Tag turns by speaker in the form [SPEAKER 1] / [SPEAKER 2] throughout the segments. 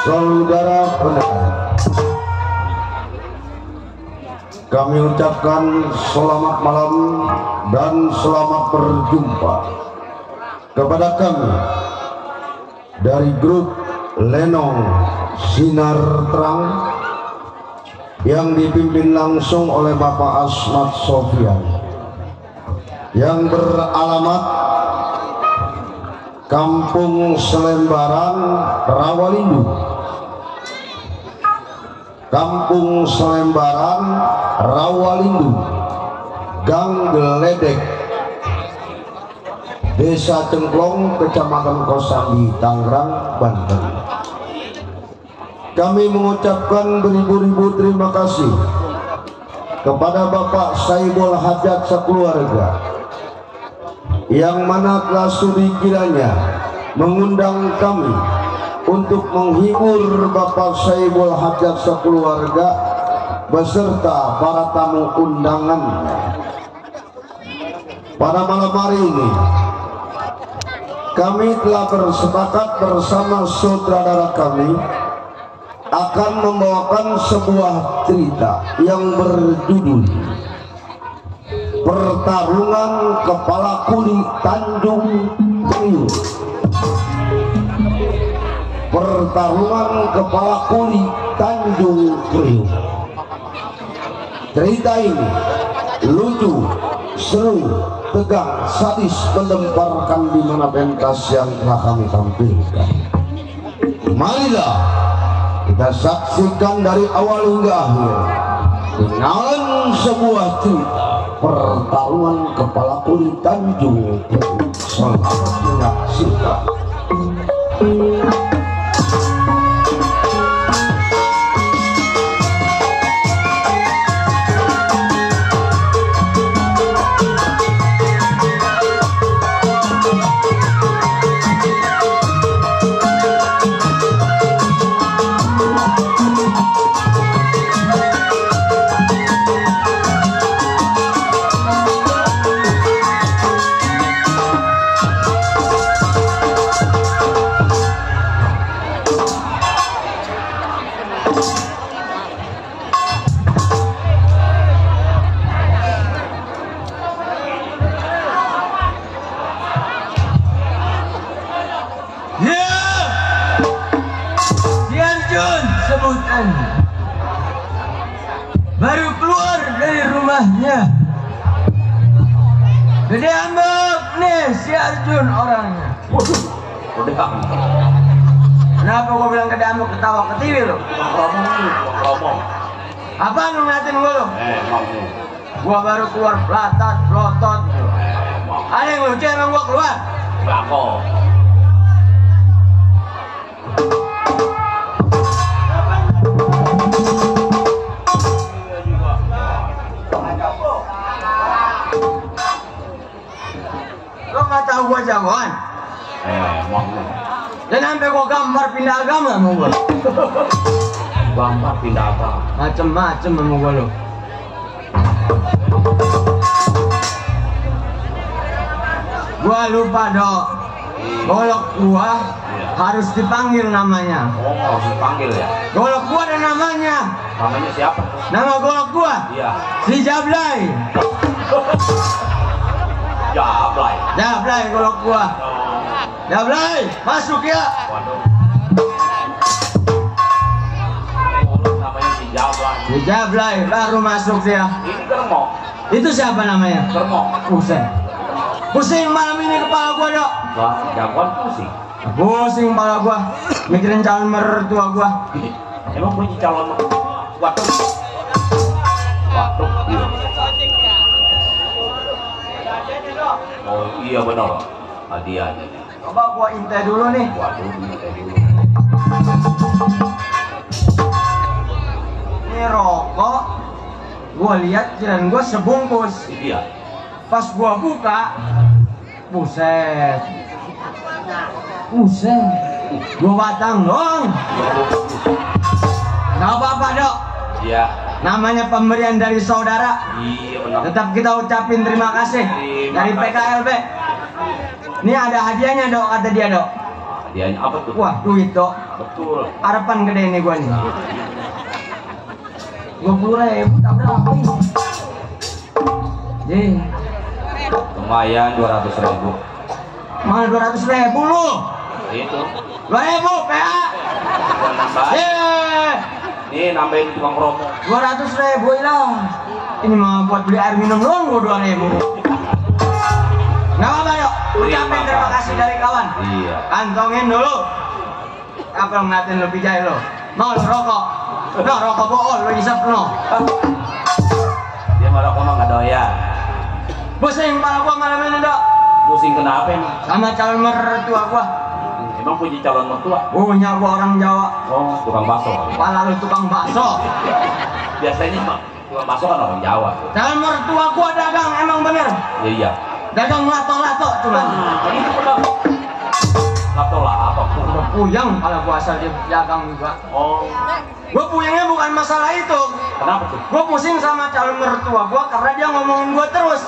[SPEAKER 1] saudara pendengar, kami ucapkan selamat malam dan selamat berjumpa kepada kami dari grup Lenong Sinar Terang yang dipimpin langsung oleh Bapak Asmat Sofyan, yang beralamat Kampung Selembaran, Rawalindu. Kampung Selembaran, Rawalindu, Gang Geledek, Desa Cengklong, Kecamatan Kosambi, Tangerang, Banten. Kami mengucapkan beribu-ribu terima kasih kepada Bapak Saibul Hajat sekeluarga, yang mana telah sudi kiranya mengundang kami untuk menghibur Bapak Saibul Hajat sekeluarga beserta para tamu undangannya. Pada malam hari ini kami telah bersepakat bersama saudara kami akan membawakan sebuah cerita yang berjudul Pertarungan Kepala Kuli Tanjung Priok. Pertarungan Kepala Kuli Tanjung Priok. Cerita ini lucu, seru, tegang, sadis, melemparkan di mana pentas yang telah kami tampilkan. Marilah kita saksikan dari awal hingga akhir dengan sebuah cerita Pertarungan Kepala Kuli Tanjung Priok. Selamat menyaksikan.
[SPEAKER 2] Baru keluar dari rumahnya, Gede Ambek nih si Arjun orangnya.
[SPEAKER 3] Waduh, udah kamu.
[SPEAKER 2] Kenapa gua bilang Gede Ambek ketawa ke TV lo?
[SPEAKER 3] Ngomong.
[SPEAKER 2] Apaan lu ngeliatin gua lo?
[SPEAKER 3] Kamu.
[SPEAKER 2] Gua baru keluar pelatat, pelotot. Ada yang lucu emang gua keluar?
[SPEAKER 3] Enggak kok.
[SPEAKER 2] Lo nggak tahu gua jagoan?
[SPEAKER 3] Mau.
[SPEAKER 2] Dan sampai gua gambar pindah agama sama gua.
[SPEAKER 3] Gambar pindah apa?
[SPEAKER 2] Macem-macem sama gua lo. Gua lupa dok. Golok gua harus dipanggil namanya.
[SPEAKER 3] Oh, harus dipanggil ya?
[SPEAKER 2] Golok gua ada namanya.
[SPEAKER 3] Namanya siapa?
[SPEAKER 2] Nama golok gua?
[SPEAKER 3] Iya.
[SPEAKER 2] Si Jablay.
[SPEAKER 3] Jablay.
[SPEAKER 2] Jablay golok gua. Jablay, masuk ya.
[SPEAKER 3] Waduh. Namanya si Jablay.
[SPEAKER 2] Si Jablay baru masuk dia.
[SPEAKER 3] Ini Kermo.
[SPEAKER 2] Itu siapa namanya?
[SPEAKER 3] Kermo.
[SPEAKER 2] Pusing. Pusing malam ini kepala gua dok.
[SPEAKER 3] Wah, jagoan pusing.
[SPEAKER 2] Pusing kepala gua. Mikirin calon mertua gua.
[SPEAKER 3] Emang punya calon waduh. Waduh. Iya. Oh iya benar. Hadiah.
[SPEAKER 2] Coba gua intai dulu nih.
[SPEAKER 3] Waduh, intai dulu.
[SPEAKER 2] Ini rokok. Gua lihat kirain gua sebungkus.
[SPEAKER 3] Iya.
[SPEAKER 2] Pas gua buka, buset. Buset. Gua batang dong. Gak apa-apa dok.
[SPEAKER 3] Iya.
[SPEAKER 2] Namanya pemberian dari saudara.
[SPEAKER 3] Iya benar.
[SPEAKER 2] Tetap kita ucapin terima kasih dari PKLB. Ini ada hadiahnya dok, kata dia dok.
[SPEAKER 3] Hadiahnya apa tuh?
[SPEAKER 2] Wah, duit dok.
[SPEAKER 3] Betul.
[SPEAKER 2] Harapan gede nih gua nih. 20.000 tak berapa ini.
[SPEAKER 3] Lumayan 200.000.
[SPEAKER 2] Mana 200.000 lu?
[SPEAKER 3] Itu.
[SPEAKER 2] 2.000 PA.
[SPEAKER 3] Nambah. Nih nambahin tukang promo.
[SPEAKER 2] 200.000 hilang. Ini mah buat beli air minum doang gua 2.000. Nggak apa yuk. Ucapin terima kasih dari kawan.
[SPEAKER 3] Iya.
[SPEAKER 2] Kantongin dulu. Apa yang ngeliatin lebih jahil lo? Mau lu rokok? Udah rokok bool lu isap no.
[SPEAKER 3] Dia malah ngomong nggak doyan.
[SPEAKER 2] Pusing kepala gua malam ini dok.
[SPEAKER 3] Pusing kenapa emang?
[SPEAKER 2] Sama calon mertua gua.
[SPEAKER 3] Emang punya calon mertua?
[SPEAKER 2] Punya gua orang Jawa.
[SPEAKER 3] Oh, tukang bakso.
[SPEAKER 2] Kepala lu tukang bakso.
[SPEAKER 3] Biasanya mah tukang bakso kan orang Jawa.
[SPEAKER 2] Calon mertua gua dagang emang bener.
[SPEAKER 3] Iya iya.
[SPEAKER 2] Dagang lato-lato cuman.
[SPEAKER 3] Itu benar. Lato lah apa?
[SPEAKER 2] Udah puyeng kalau gua asal dia dagang juga.
[SPEAKER 3] Oh.
[SPEAKER 2] Gua puyengnya bukan masalah itu.
[SPEAKER 3] Kenapa tuh?
[SPEAKER 2] Gua pusing sama calon mertua gua karena dia ngomongin gua terus.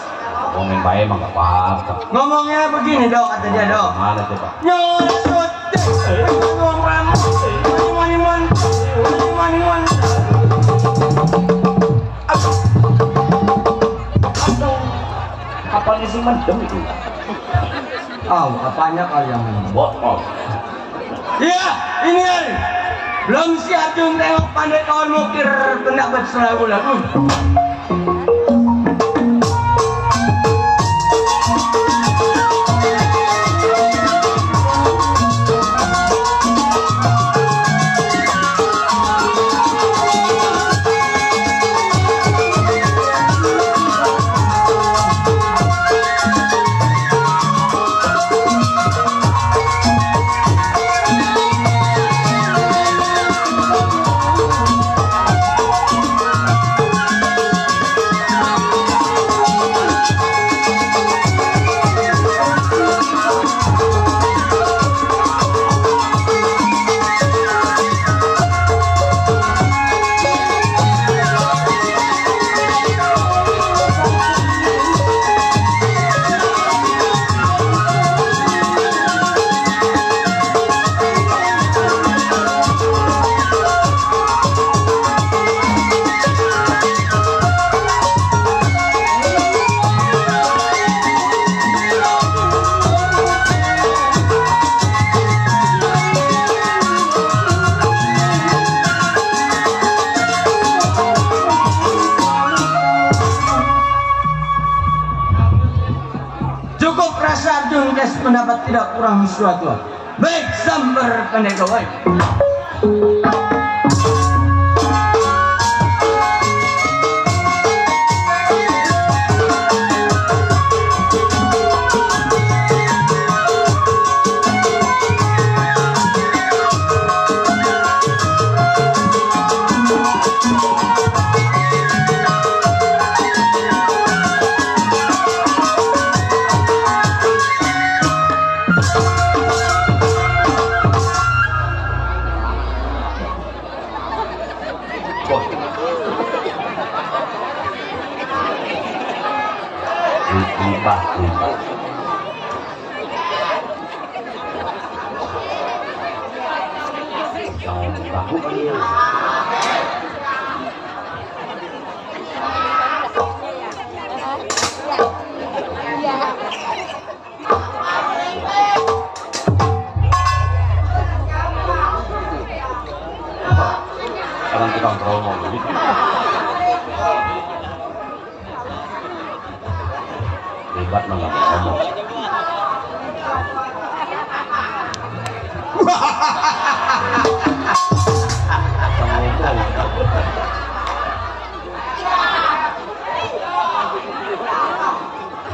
[SPEAKER 3] Ngomongin baik emang nggak apa-apa.
[SPEAKER 2] Ngomongnya begini dok, kata dia dok.
[SPEAKER 3] Mana coba?
[SPEAKER 2] Nyosot
[SPEAKER 3] Apa nih sih mendem itu?
[SPEAKER 2] Apanya kalian?
[SPEAKER 3] Botol.
[SPEAKER 2] Iya, ini hari. Belum si Arjun tengok pandai kawan mukir pendapat selagu-lagu. Pendapat tidak kurang sesuatu. Baik, sambar pendek kawan.
[SPEAKER 3] Sekarang kita promo jadi. Hebat banget promo.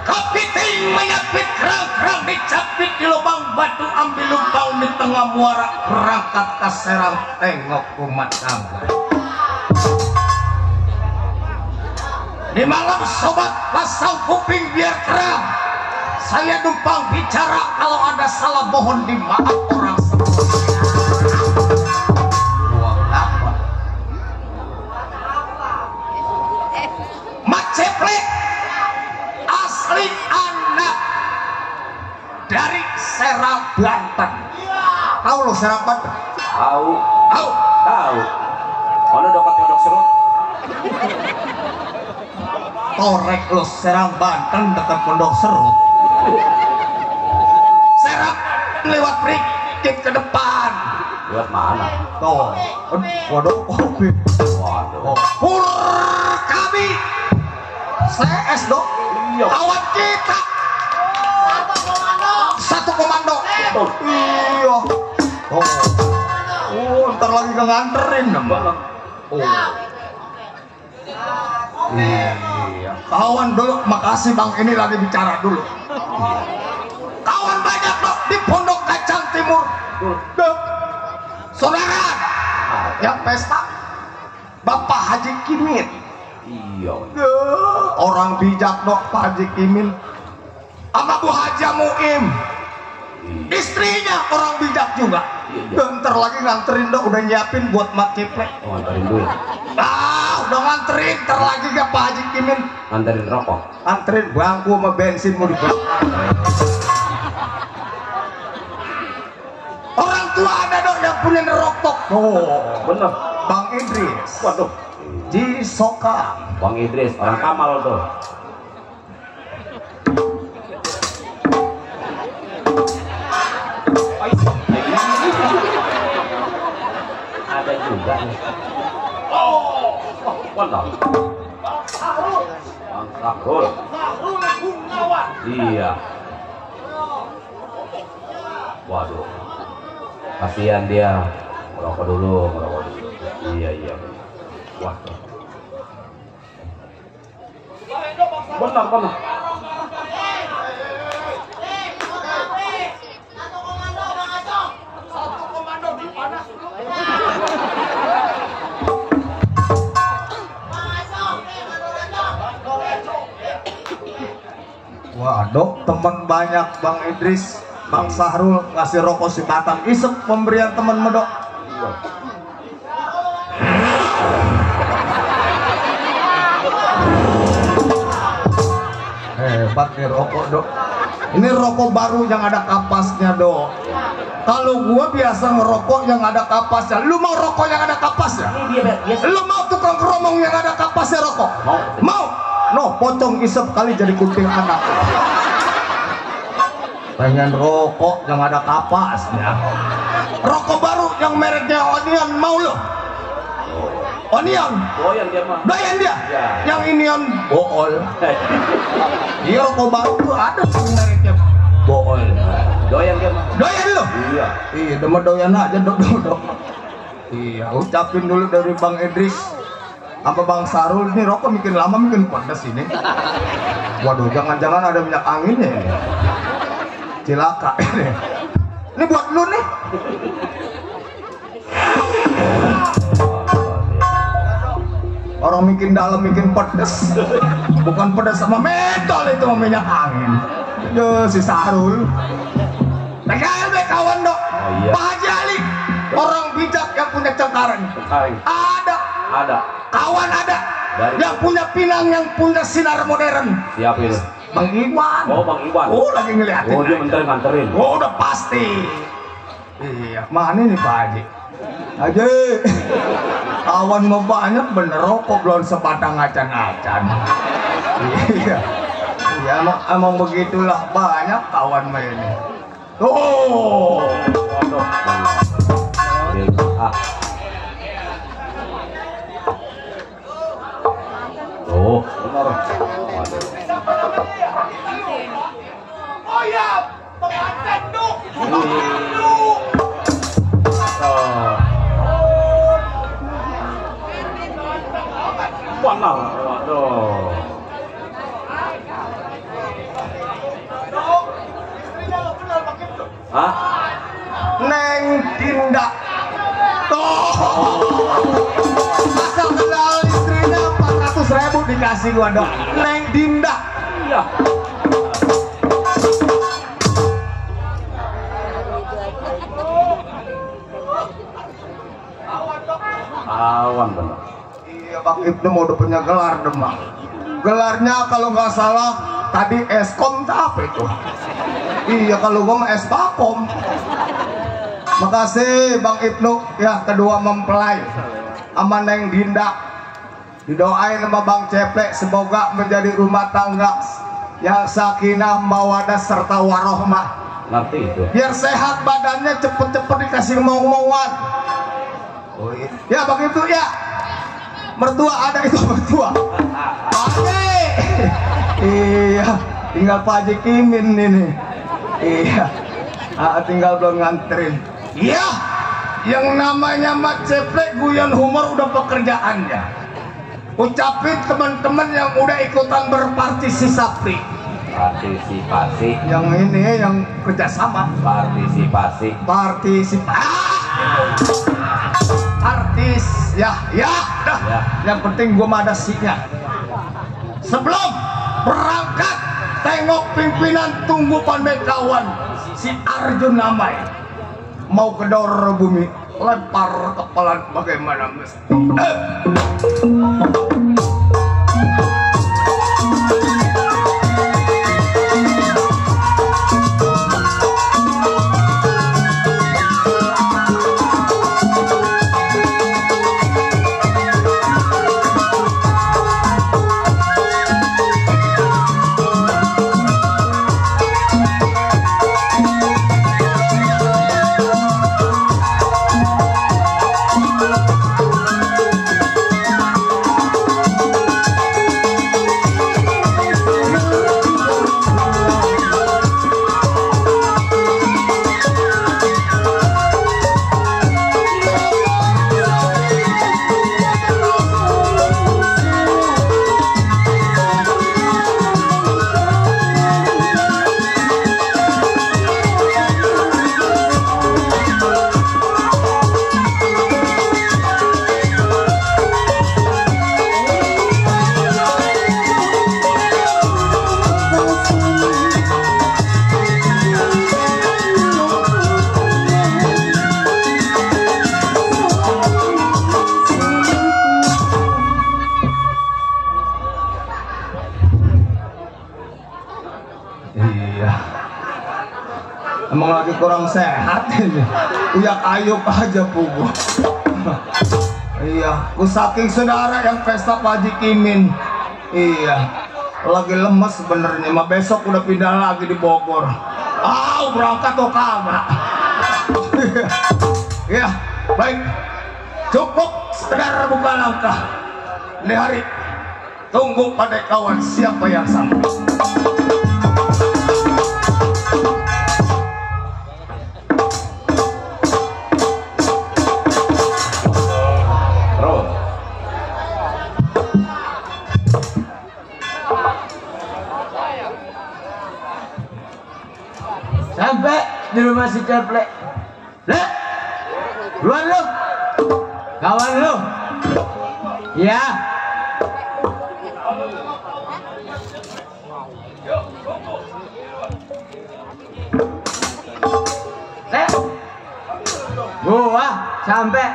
[SPEAKER 2] Kapiting menyapit kerang-kerang dicapit di lubang batu, ambil lubang di tengah muara, berangkat ke Serang, tengok umat tangga. Di malam sobat pasang kuping biar terang, saya numpang bicara, kalau ada salah mohon dimaaf orang semua. Buang apa? Mak Ceplek asli anak dari Serang, Banten. tahu lo serapan?
[SPEAKER 3] Tahu.
[SPEAKER 2] Tahu.
[SPEAKER 3] Tahu. Mana dokter pondok serut?
[SPEAKER 2] Torek lo Serang Banten dekat Pondok Serut. Serang lewat sedikit ke depan.
[SPEAKER 3] Lewat mana?
[SPEAKER 2] Tuh. Waduh, kopi.
[SPEAKER 3] Waduh.
[SPEAKER 2] Pur kami. CS dok. Kawan kita. Satu komando. Iya. Oh, ntar lagi nganterin nambah. Oh. Iya. Kawan dulu, makasih bang. Ini lagi bicara dulu. Kawan banyak dok di Pondok Kacang Timur. Dok. Saudara, yang pesta Bapak Haji Kimin.
[SPEAKER 3] Iya.
[SPEAKER 2] Orang bijak dok Pak Haji Kimin. Sama Bu Haja Muim. Istrinya orang bijak juga. Bentar lagi nganterin dok, udah nyiapin buat Mat Ciplek.
[SPEAKER 3] Oh, nganterin dulu.
[SPEAKER 2] Udah nganterin, ntar lagi ke Pak Haji Kimin.
[SPEAKER 3] Nganterin rokok.
[SPEAKER 2] Anterin bangku sama bensin mau dibeli. Orang tua ada dok yang punya nerokok. Oh,
[SPEAKER 3] Bener.
[SPEAKER 2] Bang Idris.
[SPEAKER 3] Waduh.
[SPEAKER 2] Ji Soka.
[SPEAKER 3] Bang Idris, orang Kamal tuh. Ada juga nih. Mantap. Bang Sahrul. Iya. Waduh. Kasihan dia. Merokok dulu. Iya. Wah. Benar.
[SPEAKER 2] Waduh, teman banyak Bang Idris, Bang Sahrul ngasih rokok si batang isep pemberian teman medok. Hebat nih rokok dok. Ini rokok baru yang ada kapasnya dok. Kalau gua biasa ngerokok yang ada kapasnya. Lu mau rokok yang ada kapasnya? Lu mau tukang keromong yang ada kapasnya rokok? Mau? No, pocong isep kali jadi kunting anak. Pengen rokok yang ada kapasnya. Rokok baru yang mereknya Onion, mau lo? Onion.
[SPEAKER 3] Doyan dia mah.
[SPEAKER 2] Doyan dia?
[SPEAKER 3] Ya.
[SPEAKER 2] Yang inion bool. Iya rokok baru tuh ada yang mereknya bool.
[SPEAKER 3] Doyan dia mah.
[SPEAKER 2] Doyan lo?
[SPEAKER 3] Iya.
[SPEAKER 2] Iya, demen doyan aja dok. Iya, ucapin dulu dari Bang Idris sama Bang Sarul, ini rokok bikin lama bikin pedas ini. Waduh, jangan-jangan ada minyak anginnya ini. Cilaka ini. Ini buat lu nih. Orang bikin dalam bikin pedas. Bukan pedas sama mentol itu minyak angin. Yo si Sarul. PKLB kawan dok.
[SPEAKER 3] Oh, iya.
[SPEAKER 2] Pak Haji Ali, orang bijak yang punya cengkareng. Ada. Kawan ada. Yang punya pinang, yang punya sinar modern.
[SPEAKER 3] Siapa itu?
[SPEAKER 2] Bang Iwan.
[SPEAKER 3] Oh, Bang Iwan.
[SPEAKER 2] Oh, lagi ngeliatin.
[SPEAKER 3] Oh, dia nganterin.
[SPEAKER 2] Oh, udah pasti. Iya, mana nih Pak Haji? Haji, kawan mau banyak bener rokok belum sebatang acan-acan. Iya, emang begitulah banyak kawan mainnya. Oh,
[SPEAKER 3] Oh, benar.
[SPEAKER 2] oh ya, pengantin tuh.
[SPEAKER 3] Benar. Waduh. Hah?
[SPEAKER 2] Neng Dinda. Asal kenal istrinya 400.000 dikasih gua dong. Neng Dinda.
[SPEAKER 3] Iya. Awan benar.
[SPEAKER 2] Iya Bang Ibnu mau udah punya gelar demang. Gelarnya kalau nggak salah tadi Eskom apa itu? Iya kalau gua mah Espakom. Makasih Bang Ibnu ya, kedua mempelai sama Neng Dinda. Didoain sama Bang Ceplek semoga menjadi rumah tangga yang sakinah mawadah serta warohmah.
[SPEAKER 3] Ngerti itu.
[SPEAKER 2] Biar sehat badannya, cepet-cepet dikasih mau-mauan. Oh iya. Ya Bang Ibnu ya. Mertua ada itu mertua. Pade. Iya, tinggal Pak Haji Kimin ini. Iya. Tinggal belum nganterin. Iya. Yang namanya Mak Ceplek guyon humor udah pekerjaannya. Ucapin teman-teman yang udah ikutan berpartisipasi.
[SPEAKER 3] Partisipasi.
[SPEAKER 2] Yang ini yang kerjasama.
[SPEAKER 3] Partisipasi.
[SPEAKER 2] Artis ya dah.
[SPEAKER 3] Ya.
[SPEAKER 2] Yang penting gua mah ada sinya. Sebelum berangkat tengok pimpinan tunggu pandai kawan si Arjun Namai mau kedor bumi, lempar kepala bagaimana mesti. Iya. Emang lagi kurang sehat ini. Uyak ayuk aja pugu. Iya, ku saking saudara yang pesta Pak Haji Kimin. Iya. Lagi lemes sebenarnya, mah besok udah pindah lagi di Bogor. Berangkat tuh kagak. Iya, baik. Cukup sekedar buka langkah. Ini hari tunggu pada kawan siapa yang sampai.
[SPEAKER 4] Sampai di rumah si Ceplek. Lek, duluan lu, kawan lu. Ya. Lek, gua sampai.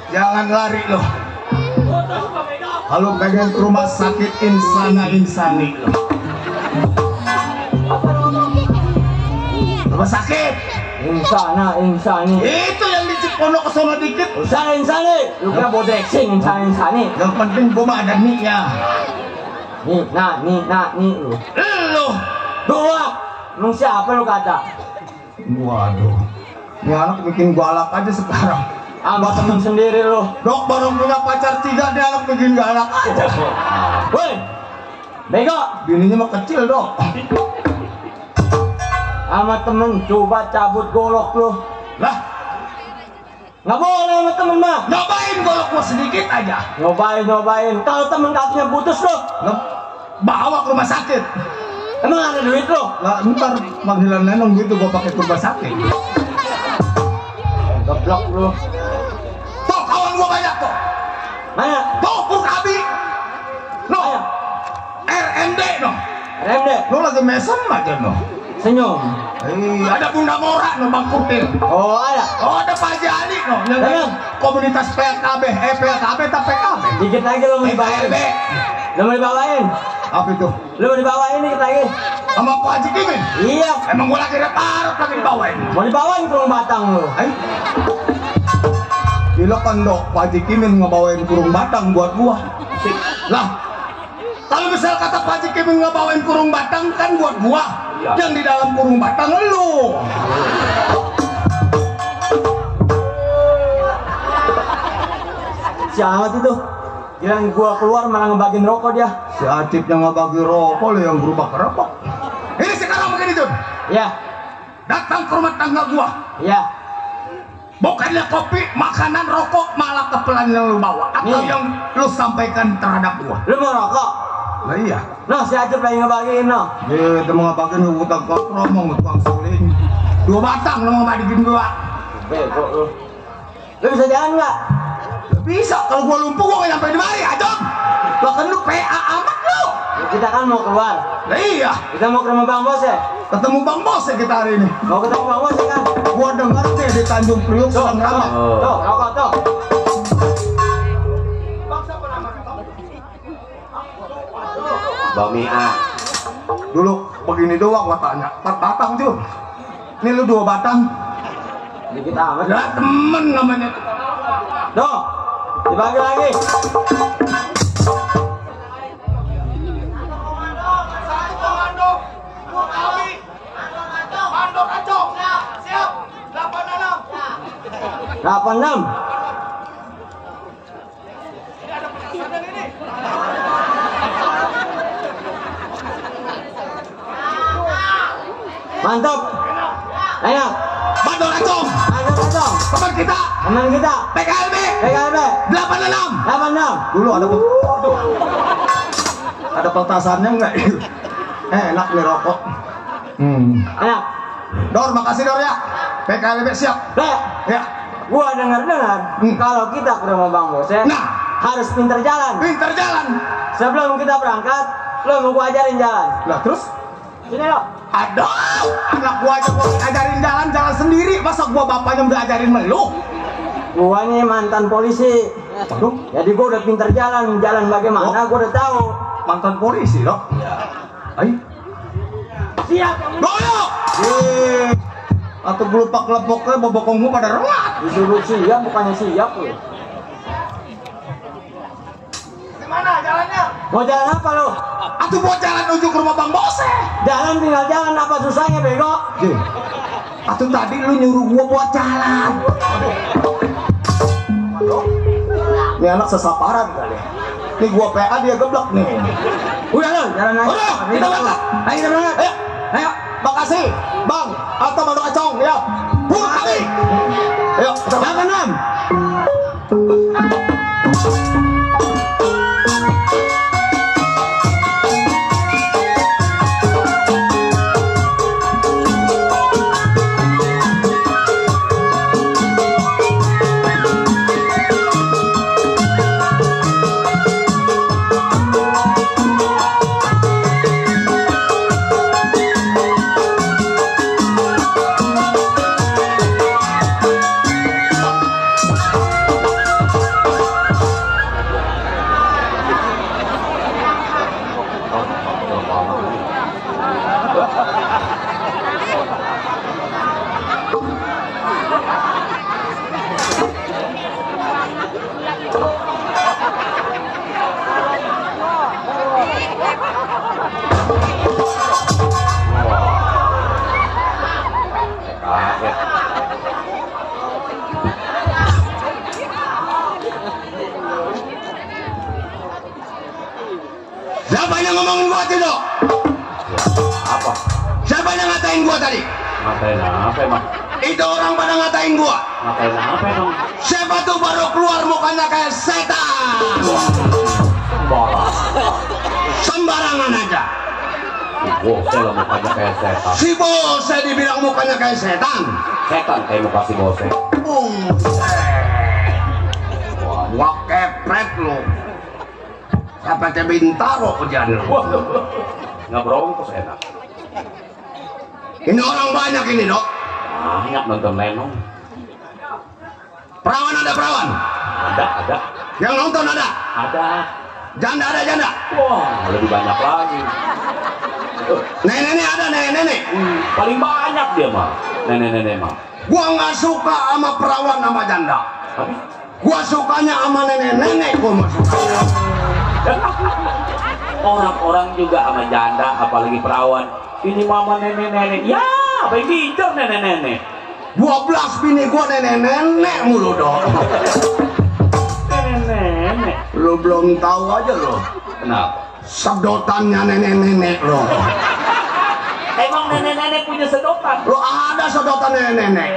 [SPEAKER 2] Jangan lari loh. Kalau pengen ke rumah sakit insani loh. Rumah sakit.
[SPEAKER 4] Insani.
[SPEAKER 2] Itu yang di Cipondo ke sono dikit.
[SPEAKER 4] Insani. Lu kira bodexing insani.
[SPEAKER 2] Yang penting gua mah ada nih-nya.
[SPEAKER 4] Nih lu.
[SPEAKER 2] Lu.
[SPEAKER 4] Dua. Emang siapa lu kata?
[SPEAKER 2] Waduh. Ini anak bikin galak aja sekarang.
[SPEAKER 4] Abah temen sendiri lu.
[SPEAKER 2] Dok baru punya pacar 3, dia anak bikin galak aja.
[SPEAKER 4] Woi. Bego.
[SPEAKER 2] Bininya mah kecil, Dok.
[SPEAKER 4] Sama temen coba cabut golok lu.
[SPEAKER 2] Lah,
[SPEAKER 4] Nggak boleh sama temen mah.
[SPEAKER 2] nyobain golok gua sedikit aja.
[SPEAKER 4] Nyobain. Kalau temen kakinya putus lu,
[SPEAKER 2] Lah, bawa ke rumah sakit.
[SPEAKER 4] emang ada duit lu?
[SPEAKER 2] Lah, ntar panggilan nenong gitu gua pakai ke rumah sakit.
[SPEAKER 4] Geblok lu.
[SPEAKER 2] Tuh, kawan gua banyak tuh.
[SPEAKER 4] Mana?
[SPEAKER 2] Tuh, Purkabi. No,
[SPEAKER 4] Ayo.
[SPEAKER 2] RMD no.
[SPEAKER 4] RMD.
[SPEAKER 2] Lu lagi mesem aja no.
[SPEAKER 4] Senyum.
[SPEAKER 2] Ada Bunda Mora no, Bang Kutil.
[SPEAKER 4] Oh ada.
[SPEAKER 2] Oh, ada Pak Haji Ali no, yang
[SPEAKER 4] Ayo.
[SPEAKER 2] komunitas PKB, PKB tak PKB.
[SPEAKER 4] Dikit lagi lu mau dibawain.
[SPEAKER 2] PKB.
[SPEAKER 4] Lu mau dibawain.
[SPEAKER 2] Apa itu?
[SPEAKER 4] Lu mau dibawain dikit lagi.
[SPEAKER 2] Sama Pak Haji Kimin.
[SPEAKER 4] Iya.
[SPEAKER 2] Emang gua lagi reparut lagi dibawain.
[SPEAKER 4] Mau dibawain ke rumah Batang lu.
[SPEAKER 2] Ay. Gila kan Dok, Pak Haji Kimin ngebawain kurung batang buat gua. Lah, kalau misal kata Pak Haji Kimin ngebawain kurung batang kan buat gua. Yang di dalam kurung batang lu.
[SPEAKER 4] Si Ahmad itu. Kirain gua keluar malah ngebagiin rokok dia.
[SPEAKER 2] Si Acip yang ngebagi rokok lu yang berubah kerepok. Ini sekarang begini tuh.
[SPEAKER 4] Iya.
[SPEAKER 2] Datang ke rumah tangga gua.
[SPEAKER 4] Iya.
[SPEAKER 2] Bukannya kopi, makanan, rokok, malah kepelan yang lu bawa. Atau
[SPEAKER 4] Nih.
[SPEAKER 2] yang lu sampaikan terhadap gua.
[SPEAKER 4] Lu mau rokok?
[SPEAKER 2] Lah iya.
[SPEAKER 4] Noh si Acep lagi ngebagiin noh.
[SPEAKER 2] Dia mau ngapain lu utang ngomong tukang suling. 2 batang lu mau balikin gua.
[SPEAKER 4] Bego lu. Lu bisa jalan nggak?
[SPEAKER 2] Bisa, kalau gua lumpuh gua nggak nyampe di mari, Ajong. Lo kan lu PA amat lu.
[SPEAKER 4] Ya, kita kan mau keluar.
[SPEAKER 2] Lah iya,
[SPEAKER 4] Kita mau ke rumah Bang Bos ya?
[SPEAKER 2] ketemu Bang Bos ya kita hari ini.
[SPEAKER 4] Mau ketemu Bang Bos ya kan?
[SPEAKER 2] Gua denger nih di Tanjung Priok sedang ramai.
[SPEAKER 4] Tuh, rokok tuh.
[SPEAKER 3] Bang Mia.
[SPEAKER 2] Dulu begini doang gua tanya, 4 batang Jun. Ini lu 2 batang.
[SPEAKER 4] Dikit amat.
[SPEAKER 2] Ya temen namanya.
[SPEAKER 4] Tuh, dibagi lagi.
[SPEAKER 2] Siap,
[SPEAKER 4] 86. Mantap. Enak.
[SPEAKER 2] Bandol Acong,
[SPEAKER 4] Mantap.
[SPEAKER 2] teman kita,
[SPEAKER 4] Teman kita.
[SPEAKER 2] PKLB,
[SPEAKER 4] PKB.
[SPEAKER 2] 86.
[SPEAKER 4] 86.
[SPEAKER 2] Dulu ada petasannya enggak? Enak nih rokok.
[SPEAKER 4] Enak.
[SPEAKER 2] Dor, makasih Dor ya. PKLB siap.
[SPEAKER 4] Lek,
[SPEAKER 2] Ya.
[SPEAKER 4] gua dengar kalau kita ke rumah Bang Bos ya,
[SPEAKER 2] Nah,
[SPEAKER 4] harus pintar jalan.
[SPEAKER 2] pinter jalan.
[SPEAKER 4] Sebelum kita berangkat, lo mau gua ajarin jalan.
[SPEAKER 2] Lah terus?
[SPEAKER 4] Sini lo.
[SPEAKER 2] Aduh, anak gua aja gua ajarin jalan sendiri. Masa gua bapaknya udah ajarin melu?
[SPEAKER 4] Gua nih mantan polisi.
[SPEAKER 2] Aduh,
[SPEAKER 4] Jadi gua udah pintar jalan bagaimana, gua udah tahu.
[SPEAKER 2] mantan polisi loh. Ayo.
[SPEAKER 4] Siap.
[SPEAKER 2] Goyo. Atau gelupak lepoknya bobokongmu pada rengat.
[SPEAKER 4] Disuruh siap bukannya siap lo.
[SPEAKER 2] Gimana jalannya?
[SPEAKER 4] Mau jalan apa lo?
[SPEAKER 2] Atuh buat jalan menuju ke rumah Bang Bose.
[SPEAKER 4] Jalan tinggal jalan, apa susahnya bego?
[SPEAKER 2] Atuh tadi lu nyuruh gua buat jalan. Ini anak sesaparan kali. Nih gua PA dia geblek nih.
[SPEAKER 4] Udah lo, jalan aja.
[SPEAKER 2] Udah, kita berangkat.
[SPEAKER 4] Ayo kita berangkat.
[SPEAKER 2] Ayo, ayo, makasih, Bang. Atau Bandung Acong, ya. Pulang kali. Ayo, kita berangkat.
[SPEAKER 4] 86.
[SPEAKER 1] Siapa yang ngomongin gua tadi, Dok?
[SPEAKER 3] Apa?
[SPEAKER 1] Siapa yang ngatain gua tadi?
[SPEAKER 3] Ngatain apa emang?
[SPEAKER 1] Itu orang pada ngatain gua.
[SPEAKER 3] Ngatain apa emang?
[SPEAKER 1] Siapa tuh baru keluar mukanya kayak setan?
[SPEAKER 3] Bola.
[SPEAKER 1] Sembarangan aja.
[SPEAKER 3] Bose lah mukanya kayak setan.
[SPEAKER 1] Si Bose dibilang mukanya kayak setan.
[SPEAKER 3] Setan kayak muka si Bose.
[SPEAKER 1] Wah, gua kepret lu. Sampai ke Bintaro kerjaan lu.
[SPEAKER 3] Nggak berongkos enak.
[SPEAKER 1] Ini orang banyak ini, Dok.
[SPEAKER 3] Banyak nonton Lenong.
[SPEAKER 1] Perawan ada perawan.
[SPEAKER 3] Ada.
[SPEAKER 1] Yang nonton ada.
[SPEAKER 3] Ada.
[SPEAKER 1] Janda ada janda.
[SPEAKER 3] Wah, lebih banyak lagi.
[SPEAKER 1] Nenek ada nenek.
[SPEAKER 3] Paling banyak dia mah. Nenek mah.
[SPEAKER 1] Gua nggak suka sama perawan sama janda.
[SPEAKER 3] Tapi
[SPEAKER 1] Gua sukanya sama nenek. Gua mah suka.
[SPEAKER 3] orang-orang juga sama janda, apalagi perawan. Ini mama nenek. Ya, apa yang pintar nenek.
[SPEAKER 1] 12 bini gua nenek mulu, Dok.
[SPEAKER 3] Nenek.
[SPEAKER 1] Lu belum tahu aja lo.
[SPEAKER 3] Kenapa?
[SPEAKER 1] Sedotannya nenek lo.
[SPEAKER 3] Emang nenek punya sedotan?
[SPEAKER 1] Lo ada sedotan nenek.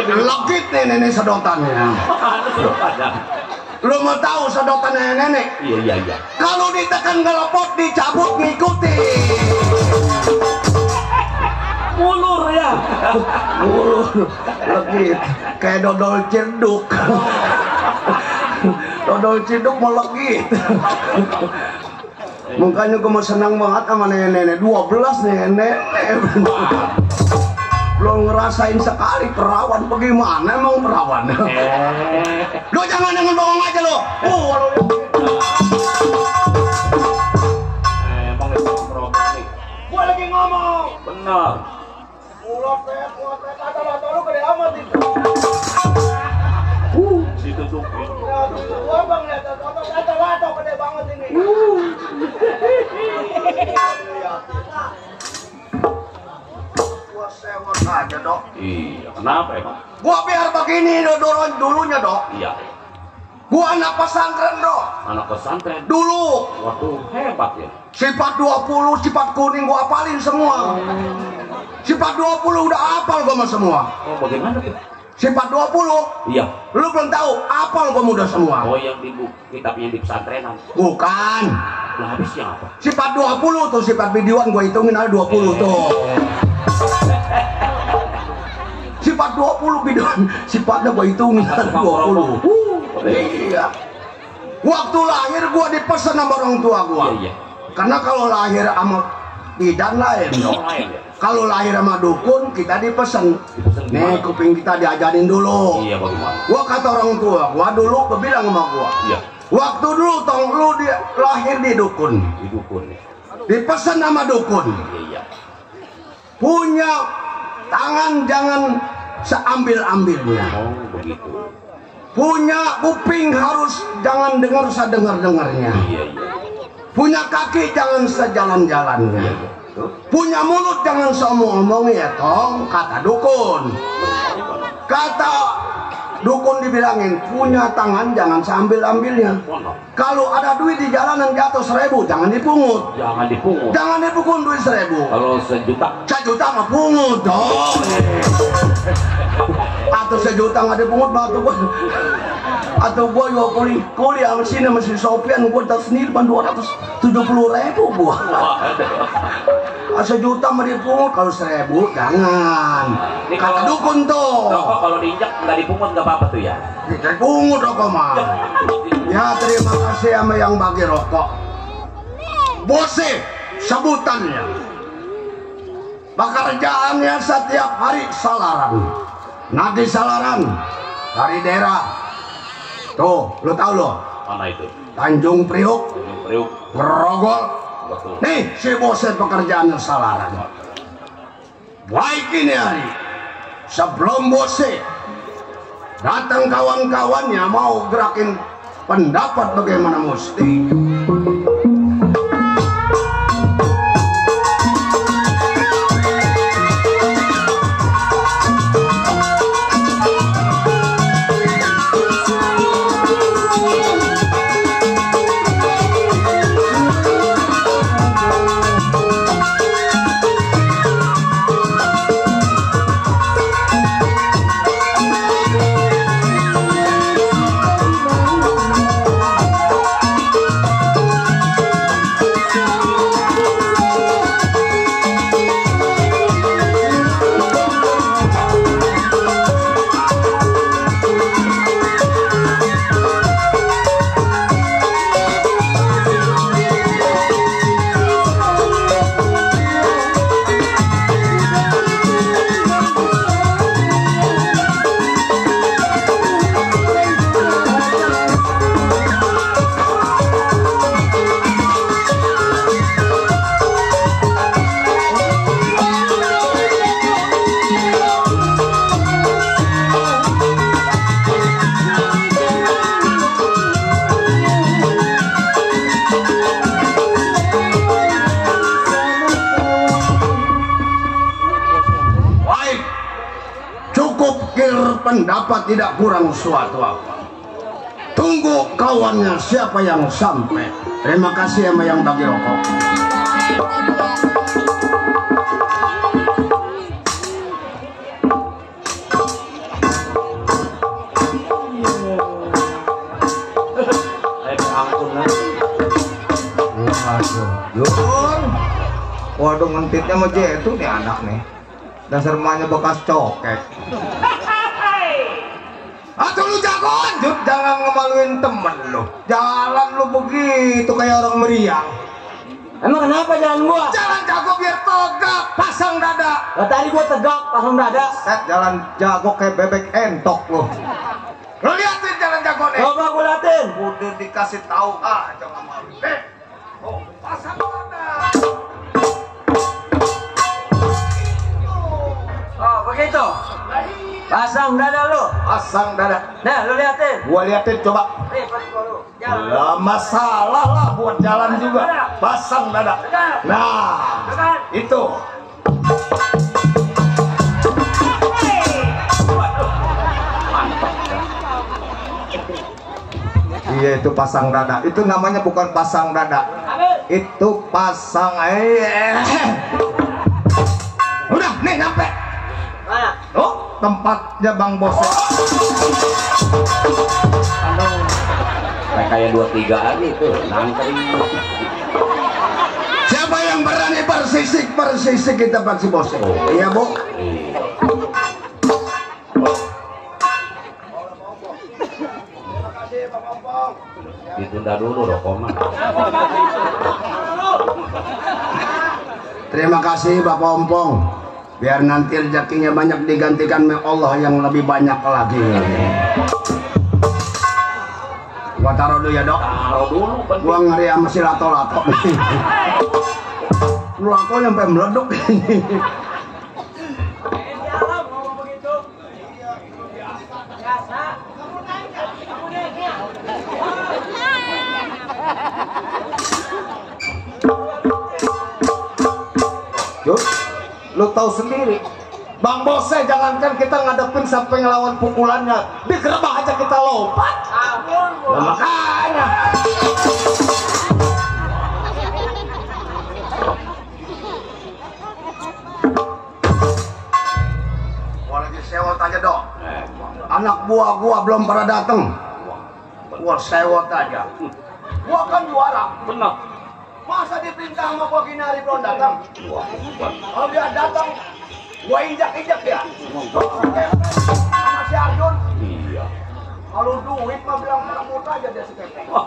[SPEAKER 1] Legit nenek sedotannya.
[SPEAKER 3] Ada sedotannya.
[SPEAKER 1] Lo mau tahu sedotan nenek?
[SPEAKER 3] Iya.
[SPEAKER 1] Kalau ditekan gelepot dicabut ngikuti.
[SPEAKER 3] Mulur ya.
[SPEAKER 1] Legit kayak dodol cenduk. Dodol cenduk mau legit. Makanya gue mau senang banget sama nenek 12 nenek. Belum ngerasain sekali perawan. Bagaimana emang perawan? Lo jangan dengan bohong aja lo.
[SPEAKER 3] Emang itu problem nih.
[SPEAKER 1] Gue lagi ngomong.
[SPEAKER 3] Benar.
[SPEAKER 1] Mulut kata-kata lu gede amat itu.
[SPEAKER 3] Ditutupin.
[SPEAKER 1] Gua bang lihat kata-kata gede banget ini. Gua sewot aja, Dok.
[SPEAKER 3] Iya, kenapa emang?
[SPEAKER 1] Gua biar begini dulunya, Dok.
[SPEAKER 3] Iya.
[SPEAKER 1] Gua anak pesantren, Dok.
[SPEAKER 3] Anak pesantren.
[SPEAKER 1] Dulu
[SPEAKER 3] Waduh, hebat ya.
[SPEAKER 1] sifat 20, sifat kuning gua hafalin semua. Sifat 20 udah hafal gua mah semua.
[SPEAKER 3] Oh, bagaimana tuh?
[SPEAKER 1] Sifat 20
[SPEAKER 3] Iya.
[SPEAKER 1] lu belum tahu, hafal gua mudah semua.
[SPEAKER 3] Oh, yang di buku kitabnya di pesantrenan.
[SPEAKER 1] Bukan.
[SPEAKER 3] Lah habisnya apa?
[SPEAKER 1] Sifat 20 tuh, sifat videoan gua hitungin ada 20 tuh. Sifat 20 videoan, sifatnya gua hitungin ada 20. Iya. Waktu lahir gua dipesan sama orang tua gua.
[SPEAKER 3] Iya.
[SPEAKER 1] Karena kalau lahir sama bidan lain dong.
[SPEAKER 3] Lain ya.
[SPEAKER 1] Kalau lahir sama dukun kita dipesan. Nih kuping kita diajarin dulu.
[SPEAKER 3] Iya, bagaimana?
[SPEAKER 1] Gua kata orang tua gua dulu, gua bilang sama gua.
[SPEAKER 3] Iya.
[SPEAKER 1] Waktu dulu tong lu lahir di dukun.
[SPEAKER 3] Di dukun nih.
[SPEAKER 1] Dipesan sama dukun.
[SPEAKER 3] Iya.
[SPEAKER 1] Punya tangan jangan seambil-ambilnya.
[SPEAKER 3] Oh, begitu.
[SPEAKER 1] Punya kuping harus jangan dengar sedengar-dengarnya.
[SPEAKER 3] Iya.
[SPEAKER 1] Punya kaki jangan sejalan-jalannya. Punya mulut jangan seomong-omong ya tong, kata dukun. Kata dukun dibilangin, punya tangan jangan seambil-ambilnya. Kalau ada duit di jalanan jatuh 1000 jangan dipungut.
[SPEAKER 3] Jangan dipungut.
[SPEAKER 1] Jangan dipukul duit 1000.
[SPEAKER 3] Kalau sejuta.
[SPEAKER 1] 1 juta mah pungut dong. Atau 1 juta nggak dipungut mah tuh gua. Atau gua juga kuliah sini masih Sofian gua tak sendiri pan 270.000 gua. 1 juta mah dipungut, kalau 1000 jangan.
[SPEAKER 3] Ini
[SPEAKER 1] Kata
[SPEAKER 3] kalau
[SPEAKER 1] dukun tuh.
[SPEAKER 3] rokok kalau diinjak nggak dipungut nggak apa-apa tuh ya.
[SPEAKER 1] Dipungut rokok mah. Ya terima kasih sama yang bagi rokok. Bose sebutannya. Pekerjaannya setiap hari salaran. Nanti salaran dari daerah. Tuh, lo tau lo?
[SPEAKER 3] Mana itu?
[SPEAKER 1] Tanjung Priuk,
[SPEAKER 3] Priuk.
[SPEAKER 1] Grogol,
[SPEAKER 3] Betul.
[SPEAKER 1] Nih si bosnya pekerjaannya salaran. Baik ini hari sebelum bosnya datang kawan-kawannya mau gerakin pendapat bagaimana mesti. Pendapat tidak kurang suatu apa. Tunggu kawannya siapa yang sampai. Terima kasih sama yang bagi rokok.
[SPEAKER 2] Waduh ngentitnya mau jatuh nih anak nih. Dasar emaknya bekas cokek. Atau lu jagoan, Jut, jangan ngemaluin temen lu. Jalan lu begitu kayak orang meriang.
[SPEAKER 4] Emang kenapa jalan gua?
[SPEAKER 2] Jalan jago biar tegak, pasang dada.
[SPEAKER 4] Lah tadi gua tegak, pasang dada.
[SPEAKER 2] Set jalan jago kayak bebek entok lu. Lu liatin jalan jago nih.
[SPEAKER 4] Coba gua liatin.
[SPEAKER 2] Udah dikasih tahu aja nggak malu. Oh, pasang dada.
[SPEAKER 4] Oh, begitu. Pasang dada lu.
[SPEAKER 2] Pasang dada.
[SPEAKER 4] Nah, lu liatin.
[SPEAKER 2] Gua liatin coba. Lah masalah lah buat jalan juga. Pasang dada. Nah, itu. Iya itu pasang dada. Itu namanya bukan pasang dada. Itu pasang Udah, nih nyampe.
[SPEAKER 4] Mana?
[SPEAKER 2] Oh, tempatnya Bang Bos.
[SPEAKER 3] Kayak 2-3an itu nangkring.
[SPEAKER 1] Siapa yang berani bersisik kita paksi bos. Iya bu.
[SPEAKER 3] Ditunda dulu rokoknya.
[SPEAKER 1] Terima kasih Bapak Ompong. Biar nanti rezekinya banyak digantikan oleh Allah yang lebih banyak lagi. Gua taruh dulu ya dok.
[SPEAKER 3] Taruh dulu.
[SPEAKER 1] Gua ngeri sama si lato-lato. Lato sampai meleduk.
[SPEAKER 2] Yuk, lu tahu sendiri, Bang Bose jangankan kita ngadepin sampai ngelawan pukulannya, digerebek aja kita lompat. Nah, makanya.
[SPEAKER 1] Gua lagi sewot aja dok. Anak buah gua belum pada datang. Gua sewot aja. Gua kan juara.
[SPEAKER 3] Benar.
[SPEAKER 1] Masa diperintah sama gua gini hari belum datang? Kalau dia datang, gua injak-injak dia. Sama si Arjun.
[SPEAKER 3] Iya.
[SPEAKER 1] Kalau duit mah bilang muter aja dia si Kepe.
[SPEAKER 3] Wah,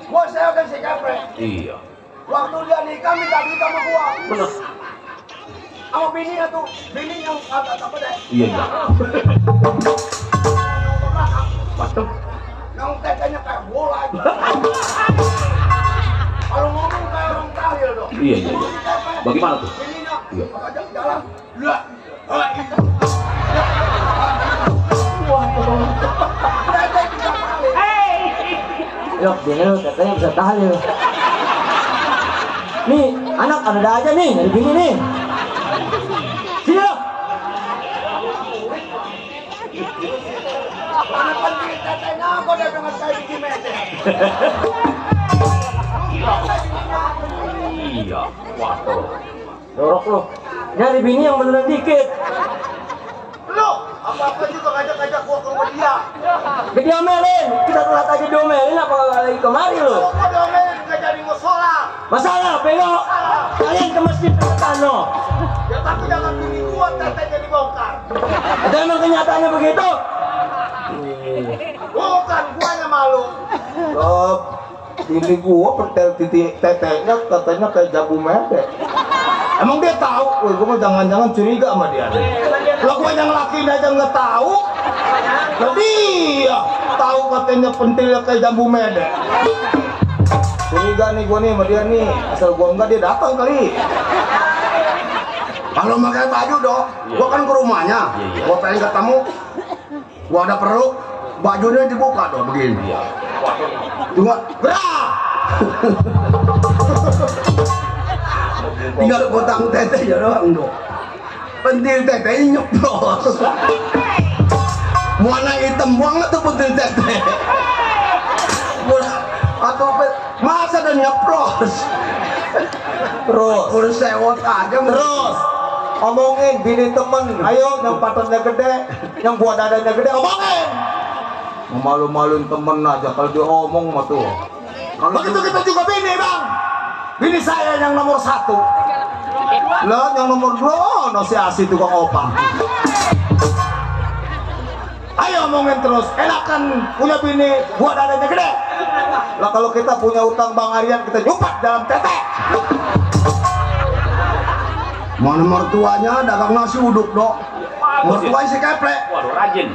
[SPEAKER 1] Gua sewakan si Kepe.
[SPEAKER 3] iya.
[SPEAKER 1] Waktu dia nikah minta duit sama gua.
[SPEAKER 3] Benar.
[SPEAKER 1] Sama bininya tuh, bini yang agak apa deh?
[SPEAKER 3] Iya, iya. Betul.
[SPEAKER 1] Yang tetenya kayak bola aja. Kalau ngomong kayak orang
[SPEAKER 3] Iya. Bagaimana tuh? Iya.
[SPEAKER 1] Jalan. Lah.
[SPEAKER 4] Yuk, dia lu katanya bisa tahan ya. Nih, anak ada aja nih, dari bini nih. Sini lo.
[SPEAKER 3] Iya, waduh.
[SPEAKER 4] Dorok lo. Nyari bini yang beneran dikit.
[SPEAKER 1] Lu, apa-apa juga ngajak-ngajak gua ke rumah dia.
[SPEAKER 4] Diomelin, kita telat aja diomelin apa lagi kemari lo?
[SPEAKER 1] Gua diomelin nggak jadi musola.
[SPEAKER 4] Masalah, bego. Kalian ke masjid Tano.
[SPEAKER 1] Ya tapi jangan bini gua tetenya dibongkar.
[SPEAKER 4] Itu emang kenyataannya begitu?
[SPEAKER 1] Bukan, guanya malu.
[SPEAKER 2] Ini gua pertel titik teteknya katanya kayak jabu mede. Emang dia tahu? Gua mah jangan-jangan curiga sama dia. Lah gua yang laki aja nggak tahu. Jadi ya tahu katanya pentilnya kayak jambu mede. Curiga nih gua nih sama dia nih. Asal gua enggak dia datang kali.
[SPEAKER 1] Kalau pakai baju dong, gua kan ke rumahnya. Gua pengen ketemu. Gua ada perlu, bajunya dibuka dong begini. Cuma gerak. Tinggal potong tetenya doang dong. Pentil tetenya nyeplos. Warna hitam banget tuh pentil tete. Atau masa dan nyeplos.
[SPEAKER 2] Terus
[SPEAKER 1] Udah sewot aja.
[SPEAKER 2] Terus omongin bini temen, ayo yang patutnya gede, yang buat dadanya gede, omongin. Malu-maluin temen aja kalau dia omong mah tuh. Kalau begitu kita juga bini bang, bini saya yang nomor 1. Lah yang nomor 2, oh no si Asi tukang opang. Ayo omongin terus, enakan punya bini buat dadanya gede. Lah kalau kita punya utang Bang Aryan kita nyupat dalam tete.
[SPEAKER 1] Mana mertuanya dagang nasi uduk dok. Mertuanya si keplek.
[SPEAKER 3] Waduh, rajin.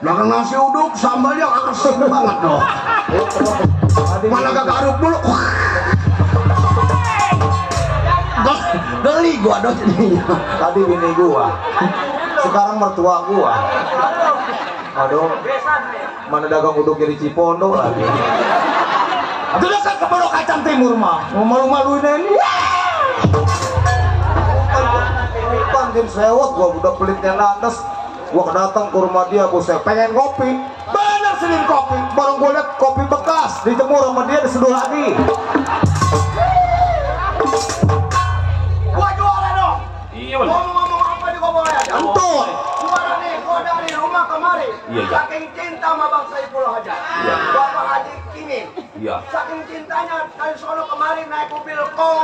[SPEAKER 1] Dagang nasi uduk sambalnya asin banget dok. Mana gak garuk dulu. Geli gua dok jadinya.
[SPEAKER 2] Tadi bini gua, sekarang mertua gua. Aduh, mana dagang uduk di Cipondo lagi. Itu dekat ke Pondok Kacang Timur mah, mau malu-maluin ini. Bukan jam sewot, gua udah pelitnya landas. Gua datang ke rumah dia, gua saya pengen kopi. Bener senin kopi, baru gua liat kopi bekas dijemur sama dia diseduh lagi.
[SPEAKER 1] Gua jualan dong.
[SPEAKER 3] Iya bener.
[SPEAKER 1] Ngomong-ngomong apa juga boleh aja.
[SPEAKER 2] Entul.
[SPEAKER 1] Gua dari rumah kemari.
[SPEAKER 3] Iya.
[SPEAKER 1] Saking cinta sama Bang Saiful Haji.
[SPEAKER 3] Iya.
[SPEAKER 1] Bapak Haji ini.
[SPEAKER 3] Iya.
[SPEAKER 1] Saking cintanya dari sono kemari naik mobil kong.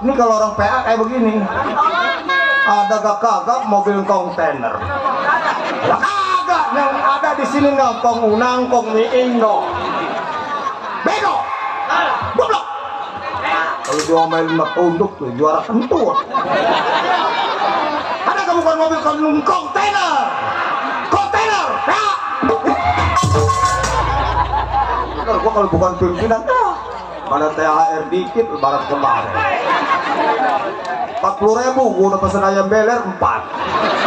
[SPEAKER 2] Ini kalau orang PA kayak begini. Ada gak kagak mobil kontainer? Lah kagak, yang ada di sini nangkong unangkong mie indo. Bego. Goblok. Kalau diomelin mah tunduk tuh juara kentut. Ada kamu bukan mobil kontainer? Kontainer. PA. Gua kalau bukan pimpinan, mana THR dikit lebaran kemarin 40.000 gua udah pesen ayam beler 4.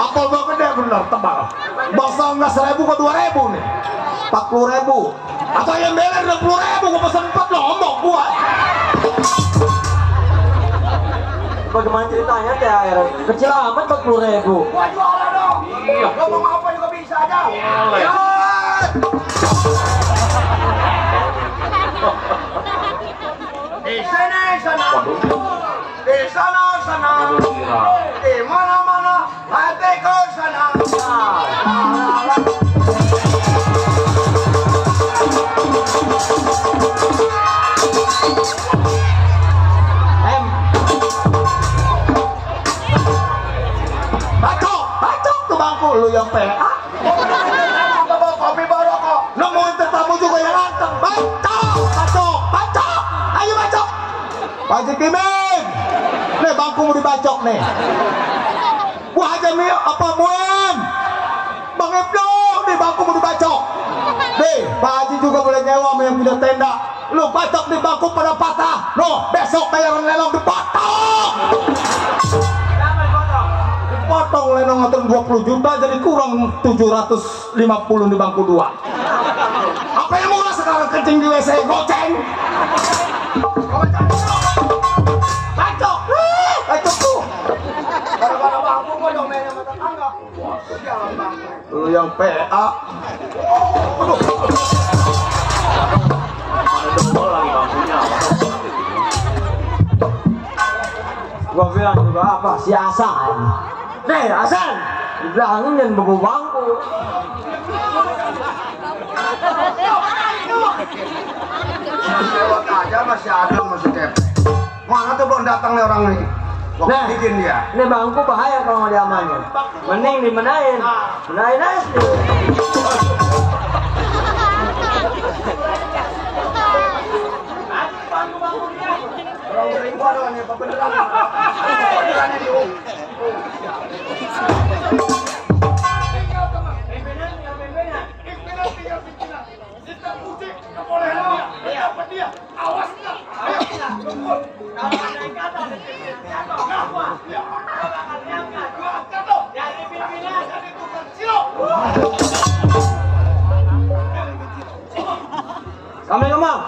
[SPEAKER 2] Apel gua gede bener tebal. Bakso enggak 1.000 ke 2.000 nih 40.000. Atau ayam beler 60.000 gua pesen 4 lombok gua.
[SPEAKER 4] Bagaimana ceritanya THR? Kecil amat 40.000.
[SPEAKER 1] Gua jualan dong.
[SPEAKER 3] Iya.
[SPEAKER 1] Ngomong apa juga bisa aja.
[SPEAKER 3] Boleh.
[SPEAKER 1] Ya. Di sini sana, di sana, di mana-mana, hati ke sana.
[SPEAKER 2] Bacok tuh bangku lu yang PA.
[SPEAKER 1] Bawa kopi baru kok.
[SPEAKER 2] Nemuin tetamu juga yang anteng. Bacok. Ayo bacok. Pak Haji Kiming. Nih bangku mau dibacok nih. Wah Haji Mi apa Muin? Bang Ibnu nih bangku mau dibacok. Nih, Pak Haji juga boleh nyewa sama yang punya tenda. Lu bacok nih bangku pada patah. No, besok bayaran lenong dipotong. Dipotong lenong ngatur 20 juta jadi kurang 750 di bangku 2. Apa yang murah sekarang kencing di WC goceng? Bacok. Bacok tuh.
[SPEAKER 1] Gara-gara bangku gua domainnya sama tetangga. Wah, sialan bangku.
[SPEAKER 2] Lu yang PA.
[SPEAKER 3] Ada debol lagi bangkunya.
[SPEAKER 4] Gua bilang juga apa si Hasan. Nih Hasan, dibilangin jangan bawa bangku.
[SPEAKER 1] Lewat aja masih ada masih kepe. Mana tuh belum datang nih orang nih. Gua
[SPEAKER 4] Nah,
[SPEAKER 1] bikin dia.
[SPEAKER 4] ini bangku bahaya kalau nggak diamanin. Mending dimenain, menain aja sendiri.
[SPEAKER 1] Orang beribu ada nih, beneran. Beneran ini.
[SPEAKER 4] Assalamualaikum Bang.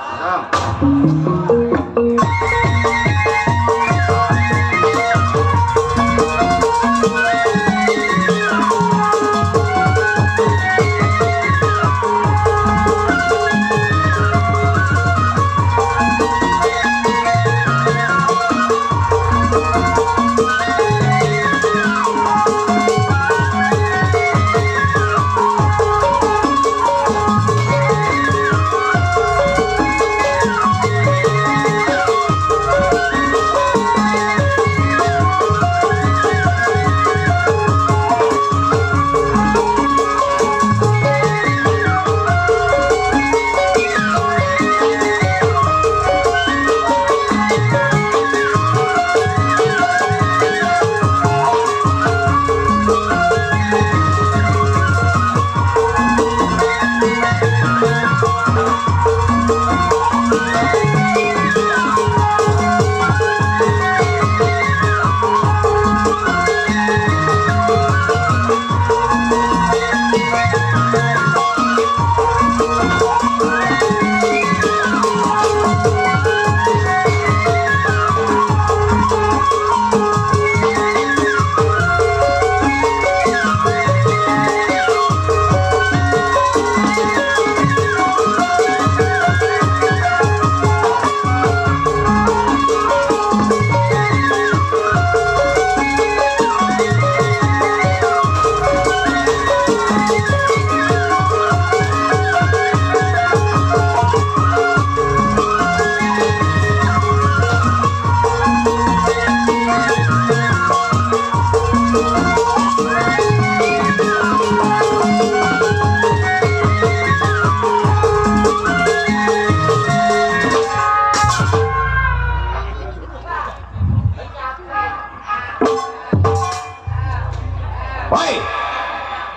[SPEAKER 1] Woi,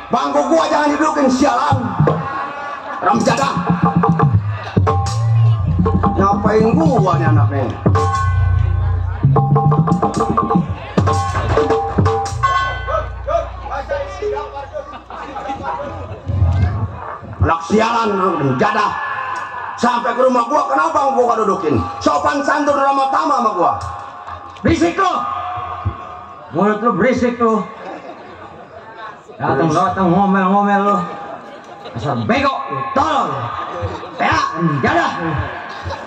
[SPEAKER 1] bangku gua jangan didudukin sialan. Ramjada. Ngapain gua nih anaknya? Anak sialan, ramjada. Sampai ke rumah gua, kenapa gua dudukin? Sopan santun ramah tamah sama gua.
[SPEAKER 4] Berisik lo, mulut lu berisik lo. Datang ngomel-ngomel lo. Asal bego, lu tolong.
[SPEAKER 1] Ya,
[SPEAKER 4] Jadah.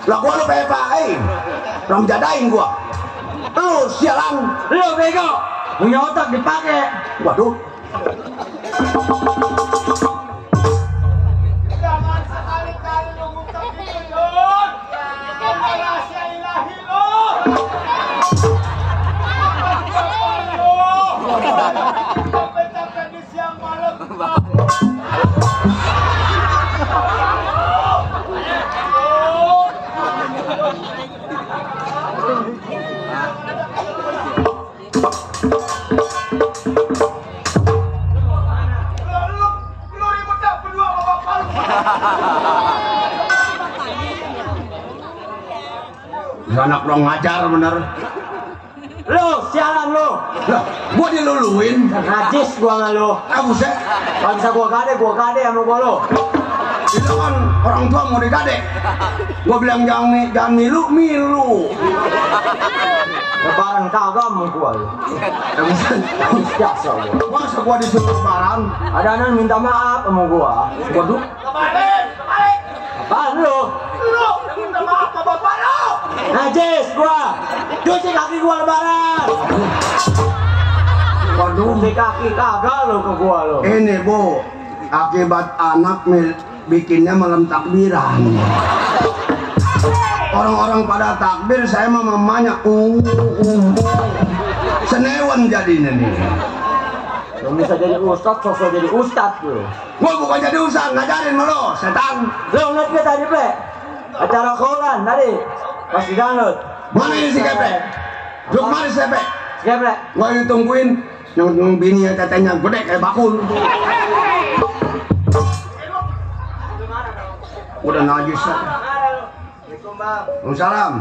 [SPEAKER 1] lah gua lu PPA-in. Ramjadain gua. Lu sialan.
[SPEAKER 4] Lu bego, punya otak dipakai.
[SPEAKER 1] Waduh.
[SPEAKER 2] Jangan sekali-kali lu ngucap gitu, Yun. Ini rahasia ilahi lo. Capek-capek di siang malam. Lu
[SPEAKER 1] Anak kurang ngajar bener.
[SPEAKER 4] Lu, sialan lu.
[SPEAKER 1] Lah, gua diluluin.
[SPEAKER 4] Najis gua nggak lu.
[SPEAKER 1] Buset.
[SPEAKER 4] Kalau bisa gua kade sama gua lu.
[SPEAKER 1] Itu kan orang tua mau dikade. Gua bilang jangan milu.
[SPEAKER 4] Lebaran kagak mau gua lu.
[SPEAKER 1] Buset.
[SPEAKER 4] Biasa lu.
[SPEAKER 1] Masa gua disuruh lebaran?
[SPEAKER 4] Ada anak minta maaf sama gua.
[SPEAKER 1] Waduh.
[SPEAKER 4] Apaan lu?
[SPEAKER 1] Lu minta maaf sama bapak lu.
[SPEAKER 4] Najis gua. Cuci kaki gua lebaran.
[SPEAKER 1] Waduh.
[SPEAKER 4] Cuci kaki kagak lu ke gua lu.
[SPEAKER 1] Ini Bu, akibat anak bikinnya malam takbiran. Orang-orang pada takbir, saya mah mamanya senewan jadinya nih.
[SPEAKER 4] Lu bisa jadi ustad, sosok jadi ustad lu.
[SPEAKER 1] Gua bukan jadi ustad, ngajarin sama lo, setan.
[SPEAKER 4] Lu ngeliat gak tadi, Ple? Acara kolan tadi, pas di download.
[SPEAKER 1] Mana ini si Kepe? Duk mari si Kepe.
[SPEAKER 4] Si Kepe?
[SPEAKER 1] Gua ditungguin, yang bini yang tetenya gede kayak bakul. Udah najis ya. Waalaikumsalam.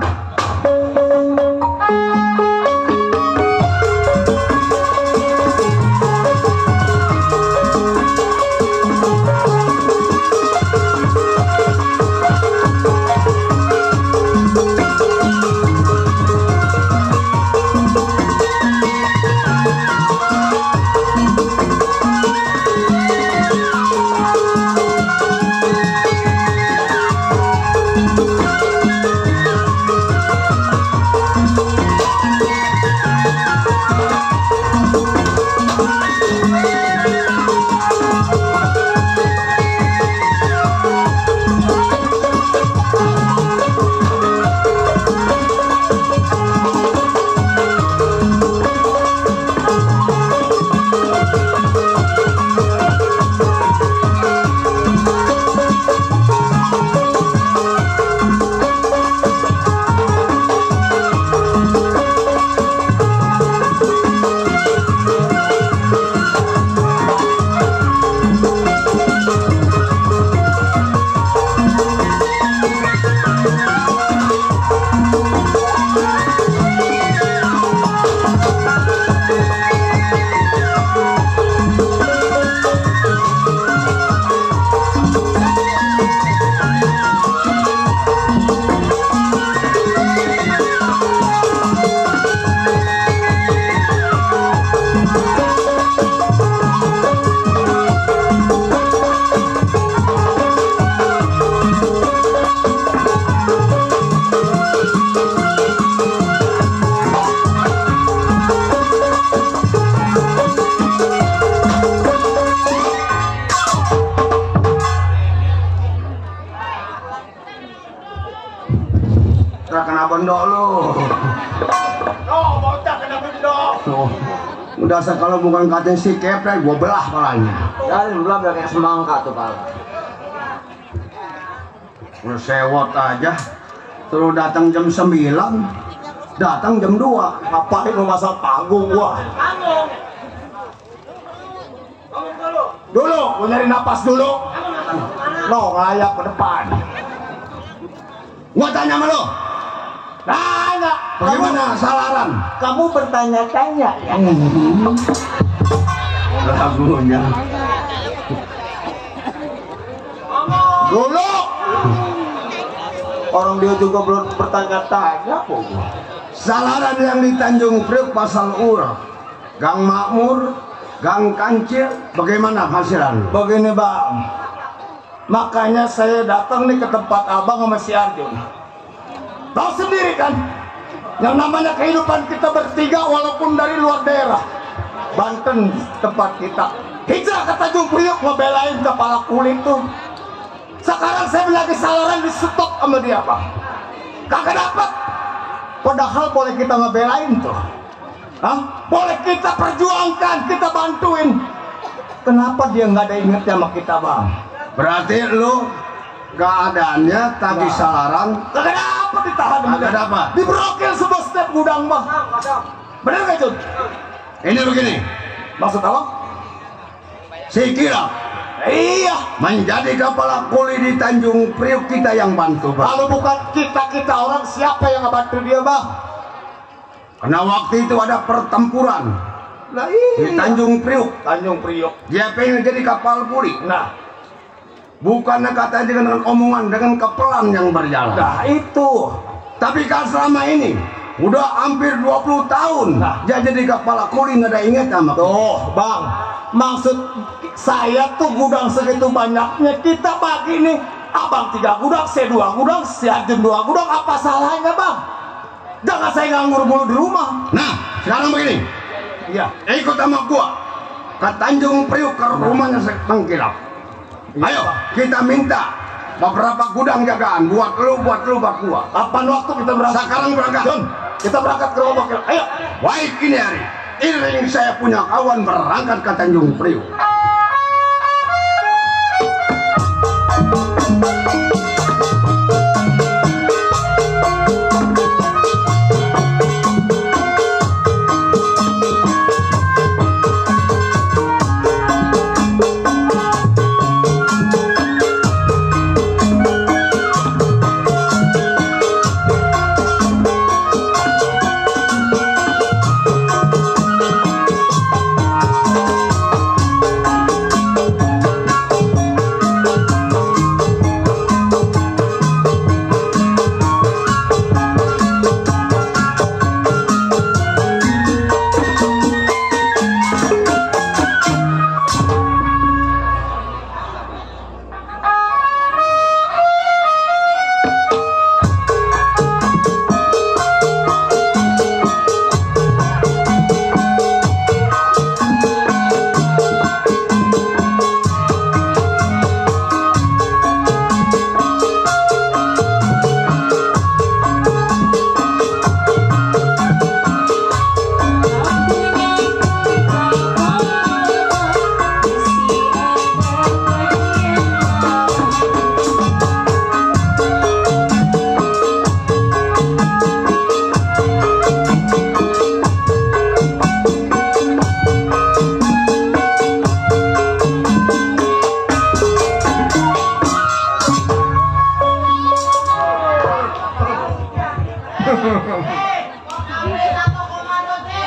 [SPEAKER 1] Kena bendok lu.
[SPEAKER 2] Bocah kena bendok.
[SPEAKER 1] Udah kalau bukan katain si Kepe, gua belah palanya.
[SPEAKER 4] Dan belah biar kayak semangka tuh pala.
[SPEAKER 1] Udah sewot aja. Terus datang jam 9, datang jam 2.
[SPEAKER 2] Ngapain lu masang panggung gua? Dulu, gua nyari napas dulu. No, ngelayak ke depan.
[SPEAKER 1] Gua tanya sama lo,
[SPEAKER 2] Nanya,
[SPEAKER 1] bagaimana salaran?
[SPEAKER 4] Kamu bertanya-tanya ya?
[SPEAKER 1] Lagunya.
[SPEAKER 2] Dulu. Orang dia juga belum bertanya-tanya kok.
[SPEAKER 1] Salaran yang di Tanjung Priok Pasal Ur, Gang Makmur, Gang Kancil, bagaimana hasilan?
[SPEAKER 2] Begini Bang, makanya saya datang nih ke tempat abang sama si Arjun. Tahu sendiri kan, yang namanya kehidupan kita bertiga walaupun dari luar daerah. Banten tempat kita, hijrah ke Tanjung Priok ngebelain kepala kulit tuh. Sekarang saya lagi salaran di stop sama dia Bang, kagak dapat. Padahal boleh kita ngebelain tuh, boleh kita perjuangkan, kita bantuin. Kenapa dia nggak ada inget sama kita Bang?
[SPEAKER 1] Berarti lu keadaannya tadi salaran
[SPEAKER 2] Kagak dapat ditahan,
[SPEAKER 1] kagak dapat.
[SPEAKER 2] diberokil sebuah step gudang Bang. Bener gak Jun?
[SPEAKER 1] Ini begini,
[SPEAKER 2] Maksud apa?
[SPEAKER 1] si Kira
[SPEAKER 2] Iya.
[SPEAKER 1] Menjadi kepala kuli di Tanjung Priok kita yang bantu, Bang.
[SPEAKER 2] Kalau bukan kita orang, siapa yang ngebantu dia, Bang?
[SPEAKER 1] Karena waktu itu ada pertempuran
[SPEAKER 2] Nah
[SPEAKER 1] di
[SPEAKER 2] iya.
[SPEAKER 1] Tanjung Priok.
[SPEAKER 2] Tanjung Priok.
[SPEAKER 1] Dia pengen jadi kapal kuli.
[SPEAKER 2] Nah,
[SPEAKER 1] Bukannya katanya dengan omongan, dengan kepelan yang berjalan.
[SPEAKER 2] nah itu.
[SPEAKER 1] Tapi kan selama ini udah hampir 20 tahun dia jadi kepala kuli, nggak ada ingat sama kita.
[SPEAKER 2] Tuh, Bang. Maksud saya tuh gudang segitu banyaknya kita bagi nih. Abang 3 gudang, saya 2 gudang, si Arjun 2 gudang. Apa salahnya, Bang? Jangan saya nganggur mulu di rumah.
[SPEAKER 1] Nah, sekarang begini.
[SPEAKER 2] Iya.
[SPEAKER 1] Ikut sama gua ke Tanjung Priok, ke rumahnya Tengkilap. Ayo, kita minta beberapa gudang jagaan buat lu, buat gua.
[SPEAKER 2] Kapan waktu kita berangkat?
[SPEAKER 1] Sekarang berangkat.
[SPEAKER 2] John, kita berangkat ke Rombok. Ayo.
[SPEAKER 1] Baik, ini hari. Iring saya punya kawan berangkat ke Tanjung Priok.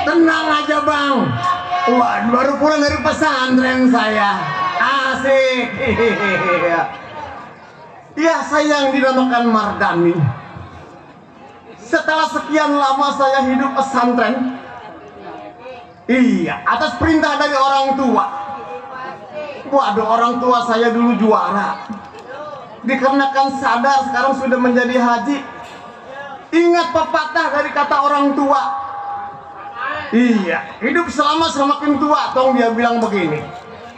[SPEAKER 2] Tenang aja, Bang. Wah, baru pulang dari pesantren saya. Asik. Ya, saya yang dinamakan Mardani. Setelah sekian lama saya hidup pesantren, iya, atas perintah dari orang tua. Waduh, orang tua saya dulu juara. Dikarenakan sadar sekarang sudah menjadi haji. Ingat pepatah dari kata orang tua. Iya, hidup selama semakin tua. Tong dia bilang begini.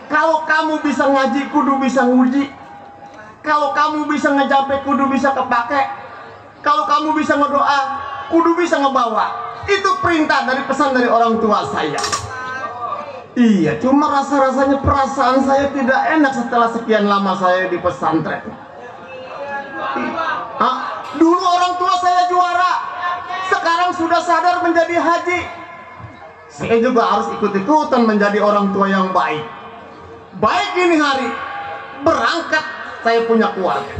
[SPEAKER 2] Kalau kamu bisa ngaji, kudu bisa nguji. Kalau kamu bisa ngejape, kudu bisa kepake. Kalau kamu bisa ngedoa, kudu bisa ngebawa. Itu perintah dari pesan dari orang tua saya. Iya, cuma rasa-rasanya perasaan saya tidak enak setelah sekian lama saya di pesantren. Dulu orang tua saya juara, sekarang sudah sadar menjadi haji. Saya juga harus ikut-ikutan menjadi orang tua yang baik. Baik ini hari, berangkat saya punya keluarga.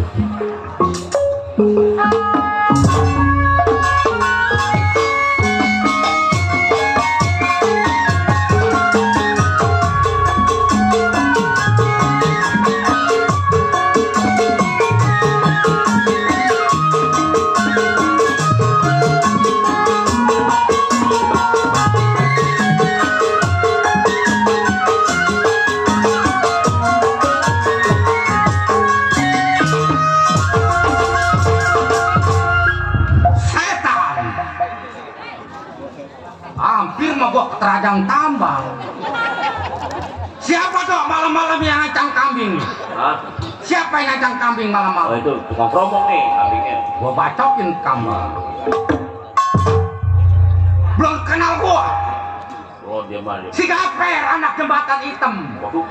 [SPEAKER 1] Hampir mah gua keterajang tambang. Siapa tuh malam-malam yang ngacang kambing?
[SPEAKER 3] Hah?
[SPEAKER 1] Siapa yang ngacang kambing
[SPEAKER 3] Oh,
[SPEAKER 1] malam-malam?
[SPEAKER 3] itu tukang keromong nih kambingnya.
[SPEAKER 1] Gua bacokin kamu. Belum kenal gua.
[SPEAKER 3] Oh, dia mah dia.
[SPEAKER 1] Si Gaper, anak jembatan hitam.
[SPEAKER 3] Waduh.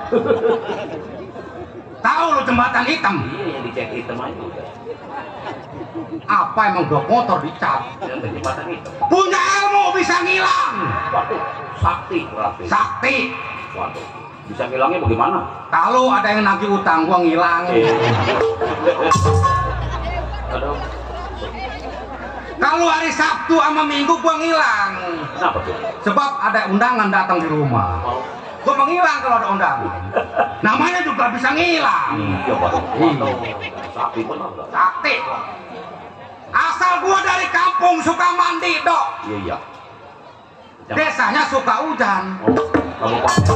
[SPEAKER 1] Tahu lu jembatan hitam?
[SPEAKER 3] Iya, yang dicek hitam aja udah.
[SPEAKER 1] Apa emang dua motor dicat?
[SPEAKER 3] Yang ke jembatan itu.
[SPEAKER 1] Punya ilmu bisa ngilang.
[SPEAKER 3] Waduh, sakti berarti.
[SPEAKER 1] Sakti.
[SPEAKER 3] Waduh. Bisa ngilangnya bagaimana?
[SPEAKER 2] Kalau ada yang nagih utang gua ngilang.
[SPEAKER 3] Aduh.
[SPEAKER 2] Kalau hari Sabtu sama Minggu gua ngilang.
[SPEAKER 3] Kenapa tuh?
[SPEAKER 2] Sebab ada undangan datang di rumah.
[SPEAKER 3] Oh.
[SPEAKER 2] Gua menghilang kalau ada undangan. Namanya juga bisa ngilang.
[SPEAKER 3] Iya, Pak. Sakti benar.
[SPEAKER 2] Sakti. Asal gua dari kampung suka mandi, Dok.
[SPEAKER 3] Iya, iya.
[SPEAKER 2] Desanya suka hujan.
[SPEAKER 3] Oh, kabupaten.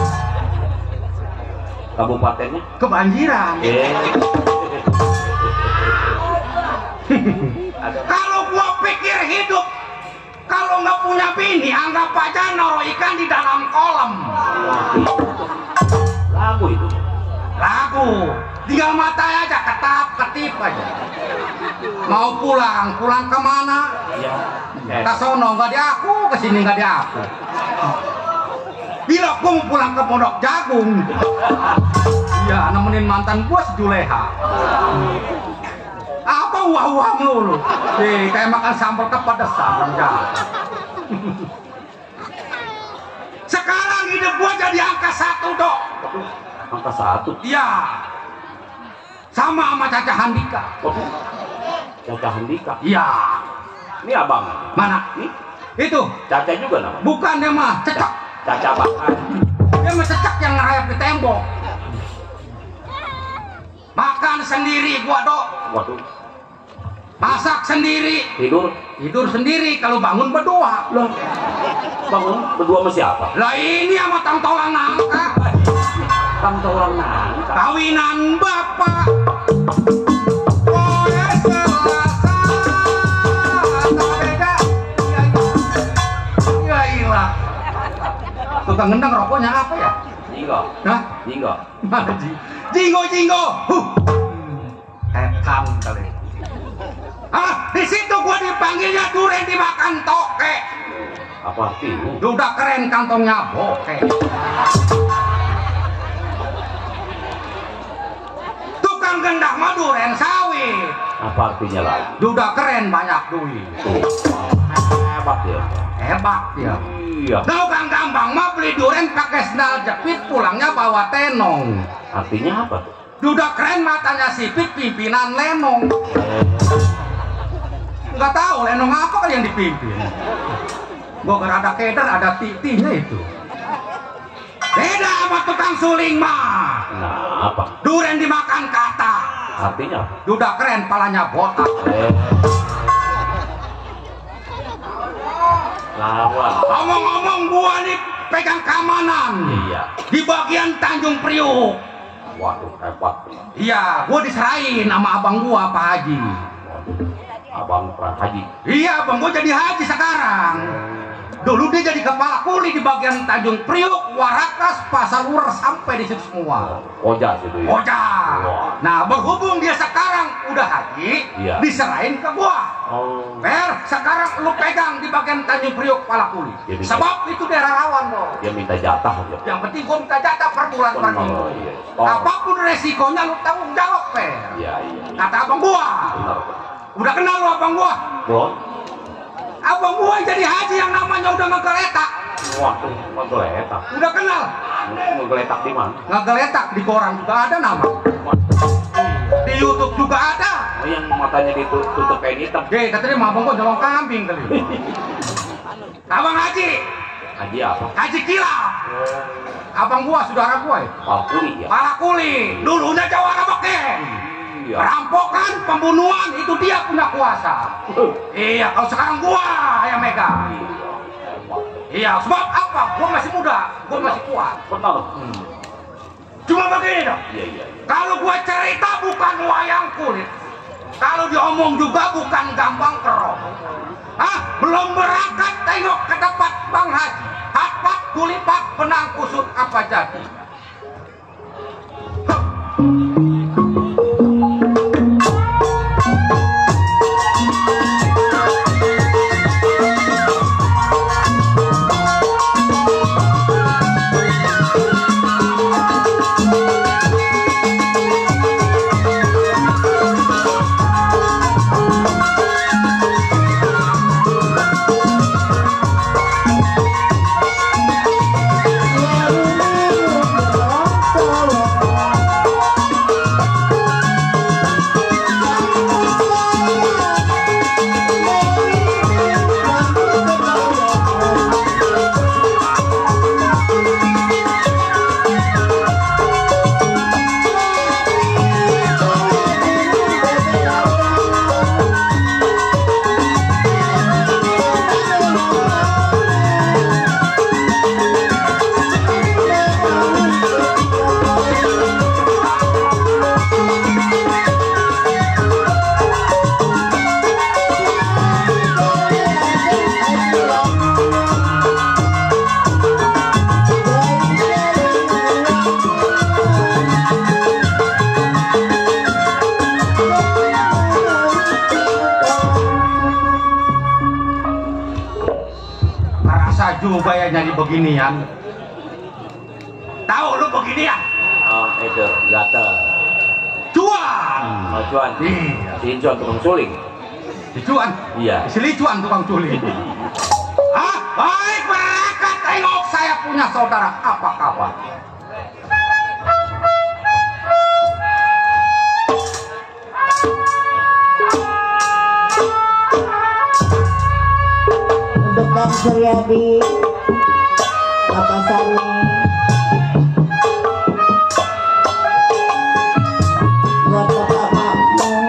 [SPEAKER 3] Kabupatennya?
[SPEAKER 2] Kebanjiran. Kalau gua pikir hidup, kalau nggak punya bini, anggap aja naruh ikan di dalam kolam.
[SPEAKER 3] Lagu itu.
[SPEAKER 2] Lagu. Tinggal mata aja, ketip aja. Mau pulang kemana?
[SPEAKER 3] Iya.
[SPEAKER 2] Ke sono nggak diaku, ke sini nggak diaku. Bila gua mau pulang ke Pondok Jagung, iya nemenin mantan gua si Juleha. Apa wah-wah melulu? Kayak makan sambal kepedesan enggak. Sekarang hidup gua jadi angka 1, Dok.
[SPEAKER 3] Angka 1.
[SPEAKER 2] Iya. Sama Caca Handika.
[SPEAKER 3] Caca Handika.
[SPEAKER 2] Iya.
[SPEAKER 3] Ini abang.
[SPEAKER 2] Mana?
[SPEAKER 3] Nih.
[SPEAKER 2] Itu.
[SPEAKER 3] Caca juga namanya.
[SPEAKER 2] Bukan dia mah, cecak.
[SPEAKER 3] Caca bahkan.
[SPEAKER 2] Dia mah cecak yang ngerayap di tembok. Makan sendiri gua, Dok.
[SPEAKER 3] Waduh.
[SPEAKER 2] Masak sendiri. Tidur sendiri, kalau bangun berdua.
[SPEAKER 3] Loh. Bangun berdua sama siapa?
[SPEAKER 2] Lah ini sama tang tolang nangka.
[SPEAKER 3] Tang tolang nangka.
[SPEAKER 2] Kawinan bapak. Poe Selasa. Beda. Ya ilah. Tukang ngendang rokoknya apa ya?
[SPEAKER 3] Jinggo.
[SPEAKER 2] Hah?
[SPEAKER 3] Jinggo.
[SPEAKER 2] Mana Jinggo. Etan kali. Di situ gua dipanggilnya duren dimakan toke.
[SPEAKER 3] Apa artinya?
[SPEAKER 2] Udah keren kantongnya boke. Tukang gendak mah duren sawit.
[SPEAKER 3] Apa artinya lagi?
[SPEAKER 2] Udah keren banyak duit.
[SPEAKER 3] Hebat ya.
[SPEAKER 2] Hebat ya.
[SPEAKER 3] Iya.
[SPEAKER 2] Tukang gampang mah beli duren pakai sendal jepit, pulangnya bawa tenong.
[SPEAKER 3] Artinya apa tuh?
[SPEAKER 2] Udah keren matanya sipit, pimpinan lenong. Nggak tahu lenong apa kali yang dipimpin. Gua ada keder, ada titinya itu. Beda sama tukang suling mah.
[SPEAKER 3] Nah, apa?
[SPEAKER 2] Duren dimakan kata.
[SPEAKER 3] Artinya apa?
[SPEAKER 2] Udah keren, palanya botak.
[SPEAKER 3] Lawan.
[SPEAKER 2] Ngomong-ngomong gua nih pegang keamanan.
[SPEAKER 3] Iya.
[SPEAKER 2] Di bagian Tanjung Priuk.
[SPEAKER 3] Waduh, hebat.
[SPEAKER 2] Iya, gua diserahin sama abang gua Pak Haji.
[SPEAKER 3] Abang Pak Haji.
[SPEAKER 2] Iya, abang gua jadi haji sekarang. Dulu dia jadi kepala kuli di bagian Tanjung Priuk, Warakas, Pasar Ur, sampai di situ semua.
[SPEAKER 3] Ojas itu ya.
[SPEAKER 2] Ojas. Nah, berhubung dia sekarang udah haji,
[SPEAKER 3] iya,
[SPEAKER 2] diserahin ke gua.
[SPEAKER 3] Oh.
[SPEAKER 2] Sekarang lu pegang di bagian Tanjung Priuk kepala kuli. Ya, sebab itu daerah rawan loh.
[SPEAKER 3] Dia minta jatah aja.
[SPEAKER 2] Yang penting gua minta jatah per bulan per minggu.
[SPEAKER 3] Iya.
[SPEAKER 2] Apapun resikonya lu tanggung jawab, Per.
[SPEAKER 3] Iya.
[SPEAKER 2] Kata abang gua.
[SPEAKER 3] Benar.
[SPEAKER 2] Udah kenal lu abang gua?
[SPEAKER 3] Belum.
[SPEAKER 2] Abang gua jadi haji yang namanya udah ngegeletak.
[SPEAKER 3] Waduh, ngegeletak.
[SPEAKER 2] Udah kenal?
[SPEAKER 3] Ngegeletak di mana?
[SPEAKER 2] Ngegeletak di koran juga ada nama. Di YouTube juga ada.
[SPEAKER 3] Oh, yang matanya ditutup kain hitam.
[SPEAKER 2] Katanya abang gua nyolong kambing kali. Abang haji.
[SPEAKER 3] Haji apa?
[SPEAKER 2] Haji kilap. Abang gua, saudara gua ya.
[SPEAKER 3] Pala kuli ya.
[SPEAKER 2] Pala kuli. Dulunya jawara beken.
[SPEAKER 3] Iya.
[SPEAKER 2] Perampokan, pembunuhan, itu dia punya kuasa. Iya, kalau sekarang gua yang megang. Iya, sebab apa? Gua masih muda, gua masih kuat.
[SPEAKER 3] Benar.
[SPEAKER 2] Cuma begini dong.
[SPEAKER 3] Iya.
[SPEAKER 2] Kalau gua cerita bukan wayang kulit. Kalau diomong juga bukan gampang kerok. Belum berangkat tengok ke tempat Bang Haji. Hatpat, kulipat, benang kusut apa jadi. susah juga ya nyari beginian. Tahu lu beginian?
[SPEAKER 3] Oh itu gatel.
[SPEAKER 2] Cuan.
[SPEAKER 3] Oh cuan.
[SPEAKER 2] Iya.
[SPEAKER 3] Si cuan tukang suling.
[SPEAKER 2] Si Cuan?
[SPEAKER 3] Iya.
[SPEAKER 2] Si Licuan tukang culik. Ah, baik mereka tengok saya punya saudara apa-apa.
[SPEAKER 5] Untuk Kang Suryadi, Bapak Sani, buat Bapak Makmum,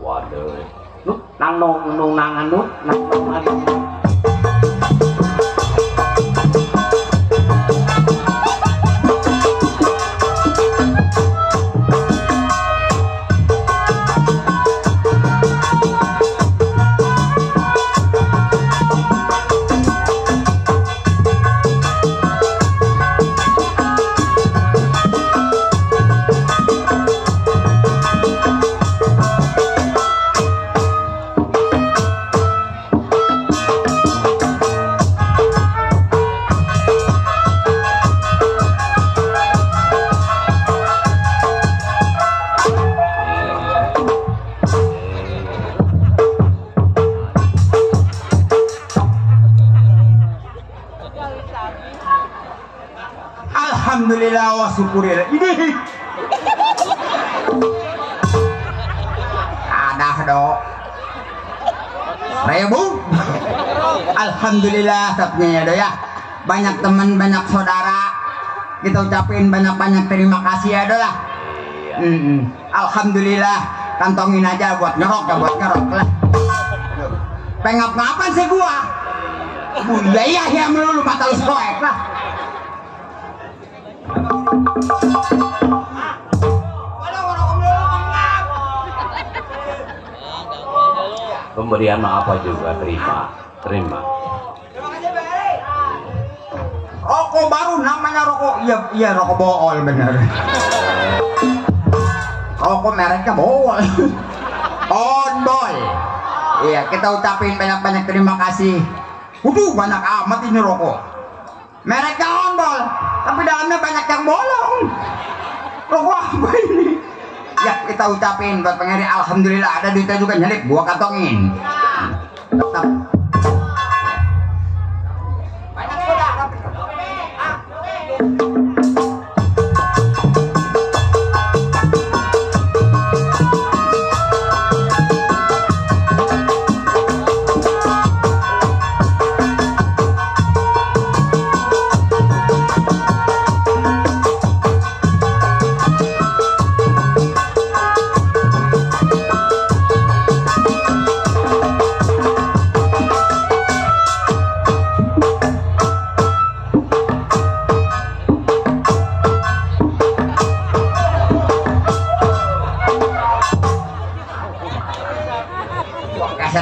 [SPEAKER 3] Waduh. Nang nangan nang lagi.
[SPEAKER 2] Alhamdulillah wa syukurillah. Ini ada dok Rebu. Alhamdulillah tapnya ya do ya. Banyak teman, banyak saudara. Kita ucapin banyak-banyak terima kasih ya do lah. Alhamdulillah, kantongin aja buat ngerok ya, buat ngerok lah. Pengap-ngapan sih gua. Budaya ya melulu mata lu soek lah.
[SPEAKER 3] Pemberian apa juga terima.
[SPEAKER 2] Rokok baru namanya rokok, iya rokok bool bener. Rokok mereknya bool. Onboy. Iya, kita ucapin banyak-banyak terima kasih. Waduh, banyak amat ini rokok. Mereknya Onbol, tapi dalamnya banyak yang bolong. Rokok apa ini? Ya, kita ucapin buat pengiri, alhamdulillah ada duitnya juga nyelip, gua kantongin. Tetap. Banyak sudah.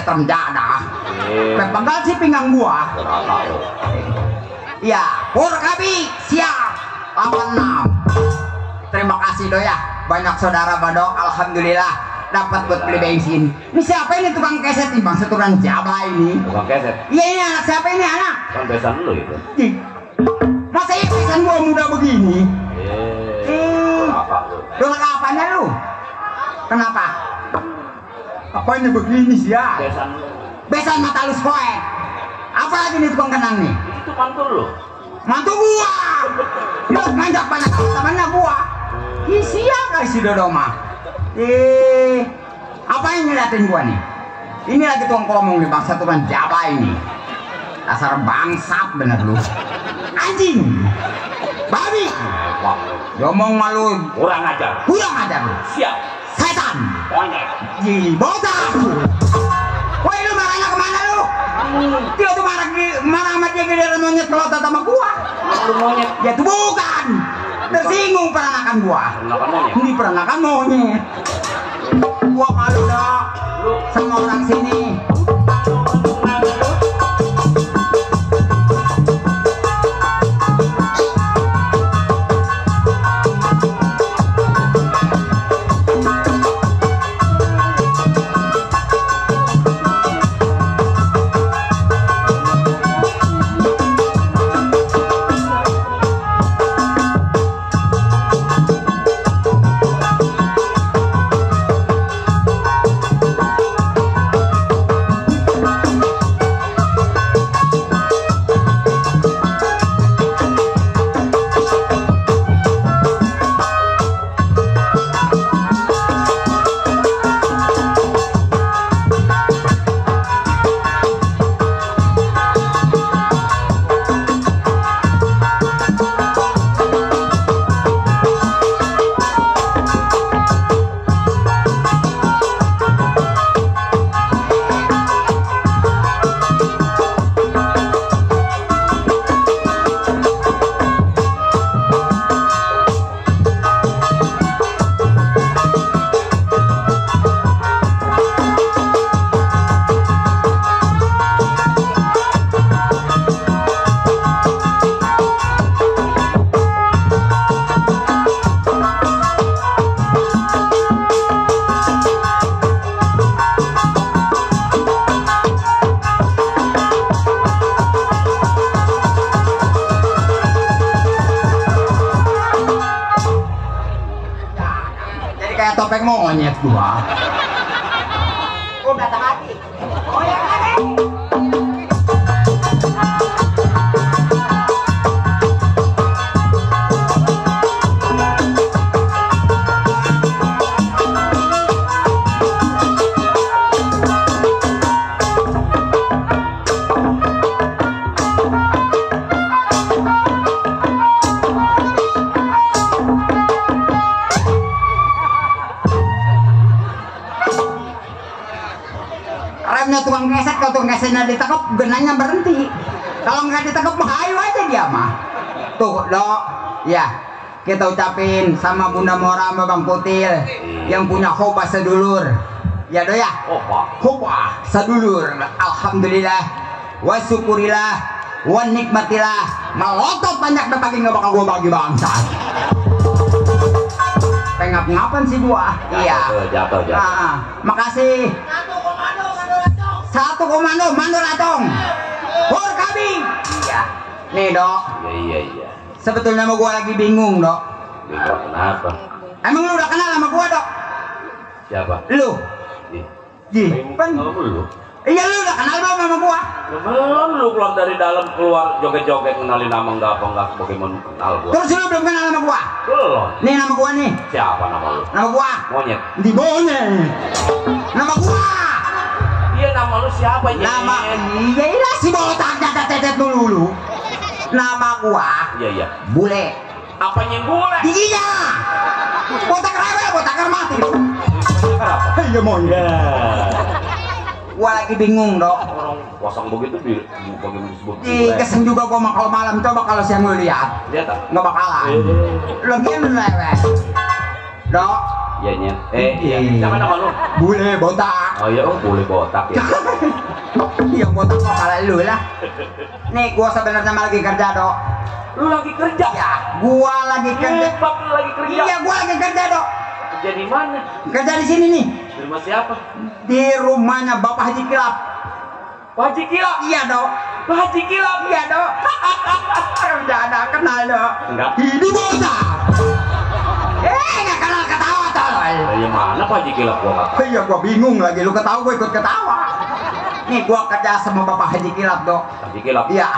[SPEAKER 2] Terjada, pepenggal si pinggang gua. Ya, Purkabi siap 86. Terima kasih do ya, banyak saudara badok, alhamdulillah dapat buat beli bensin. Ini siapa ini tukang keset nih bang, seturan Jaba ini.
[SPEAKER 3] Tukang keset?
[SPEAKER 2] Iya ini anak siapa ini anak?
[SPEAKER 3] Kan besan lu itu.
[SPEAKER 2] Masa iya besan gua muda begini? Dolar apanya lu? Kenapa? Apa ini begini sih ya? Besan mata lu skoek. Apa lagi nih tukang kenang nih?
[SPEAKER 3] Itu mantul lu.
[SPEAKER 2] Mantu gua. Lu ngajak banyak temannya gua. Isi ya guys si Dodo mah. Apa yang ngeliatin gua nih? Ini lagi tukang ngomong nih bangsa tukang Jaba ini. Dasar bangsat bener lu. Anjing. Babi. Ngomong malu.
[SPEAKER 3] Kurang ajar.
[SPEAKER 2] Kurang ajar lu.
[SPEAKER 3] Siap.
[SPEAKER 2] Setan.
[SPEAKER 3] Monyet.
[SPEAKER 2] Botak. Woi lu marahnya kemana lu? Dia tuh marah sama dia giliran monyet kelotot sama gua.
[SPEAKER 3] Lu monyet.
[SPEAKER 2] Ya tuh bukan. Tersinggung peranakan gua.
[SPEAKER 3] Peranakan monyet.
[SPEAKER 2] Ini peranakan monyet. Gua malu dah sama orang sini. kayak topeng monyet gua.
[SPEAKER 5] Oh, datang lagi. Oh, yang lagi.
[SPEAKER 2] Remnya tukang keset, kalau tukang kesetnya ditangkap, genanya berhenti. Kalau nggak ditangkap, ayo aja dia mah. Tuh, Dok, ya kita ucapin sama Bunda Mora sama Bang Putil yang punya hoba sedulur. Ya, Dok ya. Hoba sedulur. Alhamdulillah, wa syukurillah, wa nikmatillah. Melotot banyak tapi nggak bakal gua bagi bangsa. Pengap-ngapan sih gua. Iya.
[SPEAKER 3] Jatuh.
[SPEAKER 2] Makasih. Satu komando, Mando Ratong. Hor kami. Iya. Nih, Dok.
[SPEAKER 3] Iya.
[SPEAKER 2] Sebetulnya sama gua lagi bingung, Dok.
[SPEAKER 3] Bingung kenapa?
[SPEAKER 2] Emang lu udah kenal sama gua, Dok?
[SPEAKER 3] Siapa?
[SPEAKER 2] Lu. Ji.
[SPEAKER 3] Kalau lu.
[SPEAKER 2] Iya, lu udah kenal belum sama gua?
[SPEAKER 3] Belum, lu keluar dari dalam, keluar joget-joget kenalin nama enggak bagaimana kenal gua.
[SPEAKER 2] Terus lu belum kenal sama gua?
[SPEAKER 3] Belum.
[SPEAKER 2] Nih nama gua nih.
[SPEAKER 3] Siapa nama lu?
[SPEAKER 2] Nama gua
[SPEAKER 3] Monyet.
[SPEAKER 2] di Monyet. Nama gua.
[SPEAKER 3] Iya, nama lu siapa ya?
[SPEAKER 2] Nama iya si botak tetet dulu. Nama gua.
[SPEAKER 3] Iya.
[SPEAKER 2] Bule.
[SPEAKER 3] Apanya yang boleh?
[SPEAKER 2] Giginya. Botak rewel, botak mati.
[SPEAKER 3] Kenapa?
[SPEAKER 2] Iya Monyet. Gua lagi bingung, Dok.
[SPEAKER 3] Orang kosong begitu bagaimana disebut
[SPEAKER 2] Ih, keseng juga gua kalau malam, coba kalau saya mau lihat.
[SPEAKER 3] Lihat tak?
[SPEAKER 2] Nggak bakalan. Lagian lu lewat. Dok.
[SPEAKER 3] Iya, Nyet. Iya. Siapa nama lu?
[SPEAKER 2] Bule botak.
[SPEAKER 3] Oh iya, boleh botak ya.
[SPEAKER 2] Yang botak kok kalah lu lah. Nih, gua sebenarnya lagi kerja, Dok.
[SPEAKER 3] Lu lagi kerja?
[SPEAKER 2] Ya, gua lagi kerja.
[SPEAKER 3] Bab, lu lagi kerja?
[SPEAKER 2] Iya, gua lagi kerja, Dok.
[SPEAKER 3] Kerja di mana?
[SPEAKER 2] Kerja di sini nih.
[SPEAKER 3] Di rumah siapa?
[SPEAKER 2] Di rumahnya Bapak Haji Kilap.
[SPEAKER 3] Pak Haji Kilap?
[SPEAKER 2] Iya, Dok.
[SPEAKER 3] Pak Haji Kilap?
[SPEAKER 2] Iya, Dok. Udah ada kenal, Dok.
[SPEAKER 3] Enggak.
[SPEAKER 2] Ini botak. Nggak kenal ketawa, tolol.
[SPEAKER 3] Dari mana Pak Haji Kilap gua nggak tahu.
[SPEAKER 2] Iya, gua bingung lagi. Lu ketawa, gua ikut ketawa. Nih, gua kerja sama Bapak Haji Kilap, Dok.
[SPEAKER 3] Haji Kilap?
[SPEAKER 2] Iya.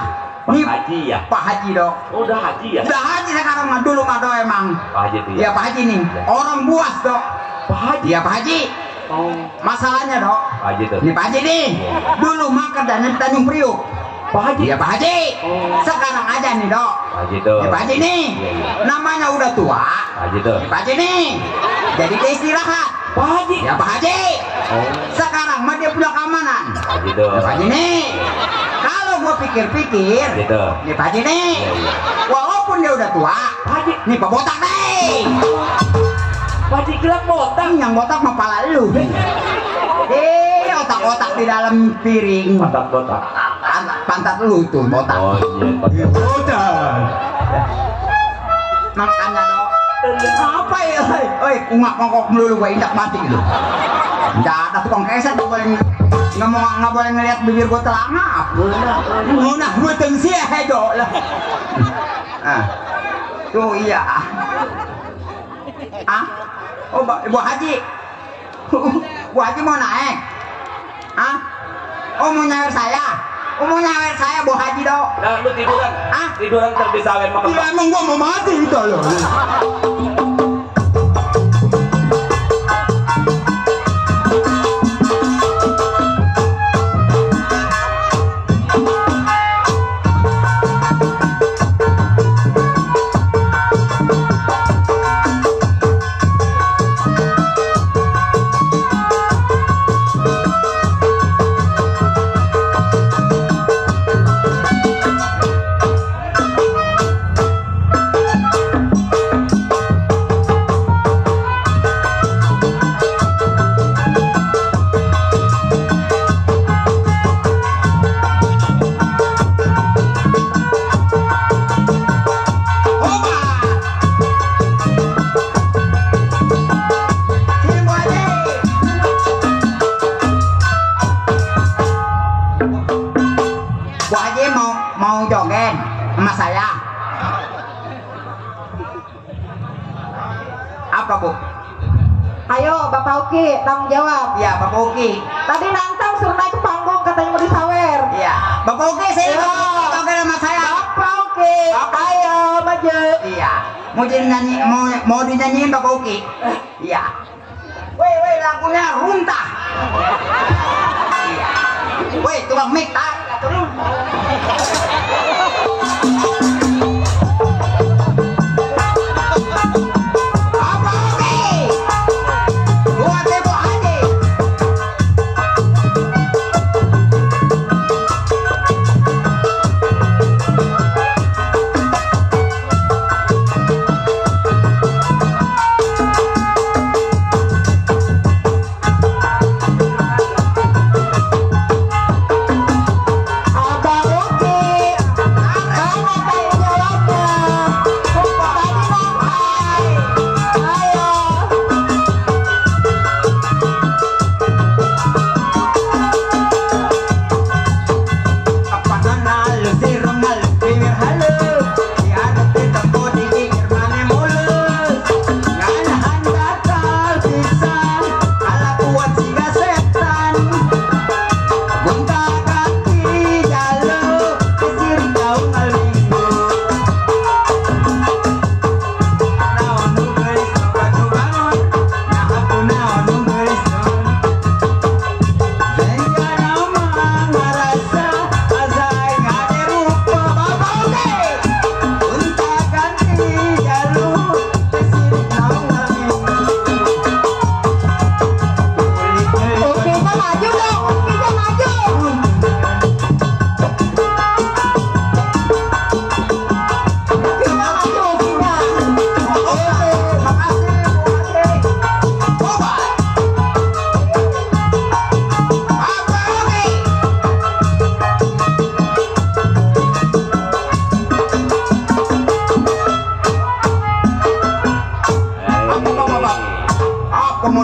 [SPEAKER 3] Pak
[SPEAKER 2] Nih,
[SPEAKER 3] Haji ya?
[SPEAKER 2] Pak Haji, Dok.
[SPEAKER 3] Oh, udah Haji ya?
[SPEAKER 2] Udah Haji sekarang mah, dulu mah, Dok, emang.
[SPEAKER 3] Pak Haji itu ya?
[SPEAKER 2] Iya, Pak Haji nih. Orang buas, Dok.
[SPEAKER 3] Pak Haji?
[SPEAKER 2] Iya, Pak Haji.
[SPEAKER 3] Oh,
[SPEAKER 2] Masalahnya, Dok.
[SPEAKER 3] Pak Haji tuh.
[SPEAKER 2] Nih, Pak Haji nih. Dulu mah kerjanya di Tanjung Priuk.
[SPEAKER 3] Pak Haji?
[SPEAKER 2] Iya, Pak Haji.
[SPEAKER 3] Oh.
[SPEAKER 2] Sekarang aja nih, Dok.
[SPEAKER 3] Pak Haji tuh.
[SPEAKER 2] Nih, Pak Haji nih.
[SPEAKER 3] Iya.
[SPEAKER 2] Namanya udah tua.
[SPEAKER 3] Pak Haji tuh.
[SPEAKER 2] Nih, Pak Haji nih. Jadi dia istirahat.
[SPEAKER 3] Pak Haji?
[SPEAKER 2] Ya, Pak Haji.
[SPEAKER 3] Oh,
[SPEAKER 2] Sekarang mah dia punya keamanan.
[SPEAKER 3] Pak Haji tuh.
[SPEAKER 2] Nih, Pak Haji nih. Kalau gua pikir-pikir,
[SPEAKER 3] Gitu.
[SPEAKER 2] nih Pak Haji nih.
[SPEAKER 3] Iya.
[SPEAKER 2] Walaupun dia udah tua,
[SPEAKER 3] Pak Haji?
[SPEAKER 2] nih Pak Botak nih.
[SPEAKER 3] Pak Haji Kilap botak?
[SPEAKER 2] Yang botak mah pala lu. Otak-otak di dalam piring.
[SPEAKER 3] Botak.
[SPEAKER 2] Pantat lu tuh botak.
[SPEAKER 3] Oh iya,
[SPEAKER 2] Botak. Makanya, Dok. Apa ya? Oi, kungak-kongkok melulu gua indak mati gitu. Nggak ada tukang keset, nggak boleh ngeliat bibir gua telangap. Ngunah gua tengsi ya, Dok lah. Tuh iya. Oh, Bu Haji. Bu Haji mau naik. Oh, mau nyawer saya. Oh, mau nyawer saya, Bu Haji, Dok.
[SPEAKER 3] Nah, lu tiduran? Tiduran terbisawen makan.
[SPEAKER 2] Iya, emang gua mau mati gitu loh.
[SPEAKER 5] Ayo Bapak Uki tanggung jawab.
[SPEAKER 6] Iya Bapak Uki.
[SPEAKER 5] Tadi nantang suruh naik ke panggung katanya mau disawer.
[SPEAKER 6] Iya Bapak Uki saya Bapak nama saya.
[SPEAKER 5] Bapak Uki. Ayo maju.
[SPEAKER 6] Iya. Mau dinyanyiin Bapak Uki. Iya. Woi lagunya runtah. Iya. Woi tukang mic turun.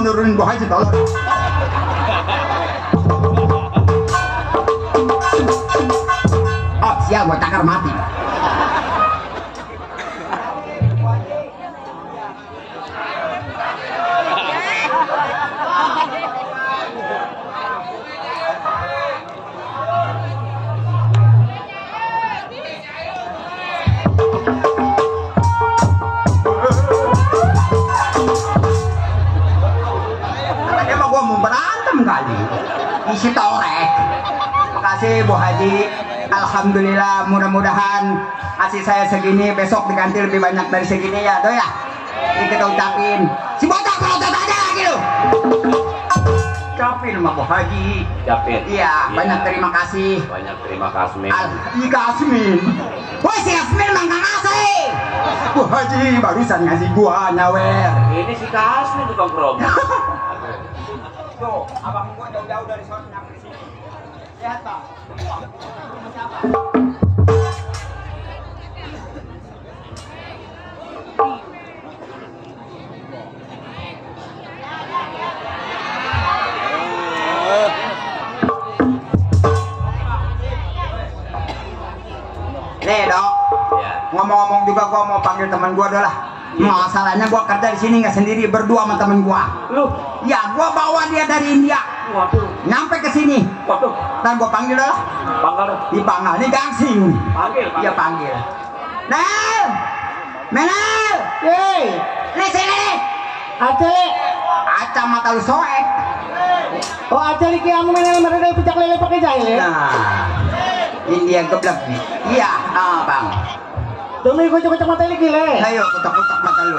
[SPEAKER 2] nurunin Bu Haji tolong.
[SPEAKER 6] Oh siap, gua cakar mati. Isi torek. Makasih Bu Haji. Alhamdulillah, mudah-mudahan kasih saya segini besok diganti lebih banyak dari segini ya, doy ya. Ini kita ucapin. Si bocah protes aja lagi lu. Ucapin sama Bu Haji.
[SPEAKER 3] Ucapin.
[SPEAKER 6] Iya, banyak terima kasih.
[SPEAKER 3] Banyak terima kasih.
[SPEAKER 6] Ika Asmin. Woi si Asmin mangkang ngasih.
[SPEAKER 2] Bu Haji barusan ngasih gua nyawer.
[SPEAKER 3] Ini si Kasmin tukang promo.
[SPEAKER 6] Tuh, abang gua jauh-jauh dari sana nyampe sini. Lihat, Pak. Siapa? Nih, Dok.
[SPEAKER 3] Ya.
[SPEAKER 6] Ngomong-ngomong juga gua mau panggil teman gua dulu lah. Masalahnya gua kerja di sini nggak sendiri, berdua sama temen gua.
[SPEAKER 3] Lu?
[SPEAKER 6] Ya, gua bawa dia dari India.
[SPEAKER 3] Waduh.
[SPEAKER 6] Nyampe ke sini.
[SPEAKER 3] Waduh.
[SPEAKER 6] Dan gua panggil dah.
[SPEAKER 3] Panggil.
[SPEAKER 6] Dipanggil, ini gangsing.
[SPEAKER 3] Panggil.
[SPEAKER 6] Iya panggil. Nel, Menel,
[SPEAKER 5] Yeay,
[SPEAKER 6] nih sini.
[SPEAKER 5] Aceh.
[SPEAKER 6] Aca mata lu soek.
[SPEAKER 5] Oh Aceh lagi kamu main mereka pijak lele pakai jahil ya?
[SPEAKER 6] Nah, India geblek nih. Iya, bang.
[SPEAKER 5] Demi gue coba mata lagi le.
[SPEAKER 6] Ayo kutak-kutak mata lu.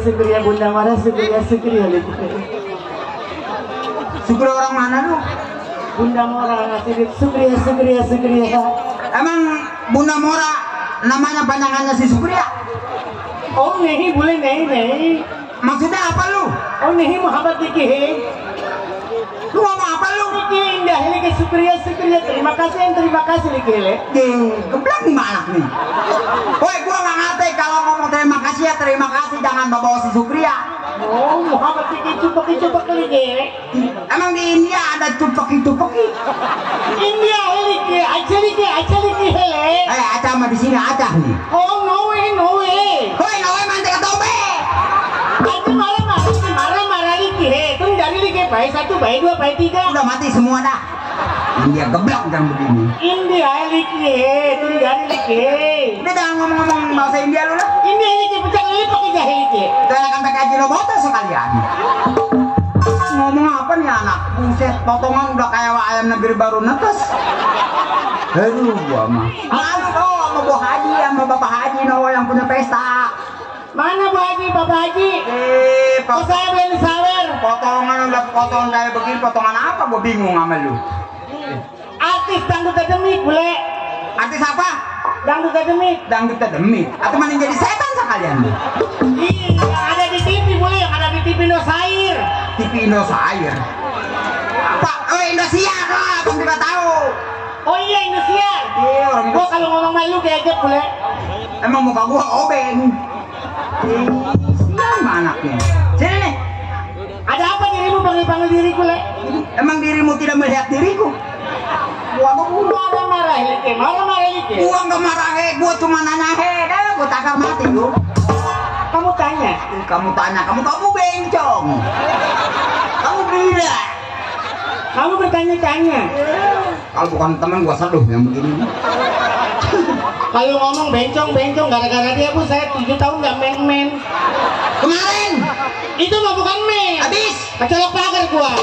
[SPEAKER 4] Syukur ya Bunda Mara, syukur ya
[SPEAKER 6] Syukur orang mana lu?
[SPEAKER 4] Bunda Mora ngasih syukur ya.
[SPEAKER 6] Emang Bunda Mora namanya panjangannya si Syukur ya?
[SPEAKER 4] Oh nehi boleh nehi.
[SPEAKER 6] Maksudnya apa lu?
[SPEAKER 4] Oh nehi Muhammad Diki.
[SPEAKER 6] Lu ngomong apa lu?
[SPEAKER 4] Diki indah ini syukur ya. Terima kasih Diki le.
[SPEAKER 6] Geblak nih anak nih. Woi, gua nggak ngerti kalau ngomong terima kasih, jangan bawa si Syukur ya.
[SPEAKER 4] Oh, Muhammad Diki cupak Diki.
[SPEAKER 6] Emang di India ada cupeki.
[SPEAKER 4] India Diki, aja Diki hele.
[SPEAKER 6] Aca mah di sini aja nih.
[SPEAKER 4] Oh no way.
[SPEAKER 6] Woi, mantek ketombe.
[SPEAKER 4] Aja marah Diki he. Tuh dari Diki baik 1, baik 2, baik 3.
[SPEAKER 6] Udah mati semua dah. India geblak dan begini.
[SPEAKER 4] India Diki, tuh dari Diki.
[SPEAKER 6] Udah jangan ngomong bahasa India lu lah.
[SPEAKER 4] India Diki pecah lili pakai jahe Diki.
[SPEAKER 6] Itu anak pakai Ajinomoto sekalian. Ngomong apa nih anak? Buset, potongan udah kayak ayam negeri baru netes. Aduh, gua mah. Malu dong sama Bu Haji, sama Bapak Haji yang punya pesta.
[SPEAKER 4] Mana Bu Haji, Bapak Haji? Kok saya beli sawer?
[SPEAKER 6] Potongan udah potongan kayak begini, potongan apa? Gua bingung sama lu.
[SPEAKER 4] Artis dangdut demit, bule.
[SPEAKER 6] Artis apa?
[SPEAKER 4] Dangdut demit.
[SPEAKER 6] Dangdut demit. Atau mana jadi setan sekalian?
[SPEAKER 4] Iya, yang ada di TV bule, yang ada di TV Indosiar.
[SPEAKER 6] TV Indosiar. Pak, Indosiar lah, abang juga tahu.
[SPEAKER 4] Oh iya Indosiar.
[SPEAKER 6] Iya, orang
[SPEAKER 4] Gua kalau ngomong malu diajak bule.
[SPEAKER 6] Emang muka gua obeng. Siapa anaknya? Sini nih.
[SPEAKER 4] Ada apa dirimu panggil diriku le?
[SPEAKER 6] Emang dirimu tidak melihat diriku? Gua
[SPEAKER 4] marah Diki.
[SPEAKER 6] Gua nggak marah gua cuma nanya gua takar mati lu.
[SPEAKER 4] Kamu tanya,
[SPEAKER 6] kamu bencong. Kamu gila.
[SPEAKER 4] kamu bertanya-tanya.
[SPEAKER 6] Kalau bukan teman gua seduh yang begini.
[SPEAKER 4] Kalau ngomong bencong gara-gara dia Bu saya 7 tahun nggak main.
[SPEAKER 6] Kemarin
[SPEAKER 4] itu mah bukan main.
[SPEAKER 6] habis
[SPEAKER 4] Kecolok pagar gua.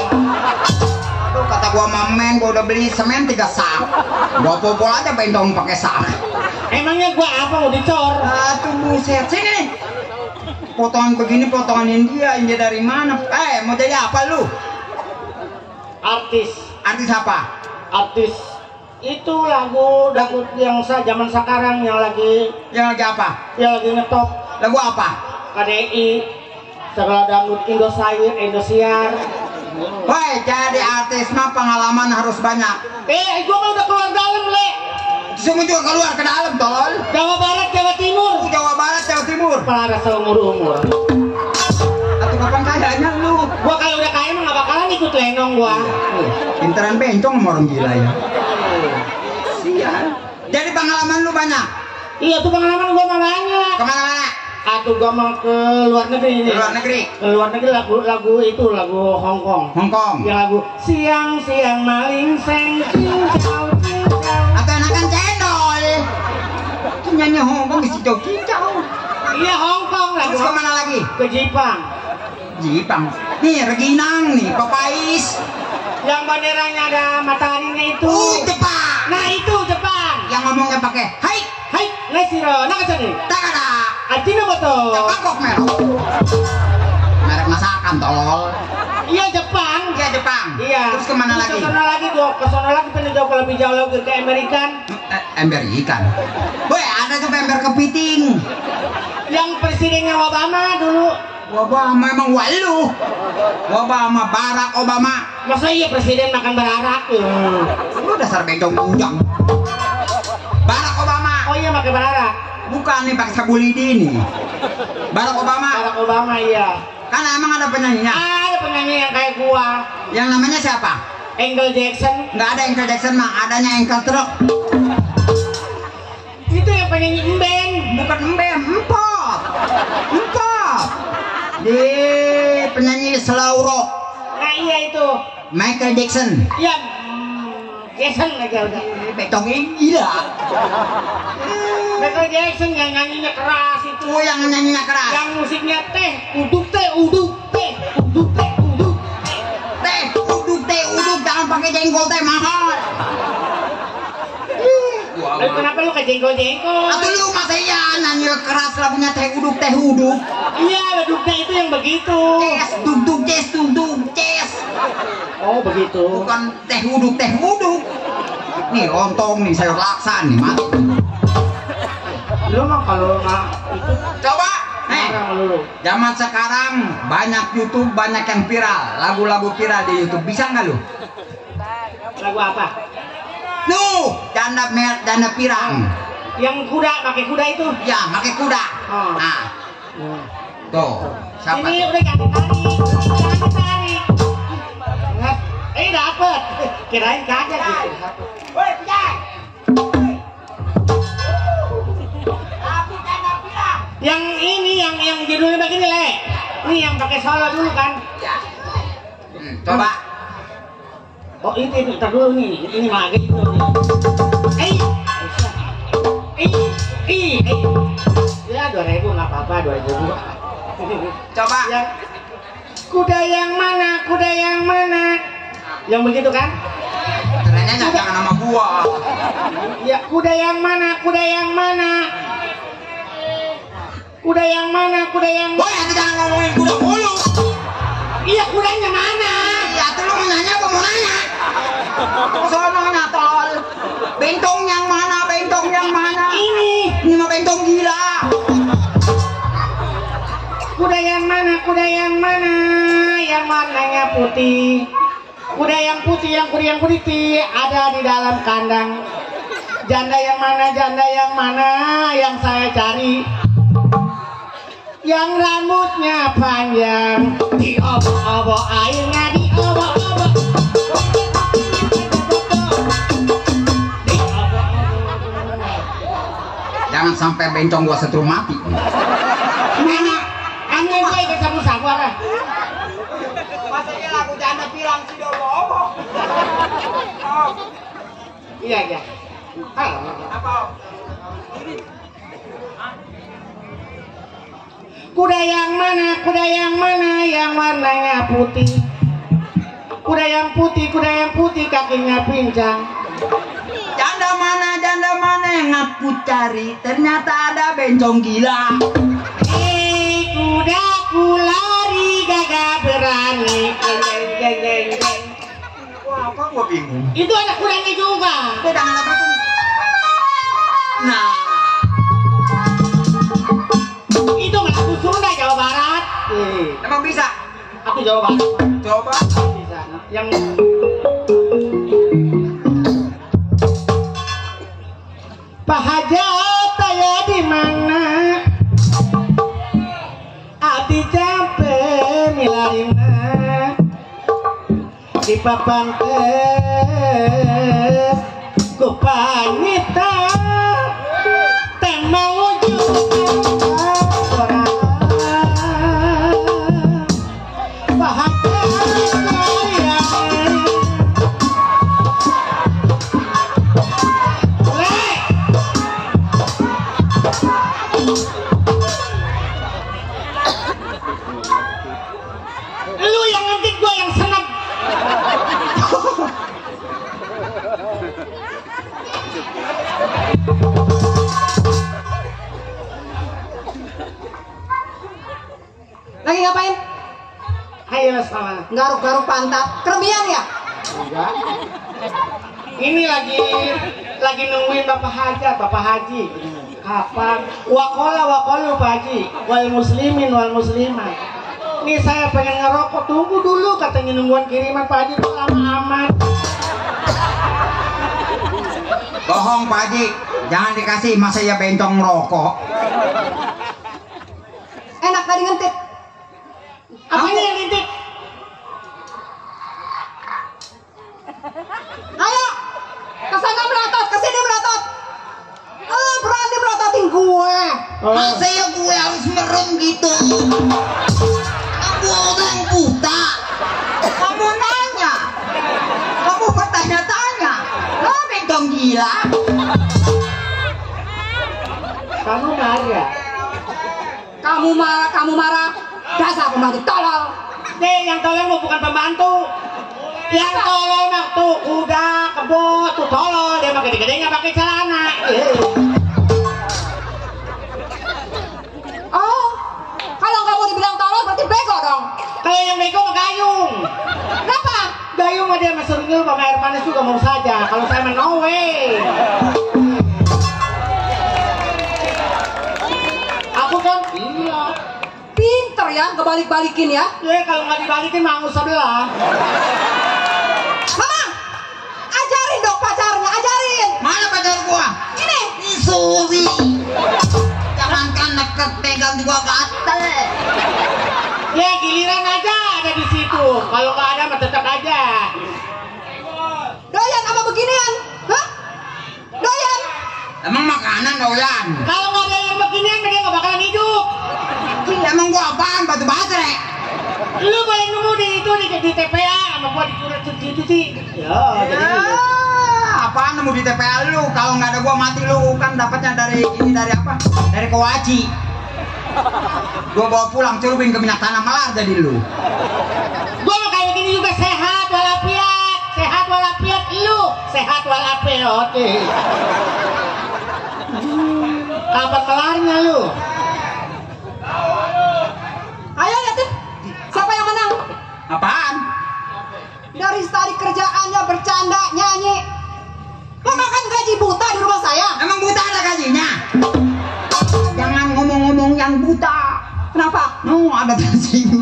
[SPEAKER 6] aduh kata gua mamen gua udah beli semen 3 sak. Gua popol aja bencong pakai sak.
[SPEAKER 4] Emangnya gua apa mau dicor?
[SPEAKER 6] Aduh buset, sini nih. Potongan begini potongan India dari mana? Mau jadi apa lu?
[SPEAKER 4] Artis
[SPEAKER 6] apa?
[SPEAKER 4] Artis itu lagu yang zaman sekarang yang lagi
[SPEAKER 6] apa?
[SPEAKER 4] Yang lagi ngetop.
[SPEAKER 6] Lagu apa?
[SPEAKER 4] KDI segala dangdut Indosiar.
[SPEAKER 6] Woi, jadi artis mah pengalaman harus banyak.
[SPEAKER 4] Gua mah udah keluar dalam le.
[SPEAKER 6] Semua juga keluar ke dalam tolol.
[SPEAKER 4] Jawa Barat, Jawa Timur.
[SPEAKER 6] Jawa Barat, Jawa Timur.
[SPEAKER 4] Pelara seumur-umur.
[SPEAKER 6] Atau kapan kayaknya lu?
[SPEAKER 4] Gua kalau udah kaya mah gak bakalan ikut lenong gua.
[SPEAKER 6] Pinteran bencong sama orang gila ya. Sial. Jadi pengalaman lu banyak?
[SPEAKER 4] Iya tuh pengalaman gua mah banyak.
[SPEAKER 6] Kemana-mana?
[SPEAKER 4] Atau gua mau ke luar negeri ini.
[SPEAKER 6] Ke luar negeri?
[SPEAKER 4] Ke luar negeri lagu Hong Kong. Yang lagu siang-siang maling seng cincau.
[SPEAKER 6] Atau enakan cendol. Nyanyi Hong Kong isi cincau.
[SPEAKER 4] Iya Hong Kong lagu.
[SPEAKER 6] Terus kemana lagi?
[SPEAKER 4] Ke Jepang.
[SPEAKER 6] Nih Reginang nih, Papais.
[SPEAKER 4] Yang benderanya ada mataharinya itu.
[SPEAKER 6] Jepang.
[SPEAKER 4] Nah itu Jepang.
[SPEAKER 6] Yang ngomongnya pakai hai.
[SPEAKER 4] Nesiro, nakasani.
[SPEAKER 6] Takada.
[SPEAKER 4] Ajinomoto.
[SPEAKER 6] Bangkok merek. Merek masakan tolol.
[SPEAKER 4] Iya Jepang. Iya.
[SPEAKER 6] Terus kemana lagi?
[SPEAKER 4] Ke sana lagi pengen jauh lebih jauh lagi ke Amerika.
[SPEAKER 6] Ember ikan. Boy, ada juga ember kepiting.
[SPEAKER 4] Yang presidennya Obama dulu.
[SPEAKER 6] Obama emang walu. Obama Barack Obama.
[SPEAKER 5] Masa iya presiden makan berarak?
[SPEAKER 6] Lu dasar bencong ujang. Barack Obama.
[SPEAKER 5] Oh iya pakai berarak.
[SPEAKER 6] Bukan nih pakai sabulidi nih. Barack Obama.
[SPEAKER 5] Barack Obama iya.
[SPEAKER 6] Kan emang ada penyanyinya.
[SPEAKER 5] Ada penyanyi yang kayak gua.
[SPEAKER 6] Yang namanya siapa?
[SPEAKER 5] Angel Jackson.
[SPEAKER 6] Nggak ada Angel Jackson mah, adanya Angel Truk.
[SPEAKER 5] Itu yang penyanyi embeng.
[SPEAKER 6] Bukan embem, empot. Empot. Di penyanyi slow rock.
[SPEAKER 5] Nah iya itu.
[SPEAKER 6] Michael Jackson.
[SPEAKER 5] Iya. Jackson aja udah.
[SPEAKER 6] Betongnya gila.
[SPEAKER 5] Michael Jackson yang nyanyinya keras itu.
[SPEAKER 6] Oh yang nyanyinya keras.
[SPEAKER 5] Yang musiknya teh uduk teh uduk teh uduk teh uduk
[SPEAKER 6] teh uduk jangan pakai jengkol teh mahal.
[SPEAKER 5] Lalu kenapa lu ke jengkol-jengkol?
[SPEAKER 6] Atau lu masa iya nyanyi keras lagunya teh uduk.
[SPEAKER 5] Iya uduknya itu yang begitu.
[SPEAKER 6] Ces duk ces.
[SPEAKER 5] Oh begitu.
[SPEAKER 6] Bukan teh uduk. Nih lontong nih sayur laksa nih mati.
[SPEAKER 5] Lu mah kalau nggak itu
[SPEAKER 6] Coba.
[SPEAKER 5] lu.
[SPEAKER 6] Zaman sekarang banyak YouTube, banyak yang viral, lagu-lagu viral di YouTube. Bisa nggak lu?
[SPEAKER 5] Lagu apa?
[SPEAKER 6] Janda pirang.
[SPEAKER 5] Yang kuda, pakai kuda itu.
[SPEAKER 6] Ya, pakai kuda.
[SPEAKER 5] Oh.
[SPEAKER 6] Nah, tuh. Siapa?
[SPEAKER 5] Ini udah jangan tarik. Dapet. Kirain kagak gitu.
[SPEAKER 6] Woi, Pijay.
[SPEAKER 5] Yang ini yang judulnya begini Le. Ini yang pakai solo dulu kan?
[SPEAKER 6] Ya. Coba.
[SPEAKER 5] Oh itu ntar dulu nih. Ini mah gitu. Ya 2000 nggak apa-apa 2000.
[SPEAKER 6] Coba.
[SPEAKER 5] Ya. Kuda yang mana? Yang begitu kan?
[SPEAKER 6] Ternyata jangan nama gua.
[SPEAKER 5] Ya kuda yang mana?
[SPEAKER 6] Boy, nanti jangan ngomongin kuda mulu.
[SPEAKER 5] Iya kudanya mana?
[SPEAKER 6] Ya tuh lu mau nanya apa mau nanya? Soalnya tol. Bentong yang mana? Ini mah bentong gila.
[SPEAKER 5] Kuda yang mana? Yang warnanya putih. Kuda yang putih ada di dalam kandang. Janda yang mana yang saya cari? Yang rambutnya panjang, diobok-obok airnya diobok-obok.
[SPEAKER 6] Jangan sampai bencong gua setrum mati.
[SPEAKER 5] Mana? Anu gue ikut sabu-sabu apa?
[SPEAKER 6] Masanya lagu janda pirang si diobok-obok.
[SPEAKER 5] Iya.
[SPEAKER 6] Apa?
[SPEAKER 5] Kuda yang mana yang warnanya putih? Kuda yang putih kakinya pincang.
[SPEAKER 6] Janda mana yang aku cari? Ternyata ada bencong gila.
[SPEAKER 5] Kudaku lari gagah berani. Geng.
[SPEAKER 6] Wah, apa gua bingung.
[SPEAKER 5] Itu ada kudanya juga.
[SPEAKER 6] Beda apa tuh? Nah,
[SPEAKER 5] Itu lagu Sunda Jawa Barat.
[SPEAKER 6] emang bisa?
[SPEAKER 5] Aku Jawa Barat.
[SPEAKER 6] Coba.
[SPEAKER 5] Bisa. Yang Pak Hajat aya di mana? Ati jampe milarina di papan ku panita temang ujung orang Pak Hajat aya lu yang ngetik gua yang seneng.
[SPEAKER 7] Lagi ngapain?
[SPEAKER 5] Ayo sama.
[SPEAKER 7] Garuk-garuk pantat. Keremian ya?
[SPEAKER 5] Enggak. Ini lagi nungguin Bapak Haji. Kapan? Wakola Pak Haji. Wal muslimin wal muslimat. Nih saya pengen ngerokok, tunggu dulu katanya nungguan kiriman Pak Haji tuh lama amat.
[SPEAKER 6] Bohong Pak Haji, jangan dikasih, masa ya bencong rokok.
[SPEAKER 7] Enak tadi ngintip.
[SPEAKER 5] Apanya yang ngintip?
[SPEAKER 7] Ayo, kesana melotot, kesini melotot. Lo berani melototin gue.
[SPEAKER 6] Masa ya gue harus merem gitu? Aku orang buta. Kamu nanya, kamu bertanya-tanya. Lo bencong gila.
[SPEAKER 5] Kamu marah.
[SPEAKER 7] Kamu marah. Dasar pembantu tolol.
[SPEAKER 5] Nih yang tolol mau bukan pembantu. Yang tolol mah tuh kuda, kebo, tuh tolol. Dia mah gede-gede nggak pakai celana.
[SPEAKER 7] Oh, kalau nggak mau dibilang tolol berarti bego dong.
[SPEAKER 5] Kalau yang bego mah gayung.
[SPEAKER 7] Kenapa?
[SPEAKER 5] Gayung mah dia masuk dulu pakai air panas juga mau saja. Kalau saya mah no way. Aku kan iya.
[SPEAKER 7] Pinter ya, kebalik-balikin ya.
[SPEAKER 5] Ya kalau nggak dibalikin mau sebelah.
[SPEAKER 7] Mama, ajarin dong pacarnya, ajarin.
[SPEAKER 6] Mana pacar gua?
[SPEAKER 7] Ini.
[SPEAKER 6] Susi. Jangankan deket, pegang juga gatel.
[SPEAKER 5] Ya giliran aja ada di situ. Kalau nggak ada mah tetap aja.
[SPEAKER 7] Doyan sama beginian? Hah? Doyan?
[SPEAKER 6] Emang makanan doyan?
[SPEAKER 5] Kalau nggak ada yang beginian dia nggak bakalan hidup.
[SPEAKER 6] Emang gua apaan? Batu baterai?
[SPEAKER 5] Lu paling nemu di itu di TPA sama gua di sih. Ya, jadi
[SPEAKER 6] Apaan nemu di TPA lu? Kalau nggak ada gua mati lu kan dapatnya dari ini, dari apa? Dari kewaji. Gua bawa pulang curubin ke minyak tanah malah jadi lu.
[SPEAKER 5] gua mau kayak gini juga sehat walafiat. Sehat walafiat lu. Sehat walafiat. Kapan kelarnya lu?
[SPEAKER 7] Ayo liatin, siapa yang menang?
[SPEAKER 6] Apaan?
[SPEAKER 7] Dari tadi kerjaannya bercanda, nyanyi. Lo makan gaji buta di rumah saya?
[SPEAKER 6] Emang buta ada gajinya? Jangan ngomong-ngomong yang buta.
[SPEAKER 7] Kenapa?
[SPEAKER 6] No, ada gaji.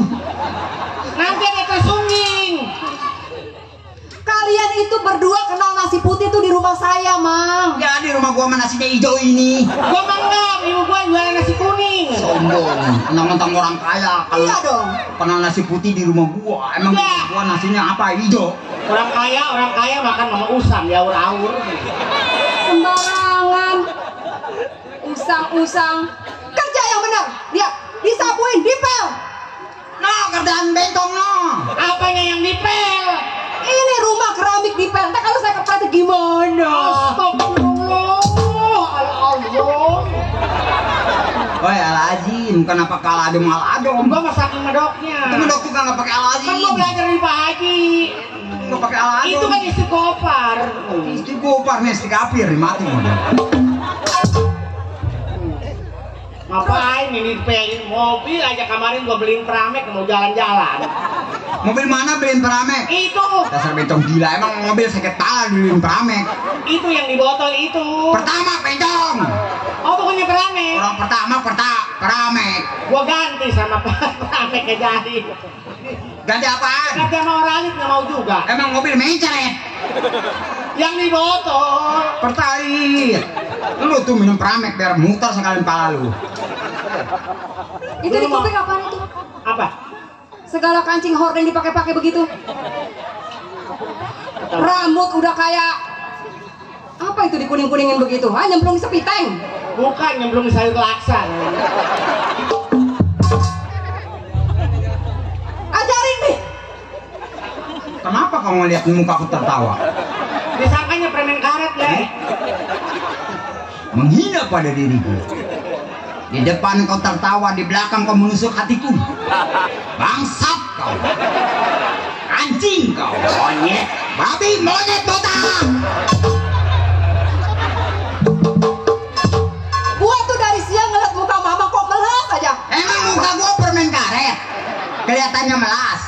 [SPEAKER 5] Nanti ada kesunging.
[SPEAKER 7] Kalian itu berdua kenal nasi putih tuh di rumah saya, Mang.
[SPEAKER 6] Ya di rumah gua mana nasinya hijau ini.
[SPEAKER 5] Gua mah enggak, ibu gua jualan nasi kuning.
[SPEAKER 6] Sombong, mentang-mentang orang kaya. Kalau
[SPEAKER 7] Iya dong.
[SPEAKER 6] kenal nasi putih di rumah gua, emang
[SPEAKER 5] Ya.
[SPEAKER 6] rumah gua nasinya apa? Hijau.
[SPEAKER 5] Orang kaya makan sama usam ya aur-aur.
[SPEAKER 7] Sembarangan. Usang-usang. Kerja yang benar. Lihat, disapuin, dipel.
[SPEAKER 6] No, kerjaan bentong no.
[SPEAKER 5] Apanya yang dipel?
[SPEAKER 7] Ini rumah keramik dipel. Ntar kalau saya kepleset gimana?
[SPEAKER 5] Astagfirullah. Allah.
[SPEAKER 6] Woi, alazim, kenapa kalah adem malah adem?
[SPEAKER 5] Gua mah saking medoknya.
[SPEAKER 6] Itu medok juga nggak pakai alazim.
[SPEAKER 5] Kan gua belajar di Pak Haji.
[SPEAKER 6] Nggak pakai alazim.
[SPEAKER 5] Itu kan isi kopar.
[SPEAKER 6] Itu gopar nih, si kafir mati model.
[SPEAKER 5] Ngapain ini dipelin mobil aja kemarin gua beliin Pramek mau jalan-jalan.
[SPEAKER 6] Mobil mana beliin Pramek?
[SPEAKER 5] Itu.
[SPEAKER 6] Dasar bencong gila, emang mobil sakit pala dibeliin Pramek.
[SPEAKER 5] Itu yang di botol itu.
[SPEAKER 6] Pertama bencong.
[SPEAKER 5] Oh bukannya Pramek.
[SPEAKER 6] Orang pertama Pramek.
[SPEAKER 5] Gua ganti sama Pramek ke jadi.
[SPEAKER 6] Ganti apaan?
[SPEAKER 5] Ganti sama Oralit nggak mau juga.
[SPEAKER 6] Emang mobil mencret.
[SPEAKER 5] Yang di botol.
[SPEAKER 6] Pertalit. Lu tuh minum Pramek biar muter sekalian pala lu.
[SPEAKER 7] Itu di kuping apaan itu?
[SPEAKER 5] Apa?
[SPEAKER 7] Segala kancing horden dipakai-pakai begitu. Rambut udah kayak apa itu dikuning-kuningin begitu? Ah, nyemplung di sepiteng.
[SPEAKER 5] Bukan nyemplung di sayur laksa.
[SPEAKER 7] Ajarin nih.
[SPEAKER 6] Kenapa kau ngeliat muka aku tertawa?
[SPEAKER 5] Disangkanya permen karet le.
[SPEAKER 6] Menghina pada diriku. Di depan kau tertawa, di belakang kau menusuk hatiku. Bangsat kau. Anjing kau. Monyet. Babi monyet botak.
[SPEAKER 7] Gua tuh dari siang ngeliat muka mama kok melas aja.
[SPEAKER 6] Emang muka gua permen karet. Kelihatannya melas.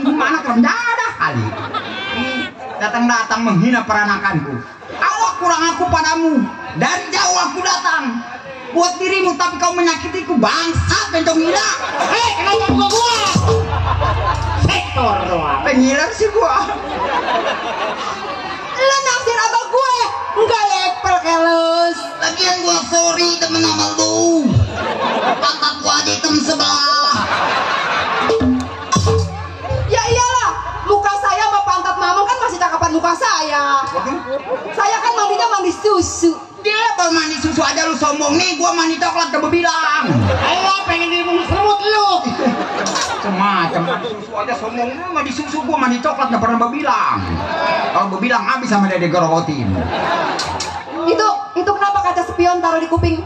[SPEAKER 6] Ini mana kerendadah kali. Datang-datang menghina peranakanku. Awak kurang aku padamu. Dari jauh aku datang. buat dirimu, tapi kau menyakitiku, bangsat bencong gila.
[SPEAKER 5] Kenapa gua? Sektor doang.
[SPEAKER 6] Pengiler sih gua.
[SPEAKER 7] Lu naksir abang gue, enggak lepel kelus.
[SPEAKER 6] Lagian gua sorry temen sama lu. Pantat gua di hitam sebelah.
[SPEAKER 7] Ya iyalah, muka saya sama pantat mamang kan masih cakapan muka saya. Saya kan mandinya mandi susu.
[SPEAKER 6] Dia baru mandi susu aja lu sombong nih, gua mandi coklat gak berbilang.
[SPEAKER 5] Ayo pengen dirimu serut lu.
[SPEAKER 6] Macam mandi susu aja sombong lu, mandi susu gua mandi coklat gak pernah berbilang. Kalau berbilang habis sama dia digorotin.
[SPEAKER 7] Itu kenapa kaca spion taruh di kuping?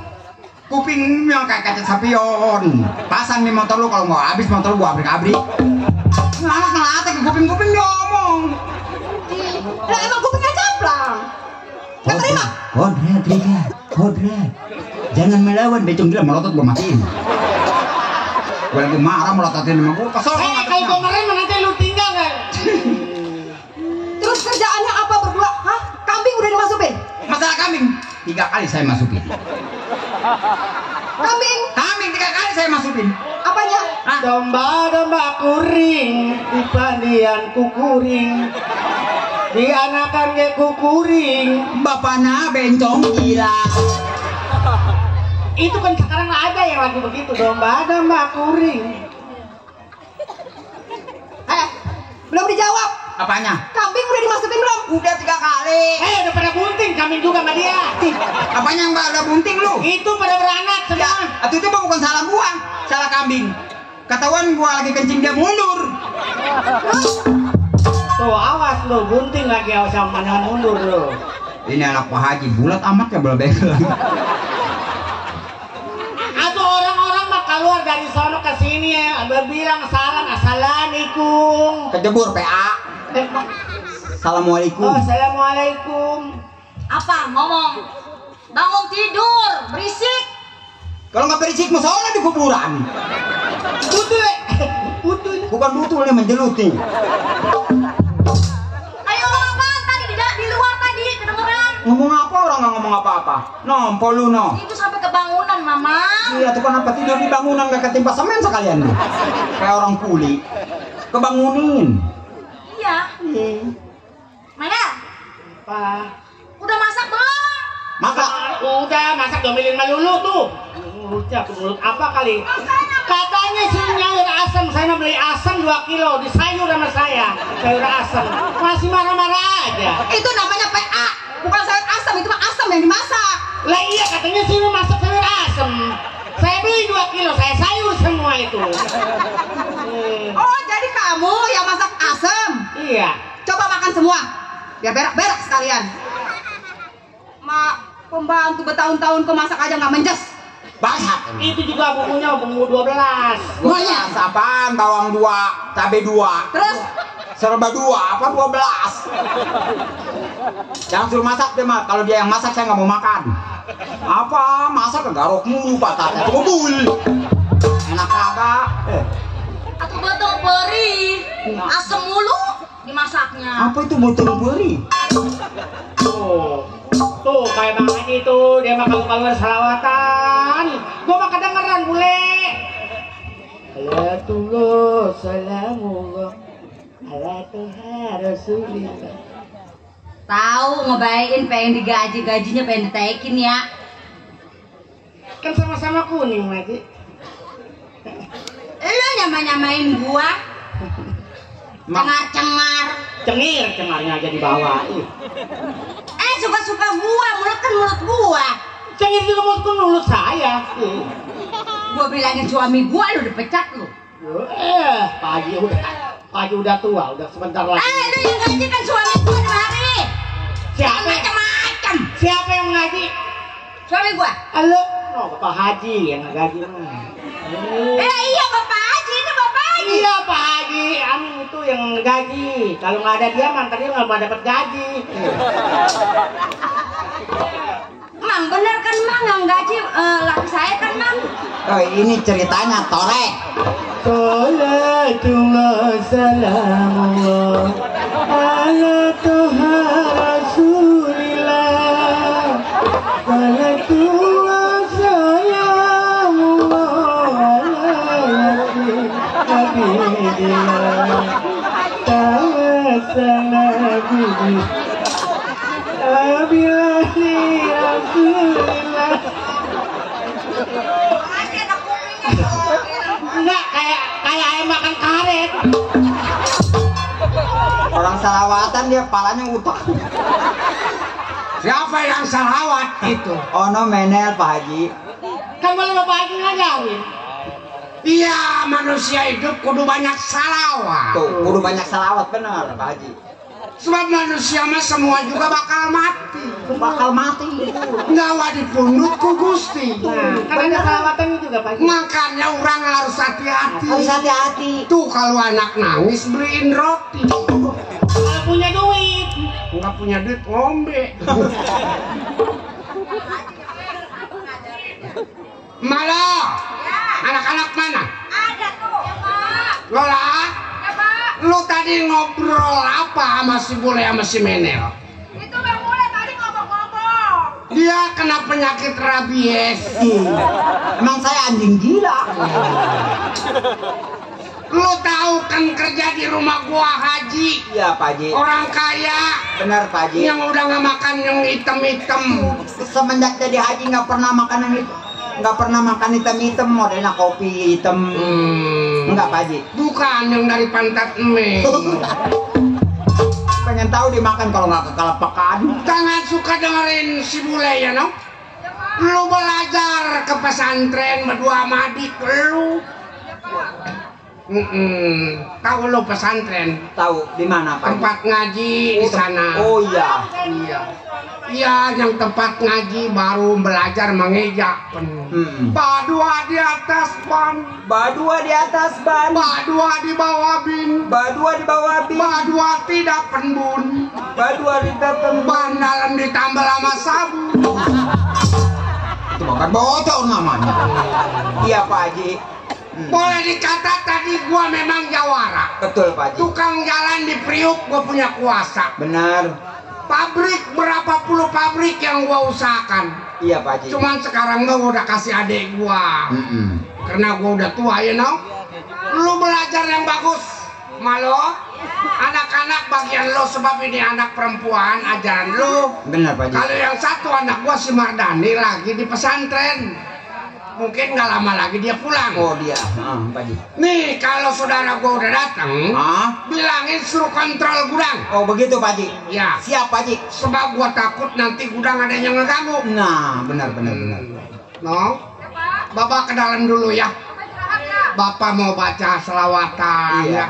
[SPEAKER 6] Kuping yang kayak kaca sapion. Pasang nih motor lu, kalau mau habis motor lu gua abrik-abrik. Anak ngelatih ke kuping-kuping dia ngomong.
[SPEAKER 7] Lah emang kupingnya caplang. Gak terima.
[SPEAKER 6] Hodrat. Jangan melawan, becong gila melotot gua matiin. Gua lagi marah melototin sama gua. Kesel.
[SPEAKER 5] Kalau gua marahin nanti lu tinggal kan.
[SPEAKER 7] Terus kerjaannya apa berdua? Hah? Kambing udah dimasukin?
[SPEAKER 6] Masalah kambing 3 kali saya masukin.
[SPEAKER 7] Kambing?
[SPEAKER 6] Kambing 3 kali saya masukin.
[SPEAKER 7] Apanya?
[SPEAKER 5] Domba-domba kuring, di pandian kukuring, di anakan ge kukuring.
[SPEAKER 6] Bapaknya bencong gila.
[SPEAKER 5] Itu kan sekarang ada yang lagi begitu, domba-domba kuring.
[SPEAKER 7] Belum dijawab.
[SPEAKER 6] Apanya?
[SPEAKER 7] Kambing udah dimasukin belum?
[SPEAKER 6] Udah 3 kali.
[SPEAKER 5] Udah pada bunting kambing juga sama dia.
[SPEAKER 6] Apanya yang udah bunting lu?
[SPEAKER 5] Itu pada beranak semua.
[SPEAKER 6] Atau itu bukan salah gua, salah kambing. Ketahuan gua lagi kencing dia mundur.
[SPEAKER 5] Tuh awas lu, bunting lagi awas sama mundur lu.
[SPEAKER 6] Ini anak Pak Haji bulat amat ya belebel.
[SPEAKER 5] Atau orang-orang mah keluar dari sono ke sini ya, berbilang salam assalamualaikum.
[SPEAKER 6] Kejebur PA. Assalamualaikum.
[SPEAKER 5] Oh, assalamualaikum.
[SPEAKER 8] Apa ngomong? Bangun tidur, berisik.
[SPEAKER 6] Kalau nggak berisik mau sono di kuburan.
[SPEAKER 5] Butuh, butuh.
[SPEAKER 6] Bukan butuh ini menjeluti.
[SPEAKER 8] Ayo ngomong apaan tadi di luar tadi kedengeran.
[SPEAKER 6] Ngomong apa orang nggak ngomong apa-apa. Nompo lu no.
[SPEAKER 8] Itu sampai ke bangunan, Mama.
[SPEAKER 6] Iya tuh kenapa tidur di bangunan nggak ketimpa semen sekalian nih. Kayak orang kuli. Kebangunin.
[SPEAKER 8] Iya. Mana?
[SPEAKER 5] Apa?
[SPEAKER 8] Udah masak belum?
[SPEAKER 6] Maka
[SPEAKER 5] Udah masak domelin melulu tuh. Mulutnya mulut apa kali? Katanya sih nyayur asam, saya mau beli asam 2 kilo di sayur sama saya. Sayur asam. Masih marah-marah aja.
[SPEAKER 7] Itu namanya PA. Bukan sayur asam, itu mah asam yang dimasak.
[SPEAKER 5] Lah iya katanya sih mau masak sayur asam. Saya beli 2 kilo, saya sayur semua itu.
[SPEAKER 7] Oh, jadi kamu yang masak asam?
[SPEAKER 5] Iya.
[SPEAKER 7] Coba makan semua. Biar berak-berak sekalian. Mak, pembantu bertahun-tahun kok masak aja nggak menjes.
[SPEAKER 6] bangsat.
[SPEAKER 5] Itu juga bumbunya bumbu 12.
[SPEAKER 6] Banyak apaan? Bawang 2, cabai 2.
[SPEAKER 7] Terus
[SPEAKER 6] serba 2, apa 12? Jangan suruh masak deh, Mak. Kalau dia yang masak saya nggak mau makan. Apa? Masak kegarok mulu patahnya. Bubul. Enak kagak?
[SPEAKER 8] Atau betul beri, asem mulu dimasaknya.
[SPEAKER 6] Apa itu botol beri?
[SPEAKER 5] Tuh kayak Bang Haji tuh, dia mah kalau salawatan. Gua mah kedengeran bule. Salatullah, salamullah ala Tuhan Rasulillah.
[SPEAKER 8] Tahu ngebayain pengen digaji, gajinya pengen ditaikin ya.
[SPEAKER 5] Kan sama-sama kuning lagi.
[SPEAKER 8] Lu nyamain gua. Cengar-cengar.
[SPEAKER 5] Cengarnya aja di bawah.
[SPEAKER 8] Suka-suka gua, mulut kan mulut gua.
[SPEAKER 5] Cengir juga mulut saya.
[SPEAKER 8] Gua bilangin suami gua lu dipecat lu.
[SPEAKER 5] Pak Haji udah tua, udah sebentar lagi.
[SPEAKER 8] Lu yang gaji kan suami gua 2 hari.
[SPEAKER 5] Siapa?
[SPEAKER 8] Macam-macam.
[SPEAKER 5] Siapa yang ngaji?
[SPEAKER 8] Suami gua.
[SPEAKER 5] Halo, Bapak Haji yang ngaji mah.
[SPEAKER 8] Iya Bapak Haji, ini Bapak Haji.
[SPEAKER 5] Iya Pak Haji, Amin itu yang gaji. Kalau nggak ada dia, mantan dia nggak mau dapat gaji.
[SPEAKER 8] Mang bener kan Mang yang gaji laki saya kan Mang.
[SPEAKER 6] Oh, ini ceritanya torek.
[SPEAKER 5] Salatullah salamullah ala Tuhan Rasulillah. Salatullah salamullah Alhamdulillah. Enggak kayak ayam makan karet.
[SPEAKER 6] Orang salawatan dia palanya utak.
[SPEAKER 1] Siapa yang salawat itu?
[SPEAKER 6] Ono menel Pak Haji.
[SPEAKER 5] Kan malah Bapak Haji ngajarin.
[SPEAKER 1] Iya, manusia hidup kudu banyak salawat.
[SPEAKER 6] Tuh, kudu banyak salawat bener Pak Haji.
[SPEAKER 1] Sebab manusia mah semua juga bakal mati.
[SPEAKER 6] Bakal mati.
[SPEAKER 1] Nyawa dipundut ku Gusti.
[SPEAKER 5] Kan ada salawatan juga Pak Haji.
[SPEAKER 1] Makanya orang harus hati-hati.
[SPEAKER 6] Harus hati-hati.
[SPEAKER 1] Tuh kalau anak nangis beliin roti.
[SPEAKER 5] Kalau punya duit.
[SPEAKER 1] Nggak punya duit ngombe. Malah anak-anak mana?
[SPEAKER 8] Ada tuh. Ya, Pak.
[SPEAKER 1] Lola,
[SPEAKER 8] Ya, Pak.
[SPEAKER 1] lu tadi ngobrol apa sama si Bule sama si Menel?
[SPEAKER 8] Itu Bang Bule tadi ngomong-ngomong.
[SPEAKER 1] Dia kena penyakit rabies.
[SPEAKER 6] Emang saya anjing gila.
[SPEAKER 1] Lu tahu kan kerja di rumah gua Haji,
[SPEAKER 6] Iya Pak Haji.
[SPEAKER 1] orang kaya
[SPEAKER 6] Benar Pak Haji.
[SPEAKER 1] yang udah nggak makan yang hitam-hitam.
[SPEAKER 6] Semenjak jadi haji nggak pernah makan yang itu. Nggak pernah makan hitam-hitam, modelnya kopi hitam. Enggak Pak Haji.
[SPEAKER 1] Bukan yang dari pantat eme.
[SPEAKER 6] Pengen tahu dimakan kalau nggak kekelepekan.
[SPEAKER 1] Jangan suka dengerin si Bule ya no. Lu belajar ke pesantren berdua sama adik lu. Tahu lu pesantren?
[SPEAKER 6] Tahu di mana Pak Haji?
[SPEAKER 1] Tempat ngaji di sana.
[SPEAKER 6] Oh iya.
[SPEAKER 1] Iya. Iya, yang tempat ngaji baru belajar mengeja. Badua di atas ban,
[SPEAKER 6] Badua di atas ban.
[SPEAKER 1] badua di bawah bin,
[SPEAKER 6] Badua di bawah bin.
[SPEAKER 1] badua tidak penbun,
[SPEAKER 6] Badua di depan.
[SPEAKER 1] ban dalam ditambal sama sabun.
[SPEAKER 6] Itu bukan bocor namanya. Iya Pak Haji.
[SPEAKER 1] Boleh dikata tadi gua memang jawara.
[SPEAKER 6] Betul Pak Haji.
[SPEAKER 1] Tukang jalan di Priuk gua punya kuasa.
[SPEAKER 6] Benar.
[SPEAKER 1] Pabrik berapa puluh pabrik yang gua usahakan.
[SPEAKER 6] Iya Pak Haji.
[SPEAKER 1] Cuman sekarang gua udah kasih adik gua. Karena gua udah tua ya no. Lu belajar yang bagus. Malo, anak-anak bagian lo sebab ini anak perempuan ajaran lu.
[SPEAKER 6] Benar Pak Haji.
[SPEAKER 1] Kalau yang satu anak gua si Mardani lagi di pesantren. Mungkin nggak lama lagi dia pulang.
[SPEAKER 6] Oh dia, Pak Haji.
[SPEAKER 1] Nih kalau saudara gua udah datang, bilangin suruh kontrol gudang.
[SPEAKER 6] Oh begitu Pak Haji.
[SPEAKER 1] Ya.
[SPEAKER 6] Siap Pak Haji.
[SPEAKER 1] Sebab gua takut nanti gudang ada yang ngeganggu.
[SPEAKER 6] Nah, benar.
[SPEAKER 1] No, Bapak ke dalam dulu ya. Bapak mau baca selawatan
[SPEAKER 6] Iya.
[SPEAKER 1] ya.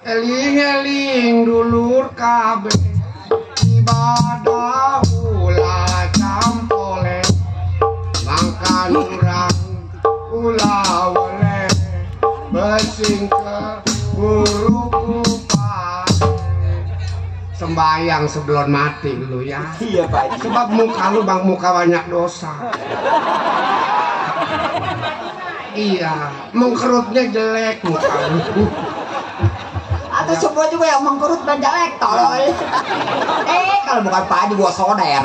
[SPEAKER 1] Eling-eling dulur kabeh ibadah ulah campole mangka nurang ulah oleh besing ke guru kupa sembayang sebelum mati dulu ya.
[SPEAKER 6] Iya Pak Haji.
[SPEAKER 1] Sebab muka lu bang muka banyak dosa. Iya, mengkerutnya jelek muka lu.
[SPEAKER 6] Atau semua juga yang mengkerut dan jelek tolol. Kalau bukan Pak Haji gua soder.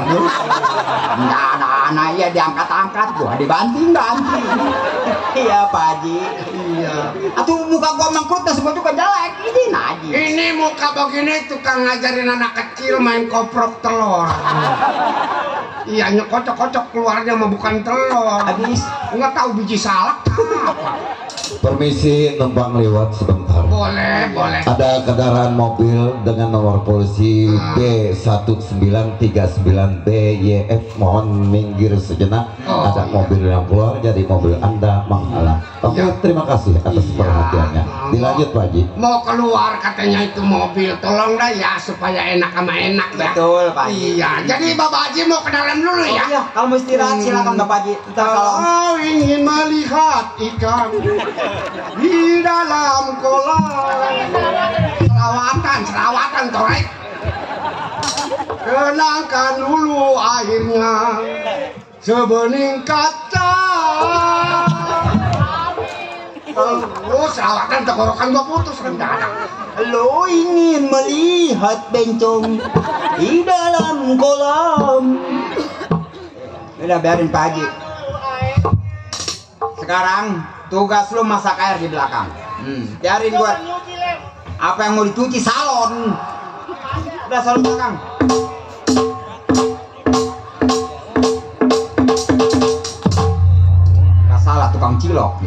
[SPEAKER 6] Nggak ada anak ya diangkat-angkat gua dibanting. Iya Pak Haji.
[SPEAKER 1] Iya.
[SPEAKER 6] Atau muka gua mengkerut dan semua juga jelek. Ini Haji.
[SPEAKER 1] Ini muka begini tukang ngajarin anak kecil main koprok telur. Iya, kocok-kocok keluarnya mah bukan telur.
[SPEAKER 6] Habis
[SPEAKER 1] Nggak tahu biji salak apa.
[SPEAKER 9] Permisi numpang lewat sebentar.
[SPEAKER 1] Boleh.
[SPEAKER 9] Ada kendaraan mobil dengan nomor polisi B1939BYF, mohon minggir sejenak. Ada mobil yang keluar, jadi mobil Anda menghalang. Oke, terima kasih atas perhatiannya. Dilanjut Pak Haji.
[SPEAKER 1] Mau keluar katanya itu mobil, tolong dah ya supaya enak sama enak ya.
[SPEAKER 6] betul Pak Haji.
[SPEAKER 1] Iya, jadi Bapak Haji mau ke dalam dulu ya.
[SPEAKER 6] Iya, kalau mau istirahat silakan Bapak Haji. Ntar kalau
[SPEAKER 1] Kalau ingin melihat ikan di dalam kolam, serawatan torek. Kenangkan dulu airnya sebening kaca. Lu serawatan tenggorokan gua putus rencana.
[SPEAKER 6] lo ingin melihat bencong di dalam kolam. Udah biarin Pak Haji. Sekarang tugas lu masak air di belakang. Biarin gua. Apa yang mau dicuci salon? Udah selalu belakang. Gak salah tukang cilok.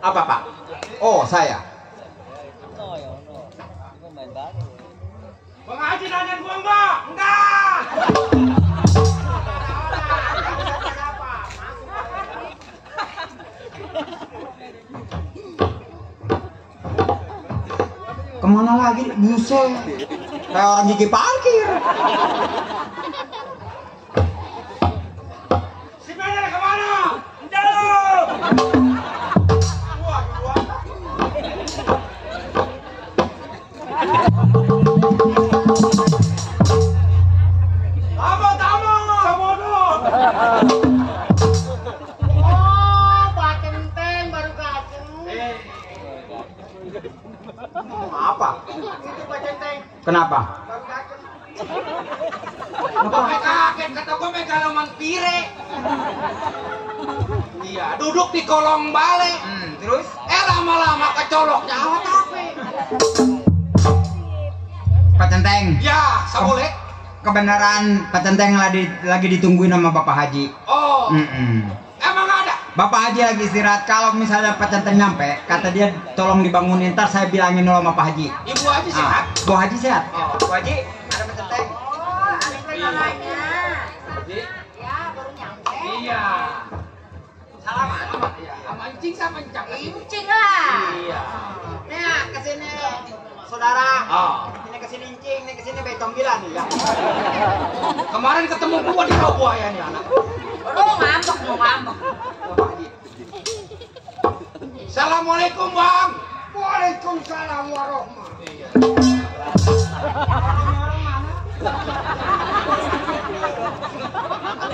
[SPEAKER 6] Apa Pak? Oh saya.
[SPEAKER 3] Bang Haji nanya gua enggak? Enggak.
[SPEAKER 6] Kemana lagi? Buset. Kayak orang gigi parkir.
[SPEAKER 3] Si Menyel kemana? Jauh. Tamu. Samodon.
[SPEAKER 5] Oh, Pak Centeng baru datang.
[SPEAKER 6] Apa?
[SPEAKER 5] Itu Pak Centeng
[SPEAKER 6] Kenapa?
[SPEAKER 5] baru datang.
[SPEAKER 3] Bapak kaget kata gua megaloman pire. Iya, duduk di kolong bale.
[SPEAKER 6] Terus?
[SPEAKER 3] Lama-lama kecolok nyawa tapi.
[SPEAKER 6] Pak Centeng.
[SPEAKER 3] Ya, saboleh.
[SPEAKER 6] Kebenaran Pak Centeng lagi ditungguin sama Bapak Haji.
[SPEAKER 3] Oh, emang ada?
[SPEAKER 6] Bapak Haji lagi istirahat. Kalau misalnya Pak Centeng nyampe, kata dia tolong dibangunin. Ntar saya bilangin dulu sama Pak Haji.
[SPEAKER 3] Ibu Haji sehat?
[SPEAKER 6] Bu Haji sehat.
[SPEAKER 3] Oh.
[SPEAKER 6] Bu Haji, ada Pak Centeng.
[SPEAKER 8] Oh, ada kenalannya.
[SPEAKER 3] Haji?
[SPEAKER 8] Ya, baru nyampe.
[SPEAKER 3] Iya. Salaman ya. Sama Encing sama Encang.
[SPEAKER 8] Incing lah.
[SPEAKER 3] Iya.
[SPEAKER 6] Nah, kesini saudara.
[SPEAKER 3] Oh.
[SPEAKER 6] Ini kesini Incing, ini kesini Betong Gila nih ya.
[SPEAKER 3] Kemarin ketemu gua di Kau Buaya nih anak.
[SPEAKER 8] Lu ngambek.
[SPEAKER 6] Bapak Haji.
[SPEAKER 3] Assalamualaikum Bang.
[SPEAKER 1] Waalaikumsalam warahmatullahi.
[SPEAKER 3] Iya.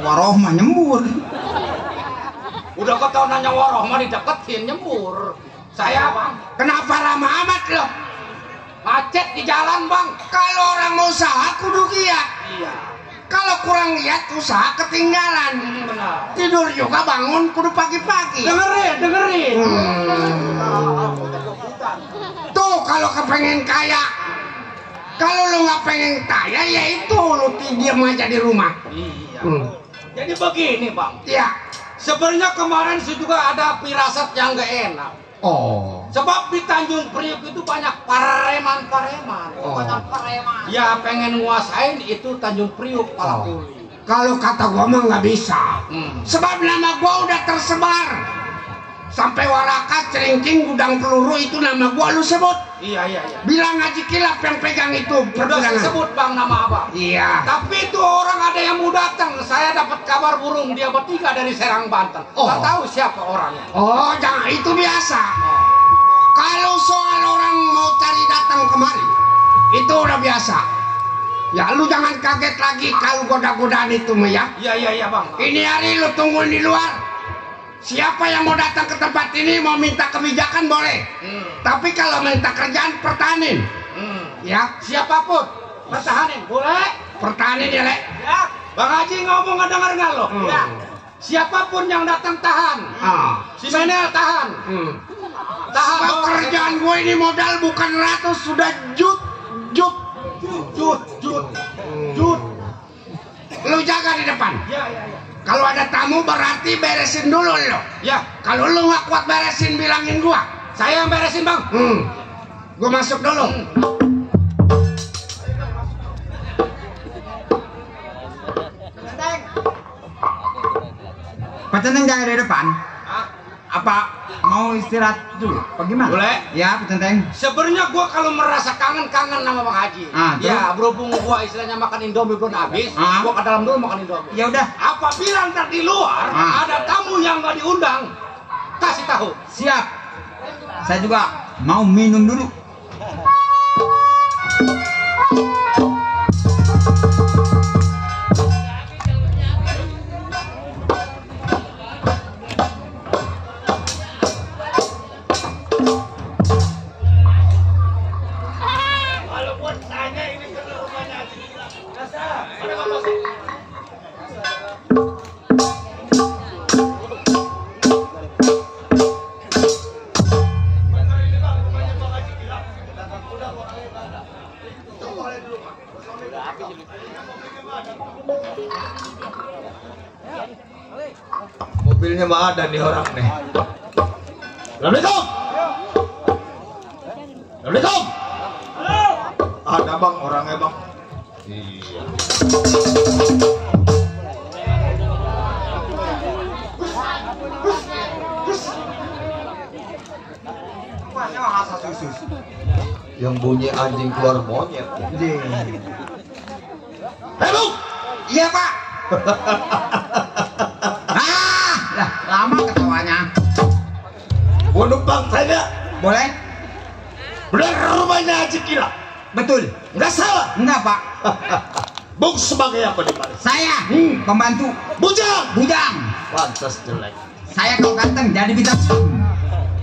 [SPEAKER 6] Warohmah nyembur.
[SPEAKER 3] Udah kau tahu nanya warohmah dideketin nyembur. Saya Bang.
[SPEAKER 1] Kenapa lama amat lo?
[SPEAKER 3] Macet di jalan Bang.
[SPEAKER 1] Kalau orang mau usaha kudu giat.
[SPEAKER 3] Iya.
[SPEAKER 1] Kalau kurang giat usaha ketinggalan.
[SPEAKER 3] Benar.
[SPEAKER 1] Tidur juga bangun kudu pagi-pagi.
[SPEAKER 3] Dengerin.
[SPEAKER 1] Tuh kalau kepengen kaya. Kalau lu nggak pengen kaya ya itu lu diam aja di rumah.
[SPEAKER 3] Iya. Jadi begini Bang.
[SPEAKER 1] Ya.
[SPEAKER 3] Sebenarnya kemarin sih juga ada firasat yang gak enak.
[SPEAKER 1] Oh.
[SPEAKER 3] Sebab di Tanjung Priok itu banyak pareman.
[SPEAKER 1] Banyak
[SPEAKER 3] pareman. Ya pengen nguasain itu Tanjung Priok Palakuli.
[SPEAKER 1] Kalau kata gua mah nggak bisa. Sebab nama gua udah tersebar. Sampai Warakat, Ceringking, Gudang Peluru itu nama gua lu sebut.
[SPEAKER 3] Iya.
[SPEAKER 1] Bilang Haji Kilap yang pegang itu
[SPEAKER 3] Udah
[SPEAKER 1] pergudangan.
[SPEAKER 3] disebut Bang nama Abang.
[SPEAKER 1] Iya.
[SPEAKER 3] Tapi itu orang ada yang mau datang. Saya dapat kabar burung dia bertiga dari Serang Banten. Nggak tahu siapa orangnya.
[SPEAKER 1] Oh, jangan itu biasa. Kalau soal orang mau cari datang kemari, itu udah biasa. Ya lu jangan kaget lagi kalau goda-godaan itu mah ya.
[SPEAKER 3] Iya Bang.
[SPEAKER 1] Ini hari lu tungguin di luar. Siapa yang mau datang ke tempat ini mau minta kebijakan boleh. Tapi kalau minta kerjaan pertahanin. Ya,
[SPEAKER 3] Siapapun pertahanin boleh.
[SPEAKER 1] pertahanin ya, Lek.
[SPEAKER 3] Ya. Bang Haji ngomong nggak denger nggak lo? Ya. Siapapun yang datang tahan. Si Menel tahan. Tahan.
[SPEAKER 1] Sebab kerjaan gue ini modal bukan ratus, sudah jut. Lu jaga di depan.
[SPEAKER 3] Ya.
[SPEAKER 1] Kalau ada tamu berarti beresin dulu lo.
[SPEAKER 3] Ya.
[SPEAKER 1] Kalau lu nggak kuat beresin bilangin gua.
[SPEAKER 3] Saya yang beresin Bang.
[SPEAKER 1] Gua masuk dulu.
[SPEAKER 6] Pak Centeng jaga di depan. Apa mau istirahat dulu? Bagaimana?
[SPEAKER 3] Boleh.
[SPEAKER 6] Ya, Pak Centeng.
[SPEAKER 3] Sebenarnya gua kalau merasa kangen sama Bang Haji. Ya, berhubung gua istilahnya makan Indomie belum habis, gua ke dalam dulu makan Indomie.
[SPEAKER 6] Ya udah.
[SPEAKER 3] Apabila ntar di luar ada tamu yang nggak diundang, kasih tahu.
[SPEAKER 6] Siap. Saya juga mau minum dulu.
[SPEAKER 2] Mobilnya mah ada nih orang nih. Assalamualaikum. Assalamualaikum. Ada bang orangnya bang. Iya. Yang bunyi anjing keluar monyet. Halo.
[SPEAKER 6] Iya pak. Lah lama ketawanya.
[SPEAKER 2] Mau numpang saya?
[SPEAKER 6] Boleh?
[SPEAKER 2] Bener rumahnya Haji Kila?
[SPEAKER 6] Betul.
[SPEAKER 2] Nggak salah?
[SPEAKER 6] Enggak pak.
[SPEAKER 2] Bung sebagai apa di mana?
[SPEAKER 6] Saya pembantu.
[SPEAKER 2] Bujang.
[SPEAKER 6] Bujang.
[SPEAKER 2] Pantas jelek.
[SPEAKER 6] Saya kok ganteng jadi bintang.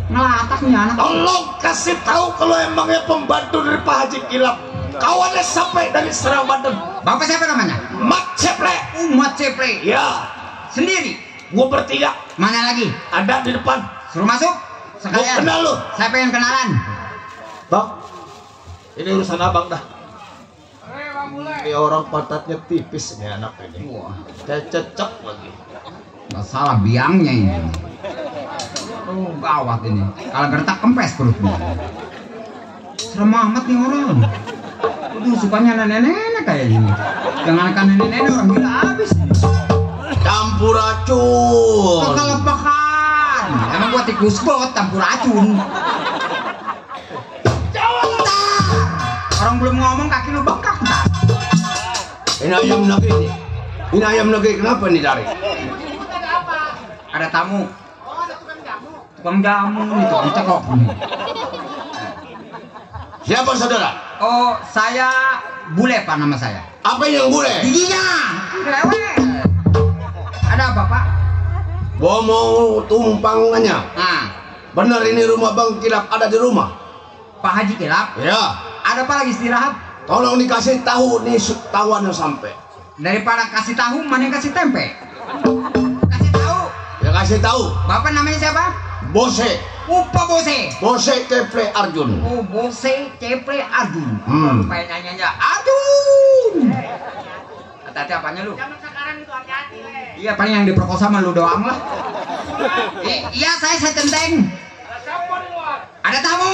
[SPEAKER 6] Ngelataknya anak.
[SPEAKER 2] Tolong kasih tahu kalau emangnya pembantu dari Pak Haji Kilap. Kawannya sampai dari Serang Banten.
[SPEAKER 6] Bapak siapa namanya?
[SPEAKER 2] Mat Ceple.
[SPEAKER 6] Mat Ceple.
[SPEAKER 2] Ya.
[SPEAKER 6] Sendiri.
[SPEAKER 2] Gua bertiga.
[SPEAKER 6] Mana lagi?
[SPEAKER 2] Ada di depan.
[SPEAKER 6] Suruh masuk.
[SPEAKER 2] Gua kenal lu.
[SPEAKER 6] Saya pengen kenalan.
[SPEAKER 2] Bang, ini urusan abang dah. Ini orang pantatnya tipis nih anak ini.
[SPEAKER 6] Wah,
[SPEAKER 2] kayak cecek lagi.
[SPEAKER 6] Masalah biangnya ini. Oh, gawat ini. Kalau gertak kempes perutnya. Serem amat nih orang. Aduh, sukanya nenek-nenek kayak gini. Jangan kan nenek-nenek orang gila habis.
[SPEAKER 2] Campur racun.
[SPEAKER 6] Kekelepakan. Emang gua tikus got campur racun. Orang belum ngomong kaki lu bengkak ntar.
[SPEAKER 1] Ini ayam negeri nih. Ini ayam negeri kenapa nih dari?
[SPEAKER 6] Ada tamu. Tukang jamu nih, tukang cekok nih.
[SPEAKER 1] Siapa saudara?
[SPEAKER 6] Oh, saya Bule pak nama saya.
[SPEAKER 1] Apa yang bule?
[SPEAKER 6] Giginya. Lewet. Ada apa pak?
[SPEAKER 1] Gua mau tumpangannya.
[SPEAKER 6] Nah,
[SPEAKER 1] Benar ini rumah Bang Kilap ada di rumah?
[SPEAKER 6] Pak Haji Kilap.
[SPEAKER 1] Ya.
[SPEAKER 6] Ada apa lagi istirahat?
[SPEAKER 1] Tolong dikasih tahu nih tawannya sampai.
[SPEAKER 6] Daripada kasih tahu, mana yang kasih tempe? Kasih tahu.
[SPEAKER 1] Ya kasih tahu.
[SPEAKER 6] Bapak namanya siapa?
[SPEAKER 1] Bose.
[SPEAKER 6] Upa Bose.
[SPEAKER 1] Bose Ceple Arjun.
[SPEAKER 6] Oh, Bose Ceple Arjun. Pengen nyanyi-nyanyi Arjun. Hati-hati apanya lu?
[SPEAKER 5] Zaman sekarang itu hati-hati.
[SPEAKER 6] Iya, paling yang diperkosa sama lu doang lah. Iya, saya Centeng.
[SPEAKER 3] Siapa di luar?
[SPEAKER 6] Ada tamu.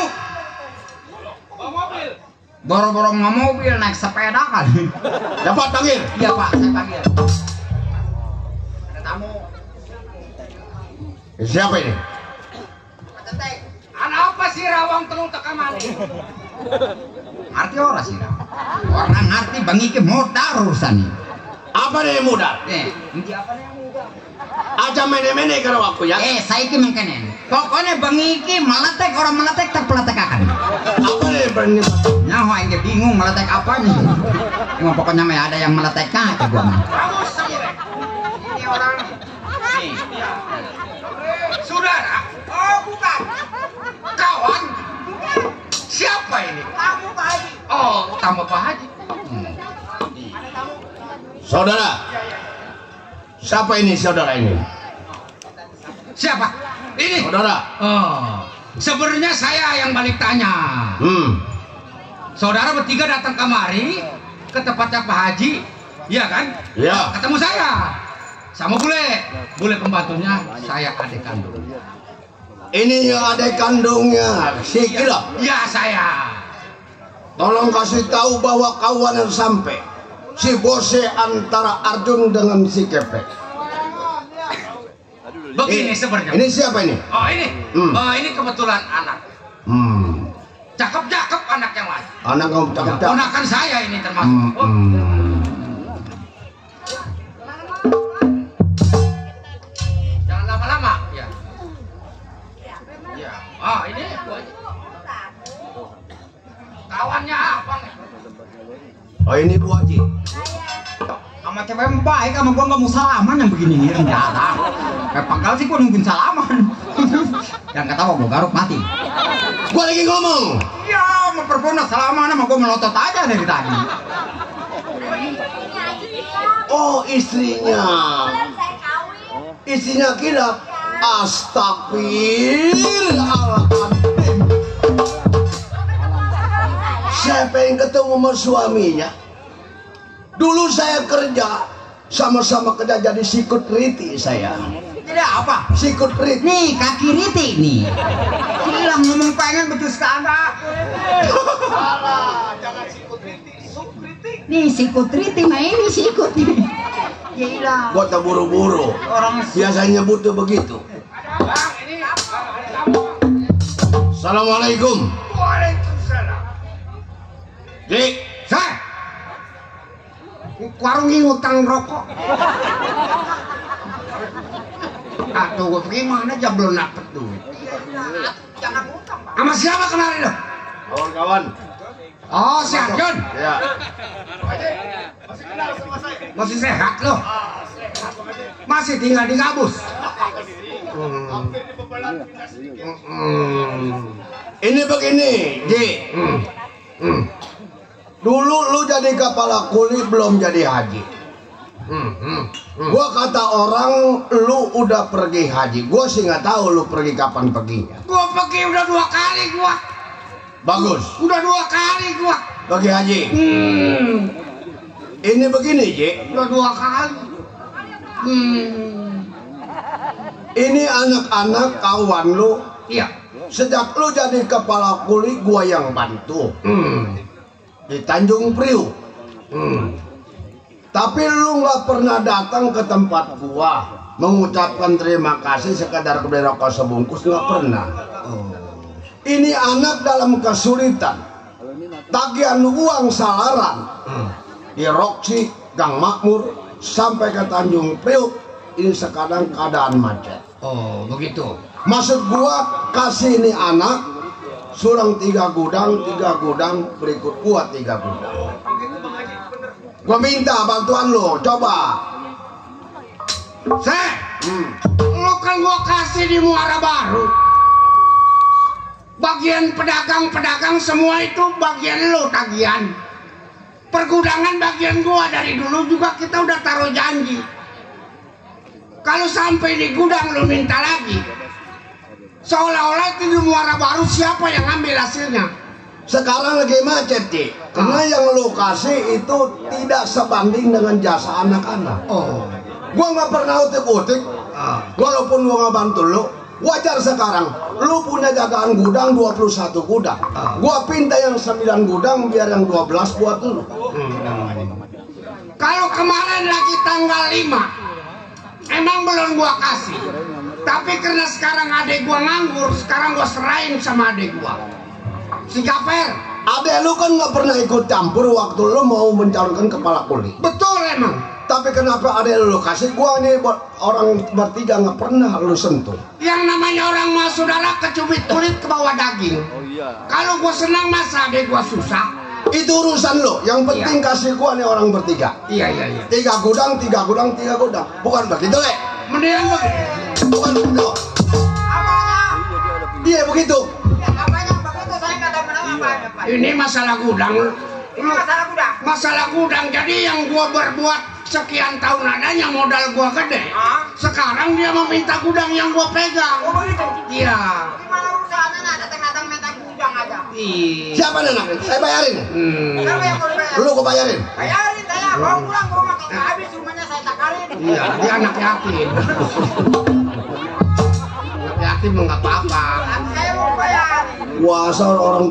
[SPEAKER 3] Bawa mobil.
[SPEAKER 6] Boro-boro nggak mobil, naik sepeda kali.
[SPEAKER 1] Dapat panggil.
[SPEAKER 6] Iya pak, saya panggil. Ada tamu.
[SPEAKER 1] Siapa ini?
[SPEAKER 3] Anak apa sih rawang telung teka mati?
[SPEAKER 6] Arti orang sih. Orang ngerti bangi ke modal urusan ini.
[SPEAKER 1] Apa nih yang muda?
[SPEAKER 6] Ini apa nih yang muda?
[SPEAKER 1] Aja mene-mene kalau aku ya.
[SPEAKER 6] Saya ki mengkenen. Pokoknya bangi ki meletek orang meletek tak peletekakan.
[SPEAKER 1] Apa nih yang berani?
[SPEAKER 6] Nyawa yang bingung meletek apanya. Emang pokoknya mah ada yang meleteknya ke gua mah. Ini orang nih.
[SPEAKER 3] Saudara? Oh bukan. Kawan? Siapa ini?
[SPEAKER 6] Tamu Pak Haji.
[SPEAKER 3] Oh, tamu Pak Haji.
[SPEAKER 1] Saudara. Siapa ini saudara ini?
[SPEAKER 3] Siapa? Ini.
[SPEAKER 1] Saudara.
[SPEAKER 3] Oh, sebenarnya saya yang balik tanya. Saudara bertiga datang kemari ke tempatnya Pak Haji, iya kan?
[SPEAKER 1] Iya.
[SPEAKER 3] Ketemu saya sama Bule pembantunya, saya adik kandung.
[SPEAKER 1] Ini yang adik kandungnya si Kilap.
[SPEAKER 3] Iya saya.
[SPEAKER 1] Tolong kasih tahu bahwa kawan yang sampai si Bose antara Arjun dengan si Kepek.
[SPEAKER 3] Begini sebenarnya.
[SPEAKER 1] Ini siapa ini?
[SPEAKER 3] Oh ini. Oh ini kebetulan anak. Cakep-cakep anak yang lain.
[SPEAKER 1] Anak kamu cakep-cakep.
[SPEAKER 3] Ponakan saya ini termasuk. Jangan lama-lama. Ya. Ya. Oh ini. Kawannya apa nih?
[SPEAKER 1] Oh ini Bu Haji.
[SPEAKER 6] Sama cewek baik sama gua nggak mau salaman yang begini nih jarang. Kayak pangkal sih gua nungguin salaman. Yang kata gua garuk mati.
[SPEAKER 1] Gua lagi ngomong.
[SPEAKER 6] Ya mau performa salaman sama gua melotot aja dari tadi.
[SPEAKER 1] Oh istrinya. Istrinya Kilap. Astagfirullahaladzim. pengen ketemu sama suaminya. Dulu saya kerja, sama-sama kerja jadi sikut riti saya.
[SPEAKER 6] Tidak apa?
[SPEAKER 1] Sikut riti.
[SPEAKER 6] Nih kaki riti nih. Hilang ngomong pengen becus ke anda.
[SPEAKER 3] Salah, jangan sikut riti, suk riti.
[SPEAKER 6] Nih sikut riti, mah ini sikut nih. Ya hilang.
[SPEAKER 1] Gua tak buru-buru.
[SPEAKER 6] Orang
[SPEAKER 1] Biasanya butuh begitu.
[SPEAKER 3] Bang, ini
[SPEAKER 1] Assalamualaikum.
[SPEAKER 3] Waalaikumsalam.
[SPEAKER 1] Dik,
[SPEAKER 3] Saya warungi ngutang rokok. Aduh, gimana aja belum dapet duit.
[SPEAKER 6] jangan utang, Pak.
[SPEAKER 3] Sama siapa kemarin lo?
[SPEAKER 1] kawan-kawan.
[SPEAKER 3] Oh, si Arjun.
[SPEAKER 1] Ya.
[SPEAKER 3] Masih sehat lo? Masih tinggal di Gabus?
[SPEAKER 1] Ini begini, Ji. Dulu lu jadi kepala kuli belum jadi haji. Gua kata orang lu udah pergi haji. Gua sih nggak tahu lu pergi kapan perginya.
[SPEAKER 3] Gua pergi udah 2 kali gua.
[SPEAKER 1] Bagus.
[SPEAKER 3] Udah 2 kali gua.
[SPEAKER 1] Pergi haji. Ini begini, Ji.
[SPEAKER 3] Udah 2 kali.
[SPEAKER 1] Ini anak-anak kawan lu.
[SPEAKER 3] Iya.
[SPEAKER 1] Sejak lu jadi kepala kuli, gua yang bantu. Di Tanjung Priuk. Tapi lu nggak pernah datang ke tempat gua mengucapkan terima kasih sekadar beli rokok sebungkus, nggak pernah. Ini anak dalam kesulitan, tagihan uang salaran di Roksi, Gang Makmur sampai ke Tanjung Priuk. Ini sekarang keadaan macet.
[SPEAKER 3] Oh, begitu.
[SPEAKER 1] Maksud gua kasih ini anak surang 3 gudang, berikut gua 3 gudang. Gua minta bantuan lo, coba.
[SPEAKER 3] Lu kan gua kasih di Muara Baru. Bagian pedagang-pedagang semua itu bagian lu tagihan. Pergudangan bagian gua, dari dulu juga kita udah taruh janji. Kalau sampai di gudang lu minta lagi, seolah-olah itu di Muara Baru siapa yang ambil hasilnya?
[SPEAKER 1] Sekarang lagi macet, Dik. Karena yang lo kasih itu tidak sebanding dengan jasa anak-anak. Gua nggak pernah utik-utik. Walaupun gua nggak bantu lo, wajar sekarang lo punya jagaan gudang 21 gudang. Gua pinta yang 9 gudang biar yang 12 buat lo.
[SPEAKER 3] Kalau kemarin lagi tanggal 5, emang belum gua kasih. Tapi karena sekarang adek gua nganggur, sekarang gua serahin sama adek gua. Si Gaper.
[SPEAKER 1] Adek lu kan nggak pernah ikut campur waktu lu mau mencalonkan kepala kuli.
[SPEAKER 3] Betul emang.
[SPEAKER 1] Tapi kenapa adek lu kasih? Gua nih buat orang bertiga nggak pernah lu sentuh.
[SPEAKER 3] Yang namanya orang mah saudara kecubit kulit ke bawah daging. Kalau gua senang masa adek gua susah.
[SPEAKER 1] Itu urusan lo. Yang penting kasih gua nih orang bertiga.
[SPEAKER 3] Iya.
[SPEAKER 1] 3 gudang. Bukan begitu, Le?
[SPEAKER 3] Mendingan begitu.
[SPEAKER 1] Bukan begitu. Iya begitu.
[SPEAKER 3] Ini masalah gudang. Masalah gudang. Jadi yang gua berbuat sekian tahun adanya modal gua gede. Sekarang dia meminta gudang yang gua pegang.
[SPEAKER 6] Oh begitu?
[SPEAKER 3] Iya.
[SPEAKER 6] Gimana urusannya? Datang-datang minta gudang aja.
[SPEAKER 1] Siapa anak? Saya bayarin.
[SPEAKER 6] Siapa yang mau dibayar?
[SPEAKER 1] Lu gua bayarin.
[SPEAKER 6] Bayarin saya. Bawa pulang ke rumah. Kalau habis rumahnya saya takalin.
[SPEAKER 3] Iya, dia anak yatim. Anak yatim nggak apa-apa.
[SPEAKER 6] Saya mau bayar.
[SPEAKER 1] Puasa orang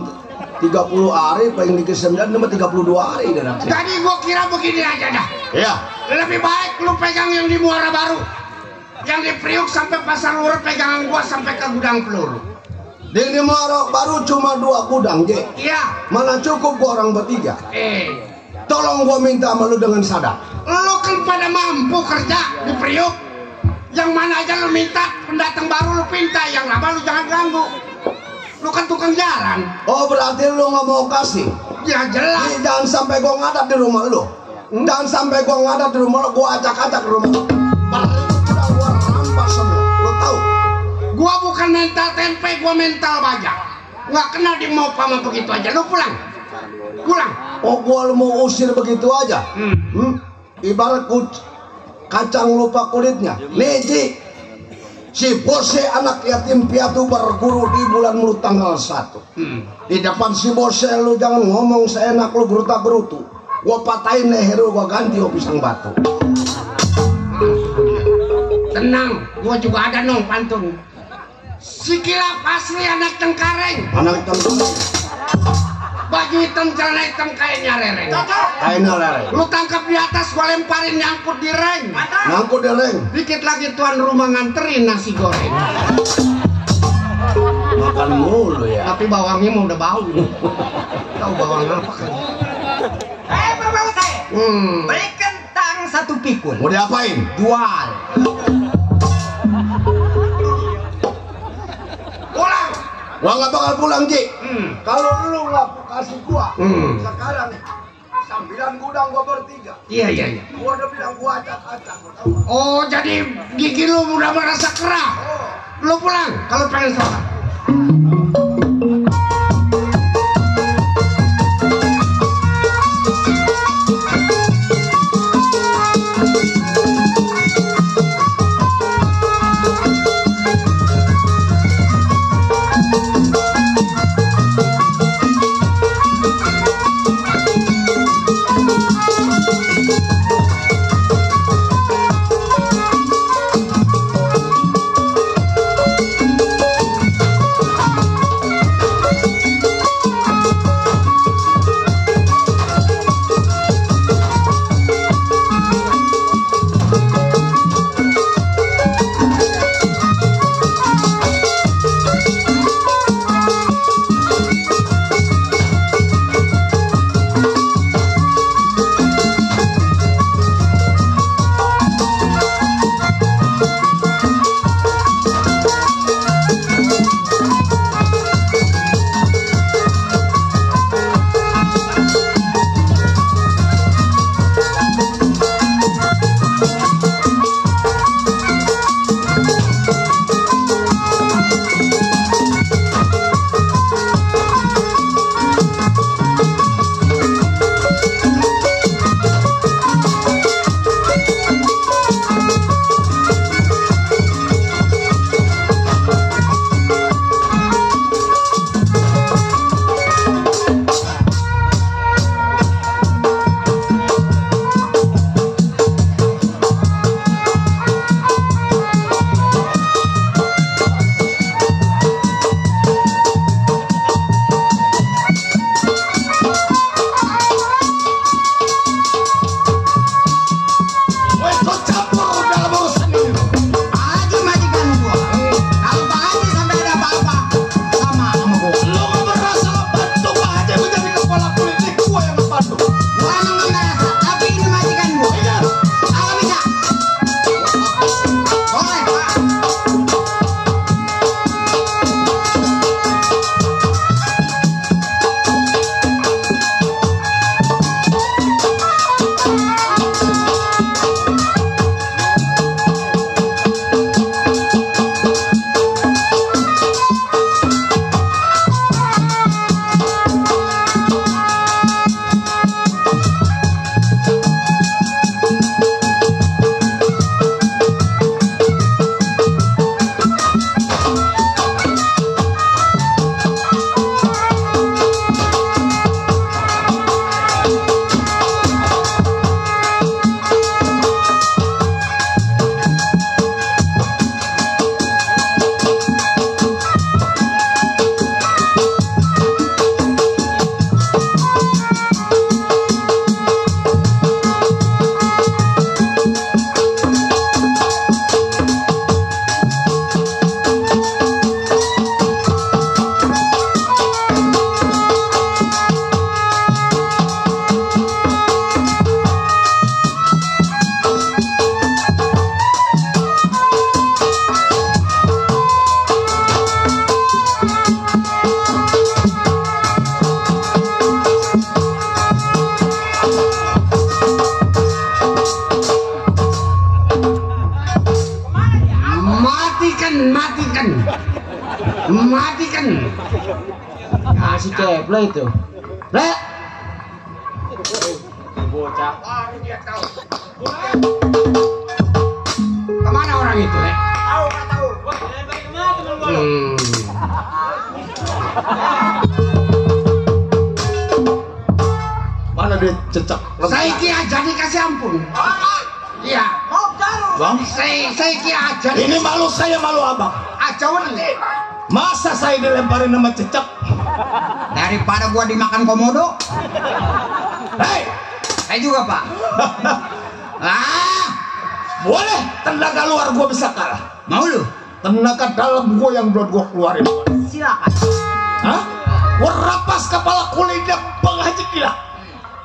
[SPEAKER 1] 30 hari paling dikit 9 cuma 32 hari dan
[SPEAKER 3] Tadi gua kira begini aja dah.
[SPEAKER 1] Iya.
[SPEAKER 3] Lebih baik lu pegang yang di Muara Baru. Yang di Priuk sampai Pasar Lurah pegangan gua sampai ke gudang peluru.
[SPEAKER 1] Di Muara Baru cuma 2 gudang, Je.
[SPEAKER 3] Iya.
[SPEAKER 1] Mana cukup gua orang bertiga. Tolong gua minta sama lu dengan sadar.
[SPEAKER 3] Lu kan pada mampu kerja di Priuk. Yang mana aja lu minta, pendatang baru lu pinta, yang lama lu jangan ganggu. Lu kan tukang jalan.
[SPEAKER 1] Oh berarti lu nggak mau kasih?
[SPEAKER 3] Ya jelas.
[SPEAKER 1] Jangan sampai gua ngadap di rumah lu. Jangan sampai gua ngadap di rumah lu, gua acak-acak di rumah lu. Udah gua rampas semua, lu tahu?
[SPEAKER 3] Gua bukan mental tempe, gua mental baja. Nggak kena di mau sama begitu aja. Lu pulang.
[SPEAKER 1] Oh gua lu mau usir begitu aja? Ibarat kacang lupa kulitnya. Nih Ji, Si Bose anak yatim piatu berguru di bulan Mulut tanggal 1. Di depan si Bose lu jangan ngomong seenak lu geruta-gerutu. Gua patahin leher lu, gua ganti lu pisang batu.
[SPEAKER 3] Tenang, gua juga ada nong pantun. Si Kilap asli anak Cengkareng.
[SPEAKER 1] Anak Cengkareng.
[SPEAKER 3] Baju hitam, celana hitam, kayaknya rereng.
[SPEAKER 1] Kayaknya lereng.
[SPEAKER 3] Lu tangkap di atas, gua lemparin nyangkut di reng.
[SPEAKER 1] Nyangkut di reng.
[SPEAKER 3] Dikit lagi tuan rumah nganterin nasi goreng.
[SPEAKER 1] Makan mulu ya.
[SPEAKER 3] Tapi bawangnya mau udah bau. Tahu bawang apa kan?
[SPEAKER 6] Bapak saya. Beli kentang 1 pikul.
[SPEAKER 1] Mau diapain?
[SPEAKER 6] Jual.
[SPEAKER 3] Pulang.
[SPEAKER 1] Gua nggak bakal pulang, Ji. Kalau lu nggak kasih gua, sekarang 9 gudang gua bertiga.
[SPEAKER 3] Iya.
[SPEAKER 1] Gua udah bilang gua acak-acak.
[SPEAKER 3] Oh, jadi gigi lu udah merasa kerah. Lu pulang kalau pengen sholat. matikan. Nah, si Keple itu. Le. Bocah. Baru dia tahu. Kemana orang itu, Le? Tahu, nggak tahu.
[SPEAKER 2] Mana dia cecak?
[SPEAKER 3] Saya ki aja dikasih ampun. Iya.
[SPEAKER 2] Bang,
[SPEAKER 3] Saya ki aja.
[SPEAKER 2] ini malu saya, malu abang.
[SPEAKER 3] Aja wani.
[SPEAKER 2] Masa saya dilemparin sama cecak?
[SPEAKER 6] Daripada gua dimakan komodo.
[SPEAKER 2] Hei,
[SPEAKER 6] Saya juga, Pak.
[SPEAKER 2] boleh tenaga luar gua bisa kalah.
[SPEAKER 6] Mau lu?
[SPEAKER 2] Tenaga dalam gua yang belum gua keluarin.
[SPEAKER 6] Silakan.
[SPEAKER 2] Hah? Gua rapas kepala kulitnya Bang Haji gila.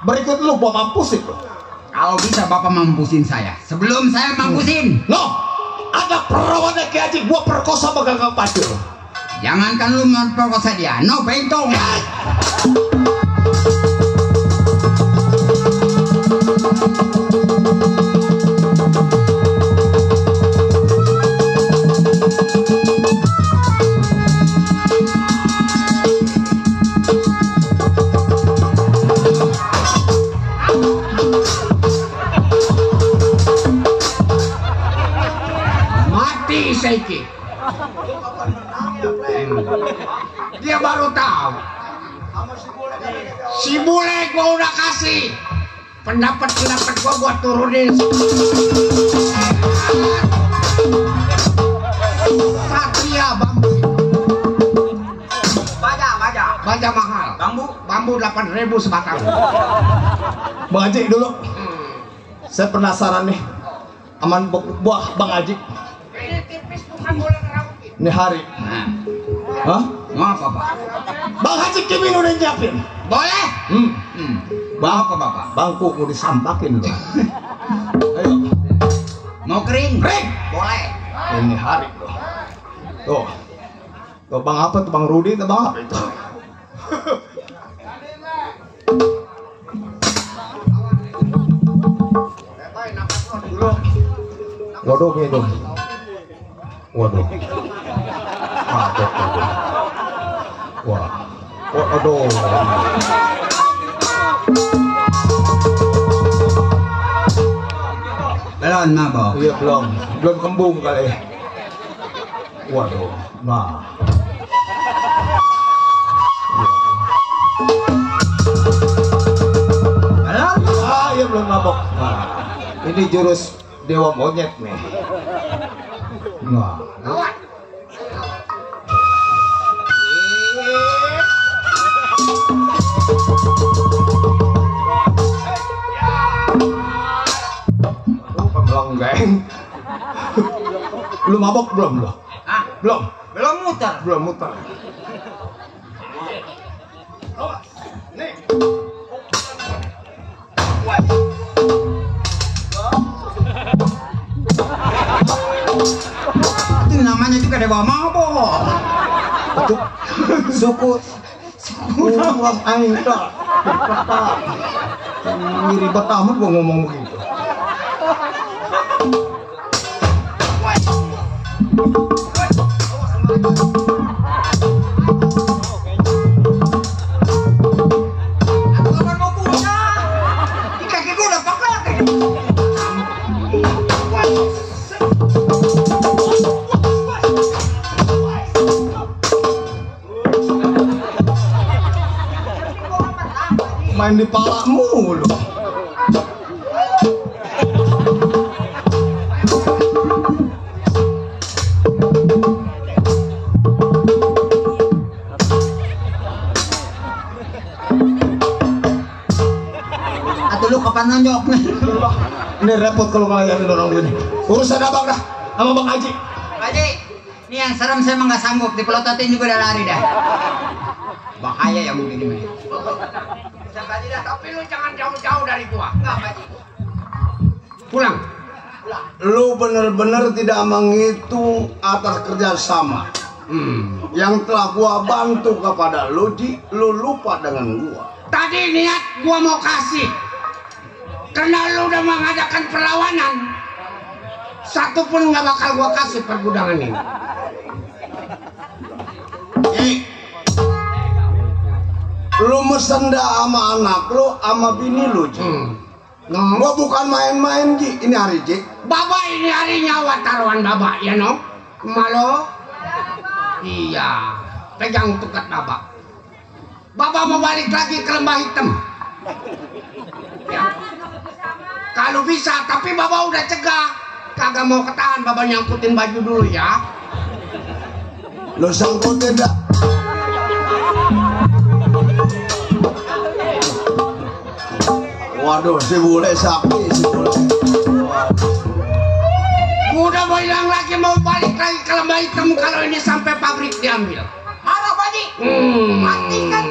[SPEAKER 2] Berikut lu gua mampusin lu.
[SPEAKER 6] Kalau bisa Bapak mampusin saya. Sebelum saya mampusin.
[SPEAKER 2] No, ada perawannya Ki Haji gua perkosa sama Gagak Pasir.
[SPEAKER 6] Jangankan lu memperkosa dia. No, bentong.
[SPEAKER 3] Mati Saiki. Dia baru tahu. Si bule gua udah kasih pendapat gua turunin. Satria bambu. Baja mahal. Bambu 8.000 sebatang.
[SPEAKER 2] Bang Haji dulu. Saya penasaran nih. Aman buah Bang Haji.
[SPEAKER 3] Ini tipis bukan boleh ngerautin.
[SPEAKER 2] Ini hari. Hah?
[SPEAKER 6] Maaf, Bapak.
[SPEAKER 2] Bang Haji Kimin udah nyiapin.
[SPEAKER 3] Boleh?
[SPEAKER 2] Bang,
[SPEAKER 6] Apa, Bapak?
[SPEAKER 2] bangku mau disampakin loh. Ayo.
[SPEAKER 6] Mau kering?
[SPEAKER 2] Kering.
[SPEAKER 6] Boleh.
[SPEAKER 2] Ini hari loh. Tuh. Tuh Bang apa tuh Bang Rudi tuh Bang apa itu? Waduh minum. Waduh. Wah. Waduh.
[SPEAKER 6] Belum mabok.
[SPEAKER 2] Iya belum kembung kali. Waduh. Nah. Iya belum mabok. Nah, ini jurus dewa monyet nih. Nah. Pembelanggeng. Belum mabok belum loh? Belum.
[SPEAKER 6] Belum muter.
[SPEAKER 2] Belum muter.
[SPEAKER 6] Itu namanya juga dewa mabok.
[SPEAKER 2] Itu suku orang aing dah. Ini ribet amat gua ngomong begitu.
[SPEAKER 6] Di kaki gua udah pakai.
[SPEAKER 2] Main di pala mulu.
[SPEAKER 6] Atau lu kapan nonjok nih?
[SPEAKER 2] Ini repot kalau ngelayanin orang gini. Urusan abang dah sama Bang Haji.
[SPEAKER 6] Haji, ini yang serem saya emang nggak sanggup. Dipelototin juga udah lari dah. Bahaya yang begini nih.
[SPEAKER 3] Tapi lu jangan jauh-jauh dari gua. Pulang.
[SPEAKER 1] Lu bener-bener tidak menghitung atas kerjasama yang telah gua bantu kepada lu, Ji. Lu lupa dengan gua.
[SPEAKER 3] Tadi niat gua mau kasih, karena lu udah mengadakan perlawanan. Satu pun nggak bakal gua kasih pergudangan ini.
[SPEAKER 1] Lu mesenda sama anak lu, sama bini lu, Ji. Gua bukan main-main, Ji. Ini hari, Ji.
[SPEAKER 3] Baba ini hari nyawa taruhan baba, ya no? Malo? Iya. pegang tukat Baba. Baba mau balik lagi ke Lembah Hitam. Ya. Kalau bisa, tapi Baba udah cegah. Kagak mau ketahan, Baba nyangkutin baju dulu ya.
[SPEAKER 1] Lo sangkutin dah. Waduh, si bule sapi, si bule.
[SPEAKER 3] Udah mau hilang lagi, mau balik lagi ke Lembah Hitam kalau ini sampai pabrik diambil.
[SPEAKER 6] Marah Pak Haji. Mati kan.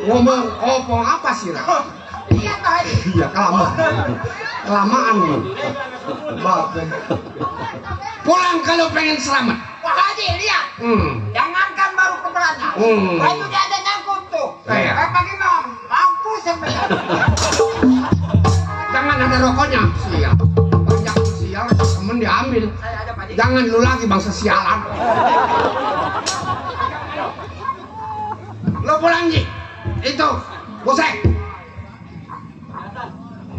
[SPEAKER 3] Ngomong opong apa sih lah?
[SPEAKER 6] Iya Pak Haji.
[SPEAKER 3] Iya kelamaan nih. Pulang kalau pengen selamat.
[SPEAKER 6] Pak Haji lihat. Jangankan baru keberatan. Baju dia ada nyangkut tuh.
[SPEAKER 3] Kayak.
[SPEAKER 6] Pagi mampus sampai.
[SPEAKER 3] Jangan ada rokoknya. Siap. Banyak sial, temen diambil. Jangan lu lagi bangsa sialan. Lo pulang Ji. Itu Bosek.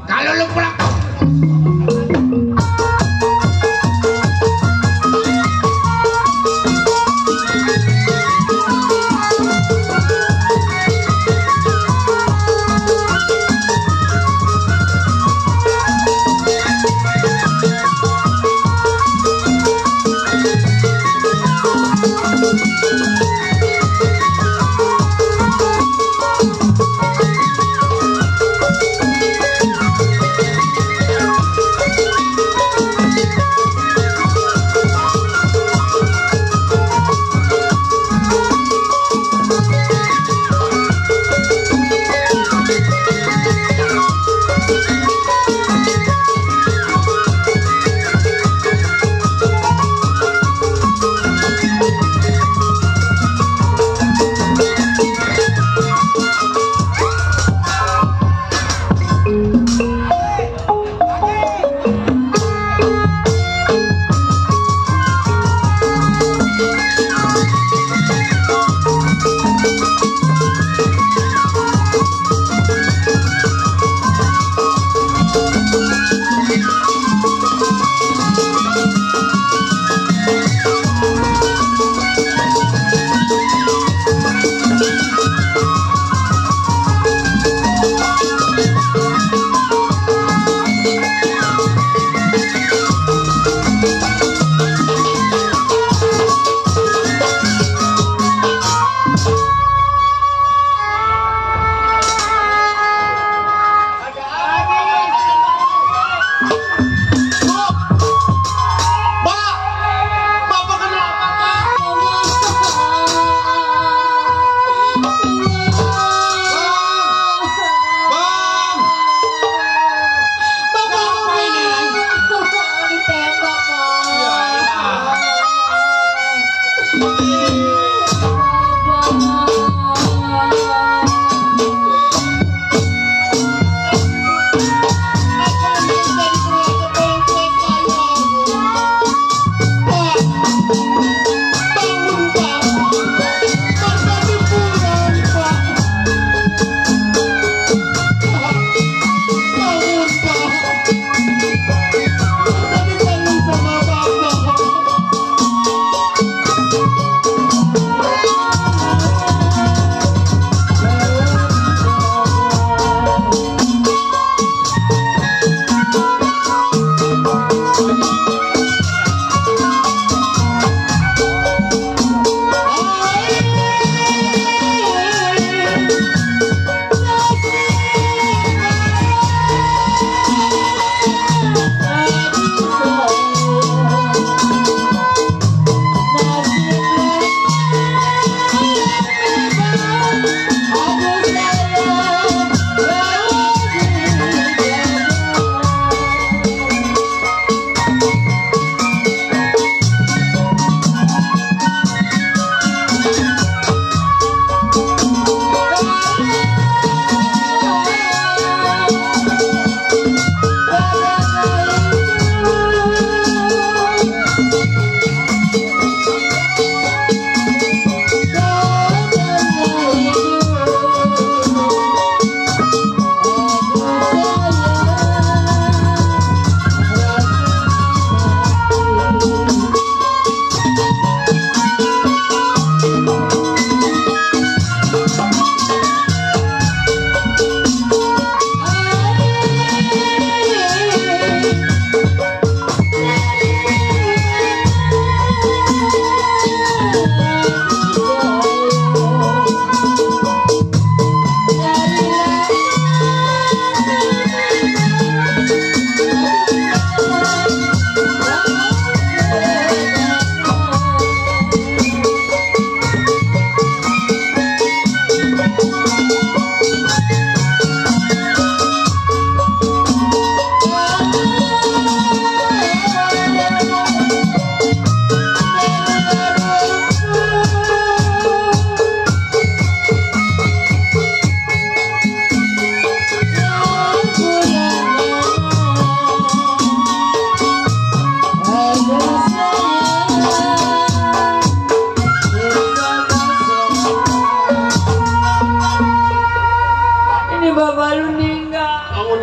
[SPEAKER 3] Kalau lu pulang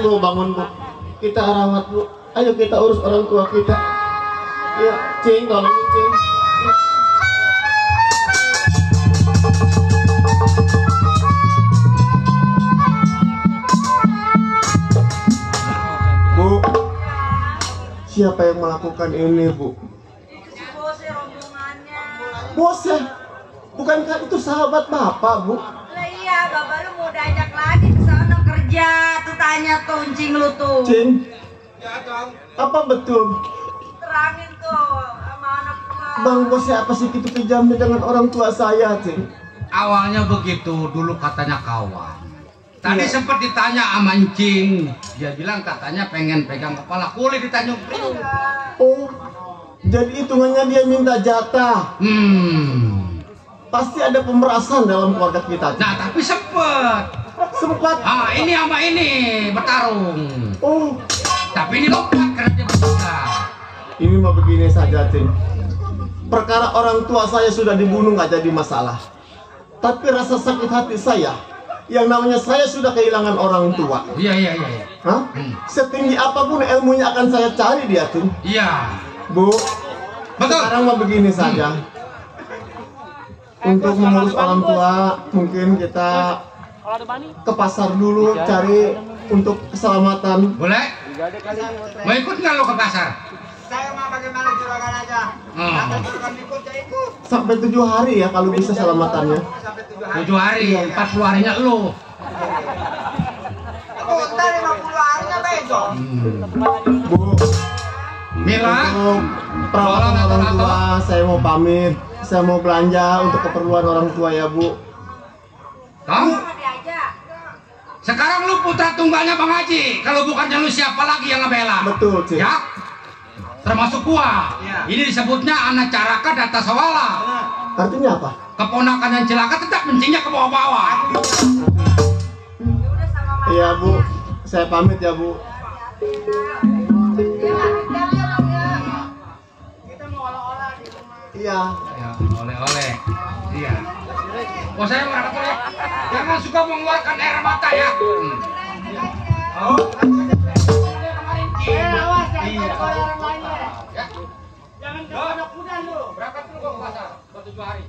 [SPEAKER 5] Bu, bangun Bu. Kita rawat Bu. Ayo kita urus orang tua kita. Ya, Cing, tolongin Cing. Bu, siapa yang melakukan ini Bu? Bosnya? Bukankah itu sahabat Bapak Bu?
[SPEAKER 8] Lah iya, Bapak lu mau diajak lagi ke sana kerja. Tuh tanya tuh Cing lu tuh.
[SPEAKER 5] Cing? Apa betul?
[SPEAKER 8] Terangin tuh sama anak gua.
[SPEAKER 5] Bang bosnya apa sih gitu kejamnya dengan orang tua saya, Cing?
[SPEAKER 3] Awalnya begitu, dulu katanya kawan. Tadi
[SPEAKER 5] Iya.
[SPEAKER 3] sempat ditanya sama Encing, dia bilang katanya pengen pegang kepala kulit di Tanjung Priok.
[SPEAKER 5] Oh, jadi hitungannya dia minta jatah. Pasti ada pemerasan dalam keluarga kita, Cing.
[SPEAKER 3] Nah tapi sempet.
[SPEAKER 5] Sempat.
[SPEAKER 3] Ah ini sama ini bertarung.
[SPEAKER 5] Oh,
[SPEAKER 3] Tapi ini lompat karena dia bertiga.
[SPEAKER 5] ini mah begini saja, Cing. Perkara orang tua saya sudah dibunuh nggak jadi masalah. Tapi rasa sakit hati saya, yang namanya saya sudah kehilangan orang tua.
[SPEAKER 3] Iya.
[SPEAKER 5] Hah? Setinggi apapun ilmunya akan saya cari dia, Cing.
[SPEAKER 3] Iya.
[SPEAKER 5] Bu,
[SPEAKER 3] Betul.
[SPEAKER 5] sekarang mah begini saja. Untuk mengurus orang tua, mungkin kita ke pasar dulu cari untuk keselamatan.
[SPEAKER 3] Boleh? Mau ikut nggak lo ke pasar?
[SPEAKER 6] Saya mah bagaimana juragan aja. Sampai juragan ikut saya ikut.
[SPEAKER 5] Sampai 7 hari ya kalau bisa selamatannya.
[SPEAKER 6] Sampai 7 hari.
[SPEAKER 3] 7 hari, 40 harinya lo.
[SPEAKER 6] Oh, entar 50 harinya besok.
[SPEAKER 5] Bu,
[SPEAKER 3] Mila,
[SPEAKER 5] untuk perawatan orang tua saya mau pamit. Saya mau belanja untuk keperluan orang tua ya, Bu.
[SPEAKER 3] Tom,
[SPEAKER 8] Sama diajak.
[SPEAKER 3] sekarang lu putra tunggalnya Bang Haji. Kalau bukannya lu siapa lagi yang ngebela?
[SPEAKER 5] Betul, Cik.
[SPEAKER 3] Ya, termasuk gua. Ini disebutnya anak caraka data sawala.
[SPEAKER 5] Artinya apa?
[SPEAKER 3] Keponakan yang celaka tetap mencingnya ke bawah-bawah.
[SPEAKER 5] Iya, Bu. Saya pamit ya, Bu. Iya.
[SPEAKER 3] Ya, oleh-oleh. Iya. Oh, saya mau berangkat dulu ya. Jangan suka mengeluarkan air mata ya. Oh.
[SPEAKER 5] Awas,
[SPEAKER 3] Iya.
[SPEAKER 5] orang lainnya.
[SPEAKER 3] Ya.
[SPEAKER 5] Jangan ke pondok kuda lu.
[SPEAKER 3] Berangkat dulu gua ke pasar. Buat 7 hari.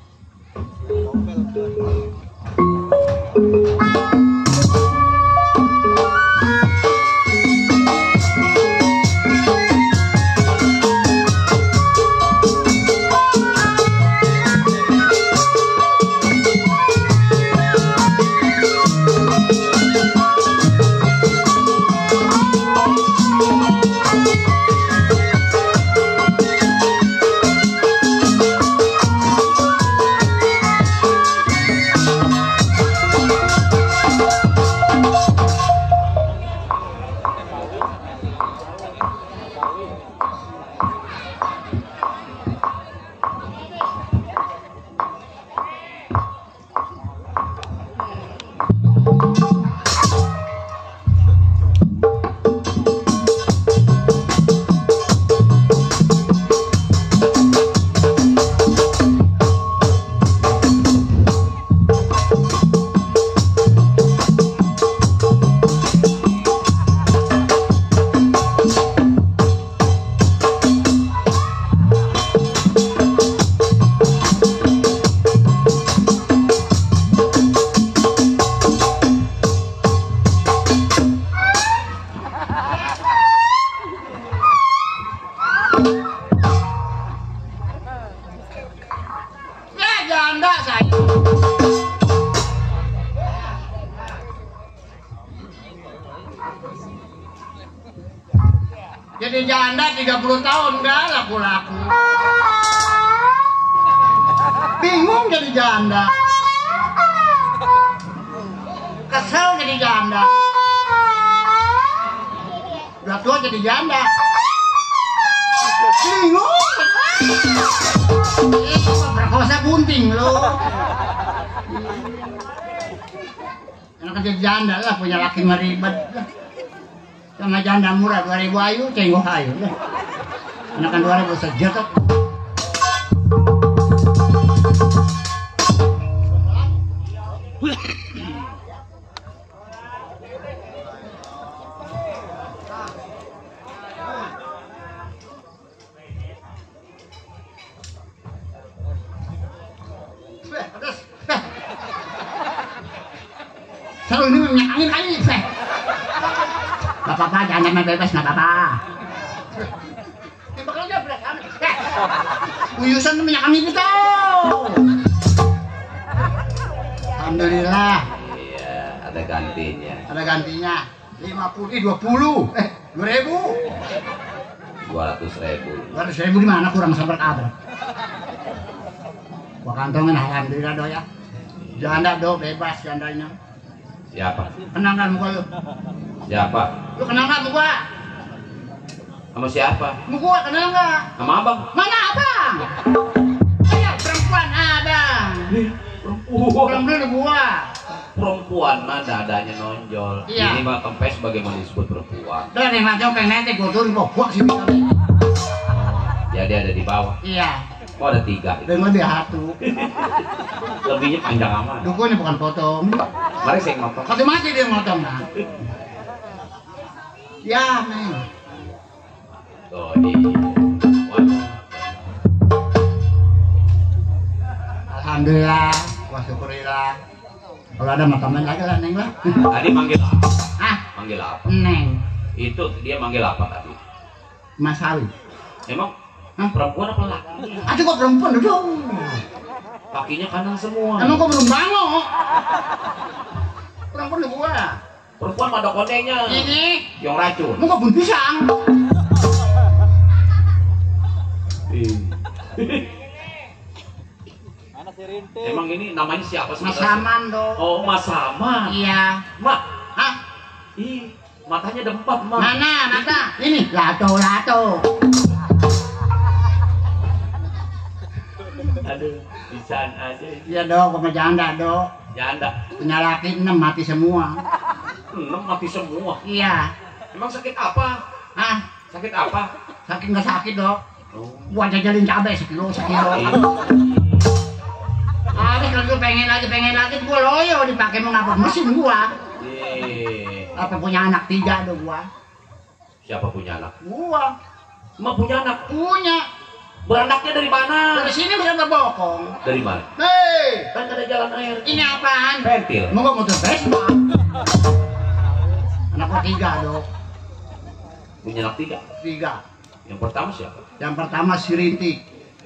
[SPEAKER 5] Jadi janda 30 tahun gak laku-laku. Bingung jadi janda. Kesel jadi janda. Udah tua jadi janda. Bingung. Berkosa bunting lo. Anak jadi janda lah punya laki meribet. Sama janda murah 2000 ayu, cenggoh ayu. Anakan 2000 sejuta. Selalu ini minyak angin kali nih. Gak apa-apa, jangan main bebas, gak apa-apa. Tembak aja berat amat. Uyusan tuh minyak angin itu. Alhamdulillah.
[SPEAKER 10] Iya, ada gantinya.
[SPEAKER 5] Ada gantinya. 50, 20. 2.000.
[SPEAKER 10] 200.000.
[SPEAKER 5] 200.000 di mana kurang sabar kabar. Gua kantongin alhamdulillah do ya. Janda do bebas jandanya.
[SPEAKER 10] Siapa?
[SPEAKER 5] Kenal kan muka lu?
[SPEAKER 10] Siapa?
[SPEAKER 5] Lu kenal kan muka?
[SPEAKER 10] Sama siapa?
[SPEAKER 5] Muka kenal nggak?
[SPEAKER 10] Sama abang.
[SPEAKER 5] Mana abang? Saya perempuan abang. Perempuan gua.
[SPEAKER 10] Perempuan mah dadanya nonjol.
[SPEAKER 5] Iya.
[SPEAKER 10] Ini mah kempes bagaimana disebut perempuan.
[SPEAKER 5] Dan yang macam pengen nanti gua turun gua sih.
[SPEAKER 10] Jadi ada di bawah.
[SPEAKER 5] Iya.
[SPEAKER 10] Oh ada 3.
[SPEAKER 5] Dan lebih satu.
[SPEAKER 10] Lebihnya panjang amat.
[SPEAKER 5] Dukunya bukan potong.
[SPEAKER 10] Mari saya ngomong.
[SPEAKER 5] Satu mati dia motong nah. Ya, Neng.
[SPEAKER 10] Oh iya.
[SPEAKER 5] Alhamdulillah, gua syukurilah. Kalau ada makanan lagi lah, Neng lah.
[SPEAKER 10] Tadi manggil apa?
[SPEAKER 5] Ah,
[SPEAKER 10] Manggil apa?
[SPEAKER 5] Neng.
[SPEAKER 10] Itu dia manggil apa tadi?
[SPEAKER 5] Mas Hawi.
[SPEAKER 10] Emang
[SPEAKER 5] Hah?
[SPEAKER 10] perempuan apa laki?
[SPEAKER 5] Aduh kok perempuan dong.
[SPEAKER 10] Kakinya kanan semua.
[SPEAKER 5] Emang kok belum bangun? Perempuan lu gua.
[SPEAKER 10] Perempuan pada kodenya.
[SPEAKER 5] Ini.
[SPEAKER 10] Yang racun.
[SPEAKER 5] Emang kok bun pisang?
[SPEAKER 10] Emang ini namanya siapa sih?
[SPEAKER 5] Mas Saman dong.
[SPEAKER 10] Oh, Mas Saman.
[SPEAKER 5] Iya.
[SPEAKER 10] Mak.
[SPEAKER 5] Hah?
[SPEAKER 10] Ih, matanya dempat, Mak.
[SPEAKER 5] Mana mata? Ini lato.
[SPEAKER 10] Aduh, bisaan aja.
[SPEAKER 5] Iya dong, gua mah janda dong.
[SPEAKER 10] Janda.
[SPEAKER 5] Punya laki 6 mati semua.
[SPEAKER 10] 6 mati semua.
[SPEAKER 5] Iya.
[SPEAKER 10] Emang sakit apa?
[SPEAKER 5] Hah?
[SPEAKER 10] Sakit apa?
[SPEAKER 5] Sakit nggak sakit dong?
[SPEAKER 10] Oh.
[SPEAKER 5] Gua jajalin cabai sekilo. Habis kalau pengen lagi gua loyo dipakai mengapa mesin gua. Apa punya anak 3 dong gua.
[SPEAKER 10] Siapa punya anak?
[SPEAKER 5] Gua.
[SPEAKER 10] Emak punya anak?
[SPEAKER 5] Punya.
[SPEAKER 10] Beranaknya dari mana?
[SPEAKER 5] Dari sini bisa berbokong.
[SPEAKER 10] Dari mana?
[SPEAKER 5] Hei,
[SPEAKER 10] Kan ada jalan air.
[SPEAKER 5] ini apaan?
[SPEAKER 10] Pentil.
[SPEAKER 5] Mau gua motor Vespa. Anak gua 3 dong.
[SPEAKER 10] Punya anak 3.
[SPEAKER 5] 3.
[SPEAKER 10] Yang pertama siapa?
[SPEAKER 5] Yang pertama si Rintik.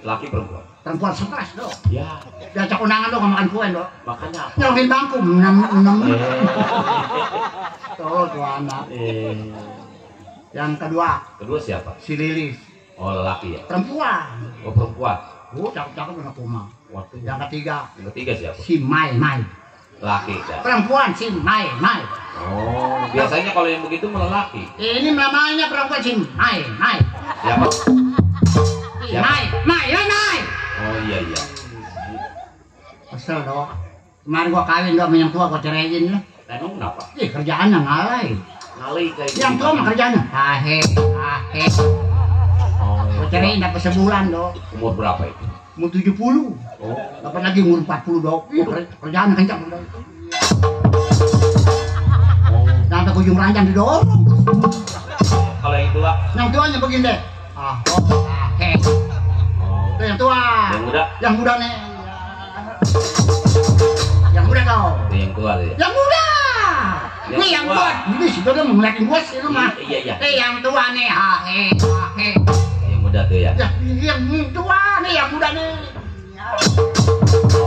[SPEAKER 10] Laki perempuan.
[SPEAKER 5] Perempuan stres dong.
[SPEAKER 10] Ya,
[SPEAKER 5] Diajak undangan dong makan kue dong.
[SPEAKER 10] makanya apa?
[SPEAKER 5] Nyolongin bangku 6.
[SPEAKER 10] Eh,
[SPEAKER 5] Tuh anak. Yang kedua
[SPEAKER 10] kedua siapa?
[SPEAKER 5] si Lilis.
[SPEAKER 10] Oh, laki ya.
[SPEAKER 5] Perempuan.
[SPEAKER 10] Oh, perempuan.
[SPEAKER 5] Cakep-cakep anak rumah.
[SPEAKER 10] Waktu
[SPEAKER 5] Yang ketiga
[SPEAKER 10] yang ketiga siapa?
[SPEAKER 5] si Mai.
[SPEAKER 10] Laki ya.
[SPEAKER 5] Perempuan si Mai.
[SPEAKER 10] Oh, biasanya kalau yang begitu malah laki.
[SPEAKER 5] Ini namanya perempuan si Mai.
[SPEAKER 10] Siapa?
[SPEAKER 5] Si Mai.
[SPEAKER 10] Oh iya.
[SPEAKER 5] Kesel dong. Kemarin gua kawin dong sama yang tua gua ceraiin lah.
[SPEAKER 10] Emang kenapa?
[SPEAKER 5] Kerjaannya ngalai.
[SPEAKER 10] Ngalih kayak
[SPEAKER 5] Yang tua mah kerjaannya ahe.
[SPEAKER 10] Oh,
[SPEAKER 5] Gua ceraiin dapat sebulan dong.
[SPEAKER 10] umur berapa itu?
[SPEAKER 5] Umur 70.
[SPEAKER 10] Oh,
[SPEAKER 5] Dapat lagi umur 40 dong. Kerjaannya kencang dong. Sampai ke ujung ranjang didorong.
[SPEAKER 10] kalau yang tua?
[SPEAKER 5] Yang tuanya begini deh. Itu yang tua.
[SPEAKER 10] Yang muda?
[SPEAKER 5] Yang muda nih. Yang muda kau.
[SPEAKER 10] Itu yang tua tuh ya.
[SPEAKER 5] Yang muda.
[SPEAKER 10] Yang
[SPEAKER 5] Nih yang
[SPEAKER 10] tua.
[SPEAKER 5] tua. Ini sih udah ngeliatin gua sih lu mah.
[SPEAKER 10] Iya.
[SPEAKER 5] Yang tua nih.
[SPEAKER 10] Yang muda tuh ya.
[SPEAKER 5] Yang tua nih, yang muda nih.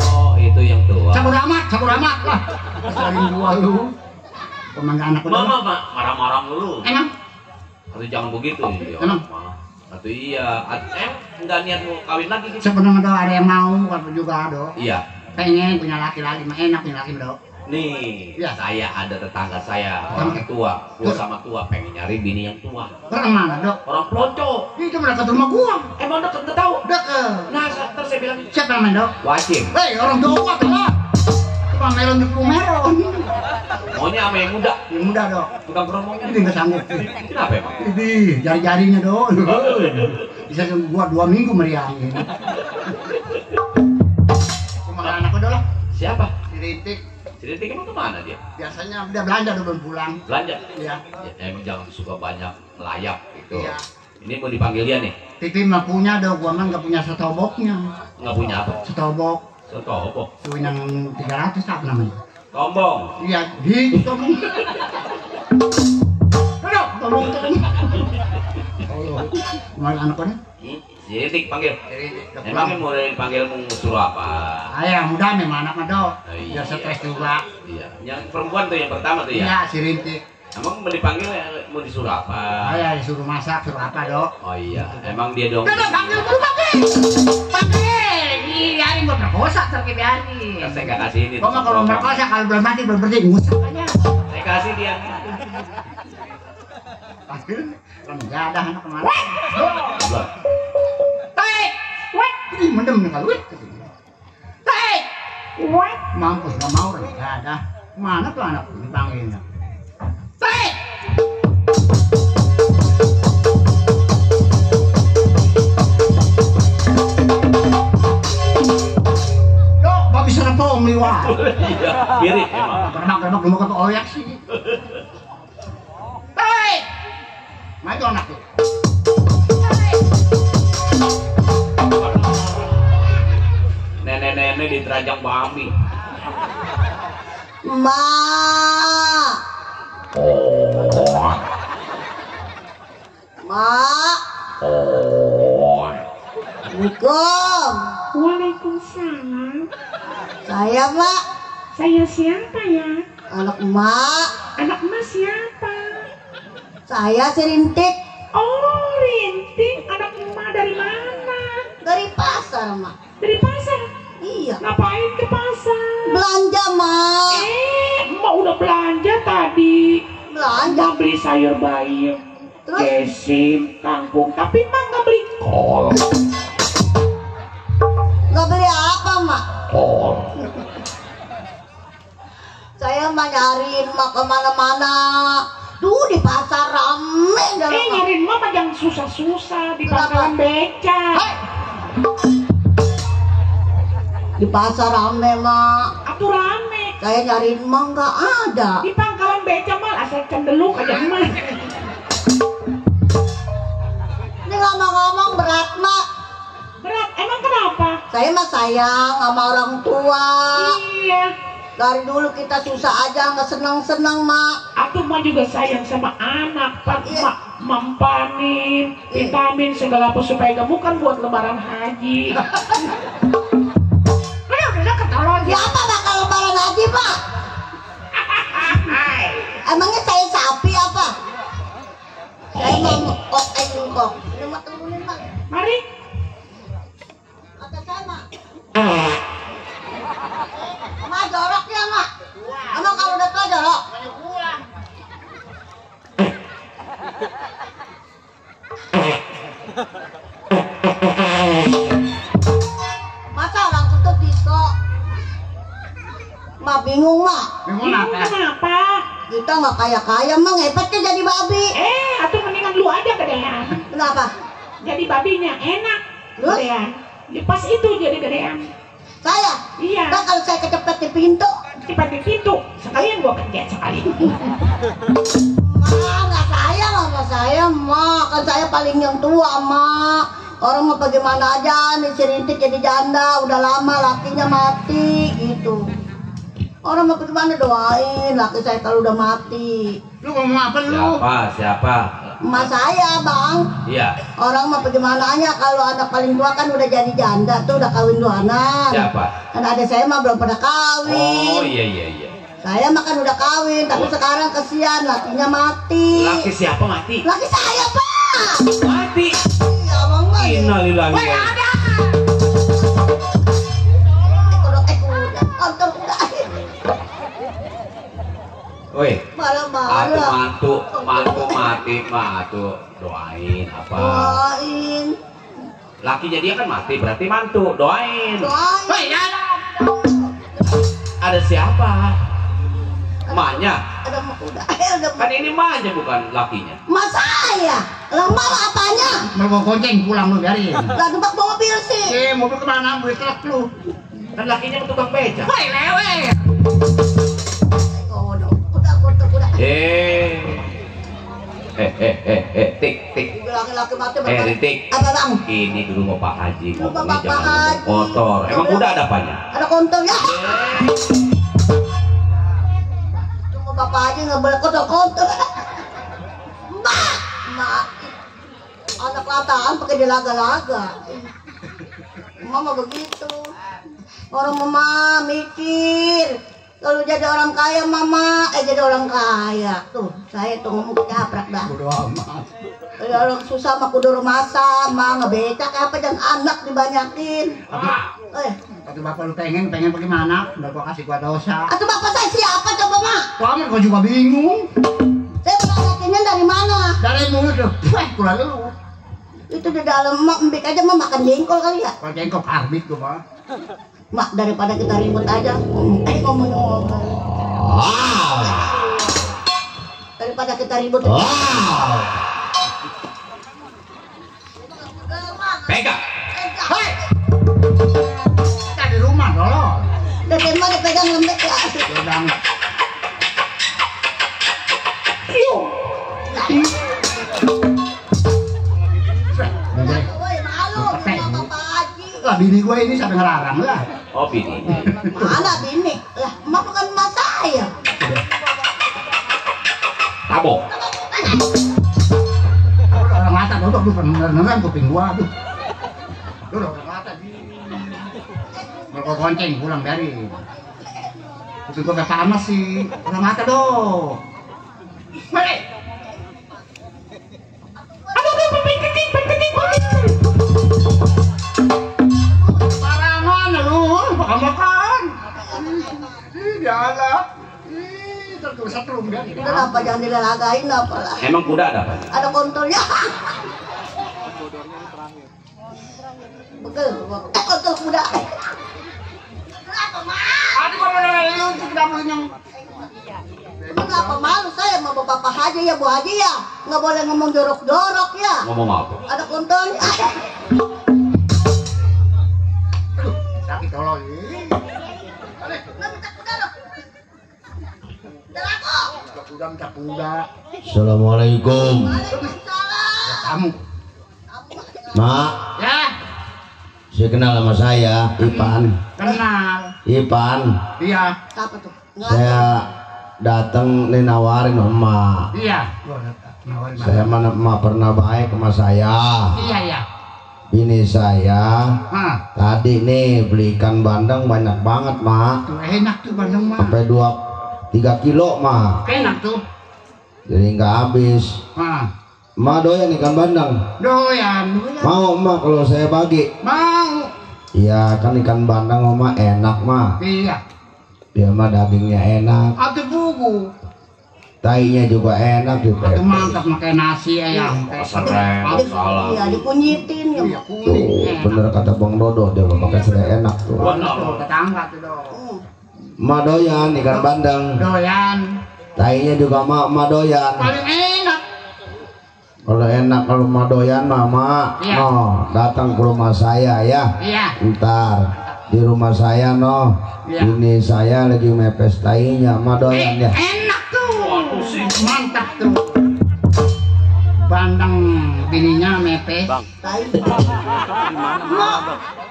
[SPEAKER 10] Oh, itu yang tua.
[SPEAKER 5] Sabur amat lah. Selain gua lu. Pemangga anak udah.
[SPEAKER 10] Mama marah-marah dulu.
[SPEAKER 5] Emang?
[SPEAKER 10] Atau jangan begitu ya.
[SPEAKER 5] Emang?
[SPEAKER 10] Atau iya. Enggak niat mau kawin lagi gitu.
[SPEAKER 5] Sebenarnya ada yang mau, apa juga ada.
[SPEAKER 10] Iya.
[SPEAKER 5] Pengen punya laki lagi, mah enak punya laki dong.
[SPEAKER 10] Nih,
[SPEAKER 5] Iya.
[SPEAKER 10] saya ada tetangga saya orang tua sama tua pengen nyari bini yang tua.
[SPEAKER 5] Orang mana dok?
[SPEAKER 10] Orang pelonco.
[SPEAKER 5] Itu dekat rumah gua.
[SPEAKER 10] Emang deket nggak tahu?
[SPEAKER 5] Deket.
[SPEAKER 10] Nah, terus saya bilang
[SPEAKER 5] Siapa namanya dok?
[SPEAKER 10] wajib.
[SPEAKER 5] Hei, orang tua tuh lah. Tukang melon di melon.
[SPEAKER 10] Maunya sama yang muda.
[SPEAKER 5] Yang muda dok.
[SPEAKER 10] Bukan promongnya.
[SPEAKER 5] Ini nggak sanggup.
[SPEAKER 10] Kenapa emang?
[SPEAKER 5] Ini jari-jarinya dok. Bisa gua 2 minggu meriangin. Cuma anak udah lah.
[SPEAKER 10] Siapa?
[SPEAKER 5] Dirintik.
[SPEAKER 10] Dirintik emang kemana dia?
[SPEAKER 5] Biasanya dia belanja udah belum pulang.
[SPEAKER 10] Belanja?
[SPEAKER 5] Iya.
[SPEAKER 10] Ya, emang jangan suka banyak melayap gitu.
[SPEAKER 5] Iya.
[SPEAKER 10] Ini mau dipanggil dia nih?
[SPEAKER 5] Pipi mah punya dok, gua mah nggak punya setoboknya.
[SPEAKER 10] Nggak punya apa?
[SPEAKER 5] Setobok.
[SPEAKER 10] Setobok.
[SPEAKER 5] Tuh yang 300 apa namanya?
[SPEAKER 10] Tombong.
[SPEAKER 3] Iya, gitu tombong. Aduh, tombong. Mana anaknya?
[SPEAKER 10] Si Rintik panggil. Emangnya mau dipanggil mau suruh apa?
[SPEAKER 3] Ayah muda memang anak dok.
[SPEAKER 10] Iya,
[SPEAKER 3] Dia stres juga.
[SPEAKER 10] Iya, yang perempuan tuh yang pertama tuh ya.
[SPEAKER 3] Iya, si Rintik.
[SPEAKER 10] Emang mau dipanggil mau disuruh apa?
[SPEAKER 3] Ayah disuruh masak, suruh apa dok?
[SPEAKER 10] Oh iya, emang dia dong.
[SPEAKER 3] Udah panggil dulu panggil. Panggil. Iya, ini mau berkosa terkebiarin.
[SPEAKER 10] Saya nggak kasih ini.
[SPEAKER 3] Kok kalau berkosa kalau belum mati belum berdiri ngusap aja.
[SPEAKER 10] Saya kasih dia.
[SPEAKER 3] Panggil. Kan nggak ada anak kemana.
[SPEAKER 8] Taik, wek,
[SPEAKER 3] Ini mendem nih kalau
[SPEAKER 8] taik, wek,
[SPEAKER 3] mampus nggak mau orang nggak ada. Mana tuh anak dipanggilnya?
[SPEAKER 8] taik.
[SPEAKER 3] Dok, babi serempong liwat.
[SPEAKER 10] Iya, mirip emang.
[SPEAKER 3] Gerbak-gerbak mau ke oyak sih.
[SPEAKER 8] Taik,
[SPEAKER 3] Maju anak tuh.
[SPEAKER 10] Nenek-nenek di terajang babi.
[SPEAKER 7] Ma. Ma. Assalamualaikum.
[SPEAKER 8] Waalaikumsalam.
[SPEAKER 7] Saya Mak.
[SPEAKER 8] Saya siapa ya?
[SPEAKER 7] Anak Mak.
[SPEAKER 8] Anak mas siapa?
[SPEAKER 7] Saya si Rintik.
[SPEAKER 8] Oh, Rintik, anak emak dari mana?
[SPEAKER 7] Dari pasar Mak.
[SPEAKER 8] Dari pasar.
[SPEAKER 7] Iya.
[SPEAKER 8] Ngapain ke pasar?
[SPEAKER 7] Belanja Mak.
[SPEAKER 8] Emak udah belanja tadi.
[SPEAKER 7] Belanja.
[SPEAKER 8] Emak beli sayur bayam,
[SPEAKER 7] Terus?
[SPEAKER 8] kesim, kangkung, tapi emak nggak beli kol.
[SPEAKER 7] Nggak beli apa Mak?
[SPEAKER 8] Kol.
[SPEAKER 7] Saya mah nyariin Mak kemana-mana. Duh di pasar rame dah Mak.
[SPEAKER 8] Nyariin emak mah jangan susah-susah di
[SPEAKER 7] Kenapa?
[SPEAKER 8] pangkalan beca.
[SPEAKER 7] Di pasar rame Mak.
[SPEAKER 8] Atuh rame.
[SPEAKER 7] Saya nyariin Mak nggak ada.
[SPEAKER 8] Di pangkalan beca mah asal cendeluk aja emak.
[SPEAKER 7] Ini ngomong-ngomong berat Mak.
[SPEAKER 8] Berat, emang kenapa?
[SPEAKER 7] Saya mah sayang sama orang tua.
[SPEAKER 8] Iya.
[SPEAKER 7] Dari dulu kita susah aja nggak senang-senang Mak.
[SPEAKER 8] Aku mah juga sayang sama anak, Pak.
[SPEAKER 7] Iya.
[SPEAKER 8] Mak mampanin, vitamin segala apa supaya gemukan buat lebaran haji. Udah ketolong.
[SPEAKER 7] Ya apa Mak kalau lebaran haji Pak? Emangnya saya sapi apa? Saya mau kok kok. Ini mau temuin Mak.
[SPEAKER 8] Mari.
[SPEAKER 7] Kata saya Mak. Mak jorok ya Mak. Emang kalau udah tua jorok? Masa orang tutup disco? Mak bingung Mak.
[SPEAKER 3] Bingung apa?
[SPEAKER 8] Kenapa?
[SPEAKER 7] Kita nggak kaya-kaya Mak, ngepetnya jadi babi.
[SPEAKER 8] Atuh mendingan lu aja gedean.
[SPEAKER 7] Kenapa?
[SPEAKER 8] Jadi babinya enak.
[SPEAKER 7] Terus?
[SPEAKER 8] Gedean. Ya, pas itu jadi gedean.
[SPEAKER 7] Saya?
[SPEAKER 8] Iya.
[SPEAKER 7] Nah kalau saya kecepet di pintu.
[SPEAKER 8] Cepat di pintu. Sekalian gua kerja sekali.
[SPEAKER 7] Mak, nggak sayang sama saya Mak. Kan saya paling yang tua Mak. Orang mau bagaimana aja nih si Rintik jadi janda. Udah lama lakinya mati gitu. Orang mau bagaimana doain laki saya kalau udah mati.
[SPEAKER 3] Lu ngomong apa lu?
[SPEAKER 10] Siapa?
[SPEAKER 7] Emak saya Bang.
[SPEAKER 10] Iya.
[SPEAKER 7] Orang mau bagaimananya kalau anak paling tua kan udah jadi janda tuh udah kawin 2 anak.
[SPEAKER 10] Siapa?
[SPEAKER 7] Kan adik saya mah belum pada kawin.
[SPEAKER 10] Oh iya.
[SPEAKER 7] Saya mah kan udah kawin tapi sekarang kesian lakinya mati.
[SPEAKER 10] Laki siapa mati?
[SPEAKER 7] Laki saya Pak.
[SPEAKER 10] Mati.
[SPEAKER 7] Iya Bang Bang.
[SPEAKER 10] Innalillahi.
[SPEAKER 7] Weh ada. Kantor udah.
[SPEAKER 10] Woi.
[SPEAKER 7] Marah-marah.
[SPEAKER 10] Mantu mati mah tuh doain apa?
[SPEAKER 7] Doain.
[SPEAKER 10] Lakinya dia kan mati berarti mantu doain.
[SPEAKER 7] Doain.
[SPEAKER 3] Woi, ada.
[SPEAKER 10] Ada siapa? Emaknya.
[SPEAKER 7] Ada udah. Udah.
[SPEAKER 10] Kan ini emaknya bukan lakinya.
[SPEAKER 7] Mas saya. Lemah apanya?
[SPEAKER 3] Mau bawa gonceng pulang lu biarin.
[SPEAKER 7] Lah tempat mobil sih.
[SPEAKER 3] Mobil kemana? Mobil truk lu.
[SPEAKER 10] Kan lakinya tukang beca.
[SPEAKER 3] Woi, lewe.
[SPEAKER 7] Oh, udah.
[SPEAKER 10] Tik.
[SPEAKER 7] Laki-laki mati
[SPEAKER 10] Rintik.
[SPEAKER 7] Apa Bang?
[SPEAKER 10] Ini dulu mau Pak Haji ngomongnya
[SPEAKER 7] Pak
[SPEAKER 10] jangan
[SPEAKER 7] Haji.
[SPEAKER 10] motor. Emang udah ada apanya?
[SPEAKER 7] Ada kontol ya? Papa aja nggak boleh kotor-kotor. Mak, anak lataan pakai dilaga-laga. Mama begitu. Orang mama mikir kalau jadi orang kaya mama, jadi orang kaya tuh. Saya tuh ngomong caprak dah.
[SPEAKER 3] Bodo amat.
[SPEAKER 7] Kalau orang susah mah kudu rumasa, mah ngebecak apa dan anak dibanyakin.
[SPEAKER 3] Tapi bapak lu pengen bagaimana? Bapak kasih gua dosa.
[SPEAKER 7] Atau bapak saya siapa coba mak?
[SPEAKER 3] Kamu kok juga bingung?
[SPEAKER 7] Saya berangkatnya dari mana?
[SPEAKER 3] Dari mulut tuh, kurang lu.
[SPEAKER 7] Itu di dalam mak mbek aja mah makan jengkol kali ya.
[SPEAKER 3] Kalau jengkol karbit tuh mah.
[SPEAKER 7] Mak daripada kita ribut aja, ngomong. Daripada kita ribut.
[SPEAKER 10] Pegang.
[SPEAKER 3] Hei. Kita di rumah dulu.
[SPEAKER 7] Dan mah dipegang lembek ya.
[SPEAKER 3] Pegang.
[SPEAKER 7] Woi malu sama Bapak Haji.
[SPEAKER 3] Lah bini gue ini sampai ngelarang lah.
[SPEAKER 10] Oh bini.
[SPEAKER 7] Mana bini? Lah emak bukan emak saya.
[SPEAKER 10] Tabok.
[SPEAKER 3] Orang mata tuh beneran kuping gua tuh. Lu orang mata di. Mereka gonceng pulang dari. Kuping gua panas sih. Orang mata doh. Mari. Barangan lu, makan. Jalan. Terus satu dia.
[SPEAKER 7] Kenapa jangan dilalagain apa lah?
[SPEAKER 10] Emang kuda ada apa?
[SPEAKER 7] Ada kontolnya. Betul, kontol kuda. Kenapa malu?
[SPEAKER 3] Aduh, kalau lu tidak punya.
[SPEAKER 7] Kenapa malu saya sama Bapak Haji ya Bu Haji ya? Nggak boleh ngomong jorok-jorok ya.
[SPEAKER 10] Ngomong apa?
[SPEAKER 7] Ada kontolnya.
[SPEAKER 3] Sakit kalau ini. Kuda.
[SPEAKER 9] Assalamualaikum.
[SPEAKER 3] Kamu.
[SPEAKER 9] Mak,
[SPEAKER 3] Ya,
[SPEAKER 9] saya kenal sama saya, Ipan.
[SPEAKER 3] kenal.
[SPEAKER 9] Ipan,
[SPEAKER 3] Iya,
[SPEAKER 7] Apa tuh?
[SPEAKER 9] saya datang nih nawarin emak.
[SPEAKER 3] iya.
[SPEAKER 9] Saya mana emak pernah baik sama saya.
[SPEAKER 3] Iya.
[SPEAKER 9] Bini saya
[SPEAKER 3] Hah,
[SPEAKER 9] tadi nih beli ikan bandeng banyak banget mak,
[SPEAKER 3] tuh enak tuh Bandung mah.
[SPEAKER 9] sampai 2-3 kilo mak,
[SPEAKER 3] Enak tuh.
[SPEAKER 9] jadi nggak habis.
[SPEAKER 3] Hah,
[SPEAKER 9] Emak doyan ikan bandeng.
[SPEAKER 3] doyan.
[SPEAKER 9] Mau emak kalau saya bagi?
[SPEAKER 3] Mau.
[SPEAKER 9] Iya kan ikan bandeng emak enak mak.
[SPEAKER 3] Iya.
[SPEAKER 9] Dia mah dagingnya enak,
[SPEAKER 3] Atau bubu.
[SPEAKER 9] tainya juga enak
[SPEAKER 3] Atau
[SPEAKER 9] dipepes.
[SPEAKER 3] mantap makan nasi ayam.
[SPEAKER 10] Serem, salah.
[SPEAKER 7] Iya, dikunyitin ya.
[SPEAKER 3] Iya,
[SPEAKER 9] Tuh
[SPEAKER 3] kuning.
[SPEAKER 9] bener kata Bang Dodo, dia mah pakai serai enak tuh.
[SPEAKER 3] Tuh, tetangga tuh dong.
[SPEAKER 9] Emak doyan ikan bandeng,
[SPEAKER 3] Doyan.
[SPEAKER 9] tainya juga emak doyan.
[SPEAKER 3] Paling enak.
[SPEAKER 9] Kalau enak kalau emak doyan mama,
[SPEAKER 3] Iya.
[SPEAKER 9] no datang ke rumah saya ya.
[SPEAKER 3] Iya.
[SPEAKER 9] Ntar di rumah saya no,
[SPEAKER 3] Iya.
[SPEAKER 9] ini saya lagi mepes tainya, emak doyan ya.
[SPEAKER 3] Enak tuh. Mantap tuh. Bandeng bininya mepes.
[SPEAKER 7] Tai. Mak,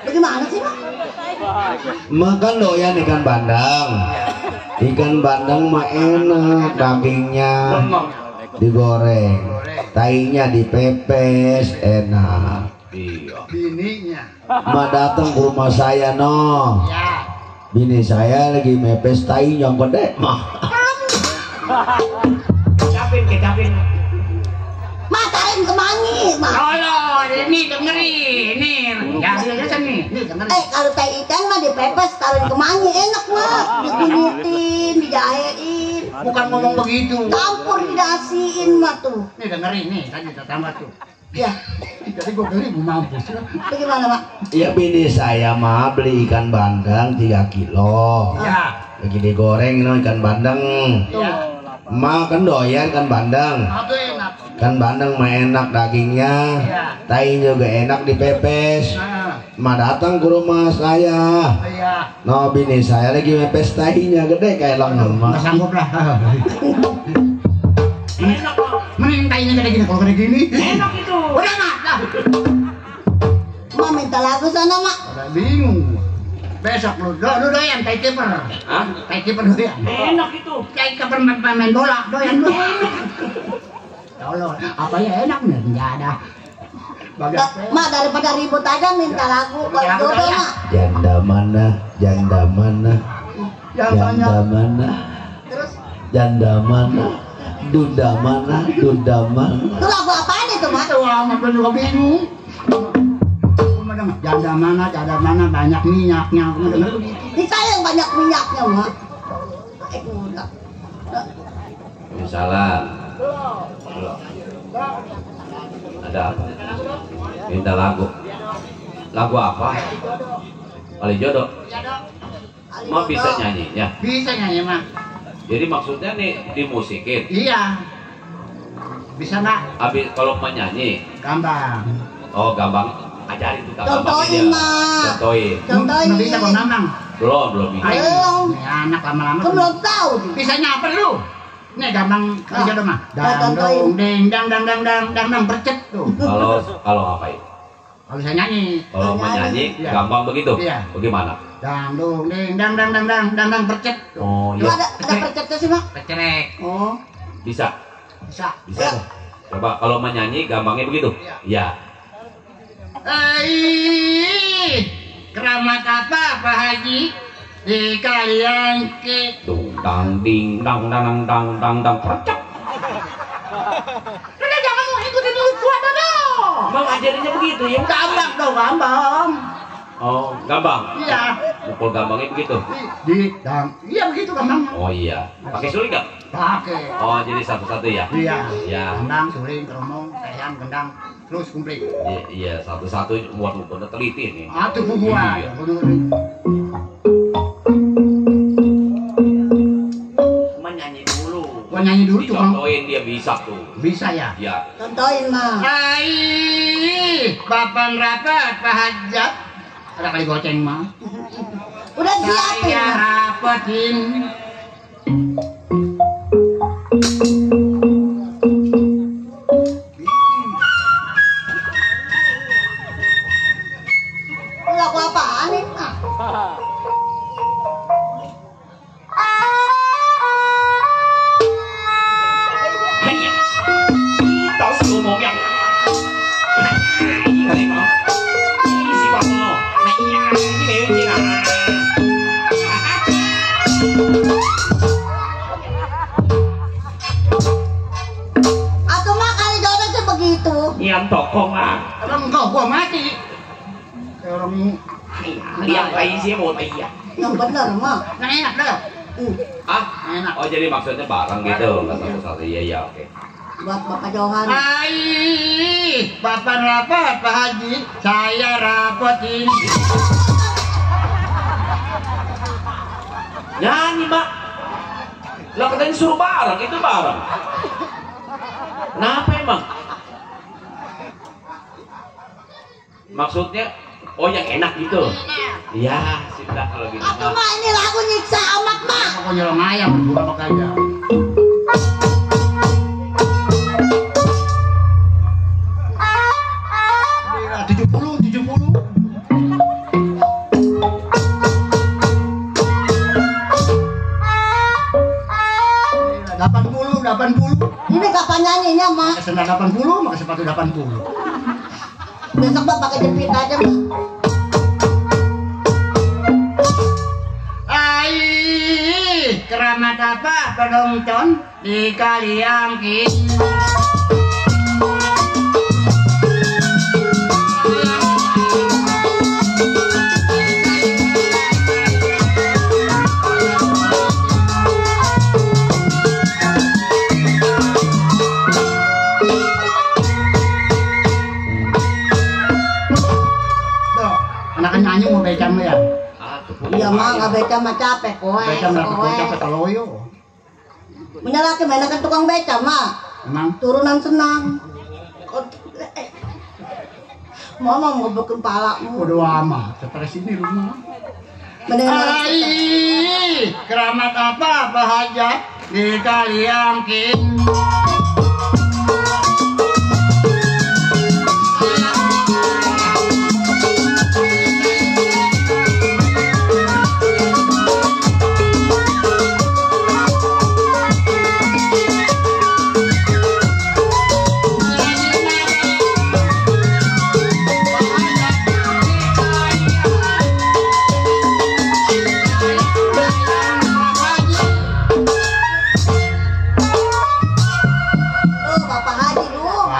[SPEAKER 7] bagaimana sih Mak?
[SPEAKER 9] Makan doyan ikan bandeng. Ikan bandeng mah enak, dagingnya digoreng, tainya dipepes, enak.
[SPEAKER 10] Iya.
[SPEAKER 3] Bininya.
[SPEAKER 9] Ma datang ke rumah saya no,
[SPEAKER 3] Ya.
[SPEAKER 9] bini saya lagi mepes tai yang gede mah.
[SPEAKER 10] Kecapin.
[SPEAKER 7] Matarin kemangi Mak.
[SPEAKER 3] Oh, ini dengerin, nih. Ya, nih dengerin.
[SPEAKER 7] Kalau tai ikan mah dipepes, taruhin kemangi enak Mak. Dikunyitin, dijahein,
[SPEAKER 3] Bukan ngomong begitu.
[SPEAKER 7] campur didasiin Mak tuh.
[SPEAKER 3] Nih dengerin nih, tadi tetangga tuh.
[SPEAKER 7] Ya,
[SPEAKER 3] Jadi gue beli mau mampus lah.
[SPEAKER 7] bagaimana Mak?
[SPEAKER 9] Ya bini saya mah beli ikan bandeng 3 kilo.
[SPEAKER 3] Ya.
[SPEAKER 9] Lagi digoreng no ikan bandeng.
[SPEAKER 3] Ya.
[SPEAKER 9] Ma kan doyan ikan bandeng.
[SPEAKER 3] Apa enak?
[SPEAKER 9] Ikan bandeng mah enak dagingnya,
[SPEAKER 3] Ya.
[SPEAKER 9] tai juga enak dipepes.
[SPEAKER 3] Nah,
[SPEAKER 9] Ma datang ke rumah saya.
[SPEAKER 3] iya.
[SPEAKER 9] No bini saya lagi mepes tainya gede kayak lengan mah.
[SPEAKER 3] Nggak sanggup lah. Enak kok. Mending tainya gede gini kalau gede gini. Enak itu. Udah nggak? Dah.
[SPEAKER 7] Mak minta lagu sana Mak.
[SPEAKER 3] Udah bingung.
[SPEAKER 5] Besok lu doyan tai kiper.
[SPEAKER 10] Hah?
[SPEAKER 5] Tai kiper doyan.
[SPEAKER 10] Enak itu.
[SPEAKER 5] Tai kiper main bola doyan lu. Tolong, apa ya enak nih? Enggak ada.
[SPEAKER 7] Mak daripada ribut aja minta lagu buat jodoh mak.
[SPEAKER 9] Janda mana, janda mana, janda mana,
[SPEAKER 7] Terus
[SPEAKER 9] janda mana, duda mana, duda mana.
[SPEAKER 7] itu lagu apaan itu mak?
[SPEAKER 5] Itu lama gue juga bingung. Janda mana banyak minyaknya.
[SPEAKER 7] Ini saya yang banyak minyaknya mak. Udah.
[SPEAKER 10] Salam. Ada apa? Minta lagu. Lagu apa? Ali Jodoh. Mau bisa nyanyi ya?
[SPEAKER 5] Bisa nyanyi mah.
[SPEAKER 10] Jadi maksudnya nih dimusikin.
[SPEAKER 5] Iya. Bisa nggak?
[SPEAKER 10] Habis kalau menyanyi.
[SPEAKER 5] Gampang.
[SPEAKER 10] Oh gampang. Ajarin tuh gampang.
[SPEAKER 7] Contohin mak.
[SPEAKER 10] Contohin.
[SPEAKER 7] Contohin.
[SPEAKER 5] Nggak bisa Bang Namang.
[SPEAKER 10] Belum bisa.
[SPEAKER 7] Belum.
[SPEAKER 5] Nih anak lama-lama.
[SPEAKER 7] Kan belum tahu.
[SPEAKER 5] Bisa nyapa lu? Nih gampang aja dong mah. Dang
[SPEAKER 7] contohin.
[SPEAKER 5] dong ding dang dang dang dang dang dang percet tuh.
[SPEAKER 10] Kalau ngapain?
[SPEAKER 5] Kalau saya nyanyi.
[SPEAKER 10] Kalau menyanyi
[SPEAKER 5] Iya.
[SPEAKER 10] gampang begitu.
[SPEAKER 5] Iya.
[SPEAKER 10] Bagaimana?
[SPEAKER 5] Dang dong ding dang dang dang dang dang dang percet.
[SPEAKER 10] Oh
[SPEAKER 7] Itu
[SPEAKER 10] iya.
[SPEAKER 7] ada percetnya sih mak.
[SPEAKER 5] Pecerek.
[SPEAKER 7] Oh.
[SPEAKER 10] Bisa.
[SPEAKER 5] Bisa.
[SPEAKER 10] Bisa. Coba kalau menyanyi gampangnya begitu. Iya.
[SPEAKER 5] Keramat apa Pak Haji di kalian ke?
[SPEAKER 10] Dang ding dang dang dang dang dang percek.
[SPEAKER 5] Udah jangan mau ikutin dulu gua dong.
[SPEAKER 10] Bang ajarinnya begitu ya.
[SPEAKER 5] Gampang dong, gampang.
[SPEAKER 10] Oh gampang.
[SPEAKER 5] Iya.
[SPEAKER 10] Mukul gampangnya begitu.
[SPEAKER 5] Iya begitu gampang.
[SPEAKER 10] Oh iya. Pakai suling nggak?
[SPEAKER 5] Pakai.
[SPEAKER 10] Oh jadi satu-satu ya?
[SPEAKER 5] Iya.
[SPEAKER 10] Ya.
[SPEAKER 5] Gendang, suling, keromong, teyang, gendang, terus kumplit.
[SPEAKER 10] Iya satu-satu buat bener teliti nih.
[SPEAKER 5] Atuh gua.
[SPEAKER 10] Iya. Menyanyi dulu.
[SPEAKER 5] Gua nyanyi dulu tuh Bang.
[SPEAKER 10] Contohin dia bisa tuh.
[SPEAKER 5] Bisa ya?
[SPEAKER 10] Ya.
[SPEAKER 7] Contohin mak.
[SPEAKER 5] Hai, papan rapat Pak Hajat. Ada kali goceng mah.
[SPEAKER 7] Udah siapin
[SPEAKER 5] Saya
[SPEAKER 7] mak.
[SPEAKER 5] rapetin.
[SPEAKER 7] Lagu apaan nih mak? Atau mak kali jodoh sih begitu.
[SPEAKER 10] Yang tokong ah.
[SPEAKER 5] Enggak, gua mati. Orang
[SPEAKER 10] Yang kayak sih mau iya.
[SPEAKER 7] Yang bener mak.
[SPEAKER 5] nah enak dah.
[SPEAKER 10] Ah,
[SPEAKER 5] Enak.
[SPEAKER 10] oh jadi maksudnya bareng gitu, nggak satu-satu. Iya iya oke.
[SPEAKER 7] Buat Bapak Johan.
[SPEAKER 5] Hai, papan rapat Pak Haji. Saya rapetin.
[SPEAKER 10] Nyanyi mbak. Lah katanya suruh bareng, itu bareng. Kenapa emang? Maksudnya, oh yang enak gitu. Iya, sudah kalau gitu.
[SPEAKER 7] Atau mak ini lagu nyiksa amat mak.
[SPEAKER 5] Aku nyolong ayam, bukan makanya. Tujuh puluh. 80.
[SPEAKER 7] Ini kapan nyanyinya mak?
[SPEAKER 5] Sendal 80, pakai sepatu 80.
[SPEAKER 7] Besok bapak pakai jepit aja mak.
[SPEAKER 5] Ai, keramat apa penonton di Kaliangking? Anak nyanyi mau becam ya?
[SPEAKER 7] Iya mah nggak beca mah capek kowe.
[SPEAKER 5] Becam dapat
[SPEAKER 7] kowe.
[SPEAKER 5] capek kaloyo.
[SPEAKER 7] Menyalahkan mana kan tukang beca mah.
[SPEAKER 5] Emang
[SPEAKER 7] Turunan senang. Mama mau bikin palamu.
[SPEAKER 5] udah lama, stres ini rumah.
[SPEAKER 7] Mendingan
[SPEAKER 5] Ai, keramat apa Pak Hajat di Kaliangking?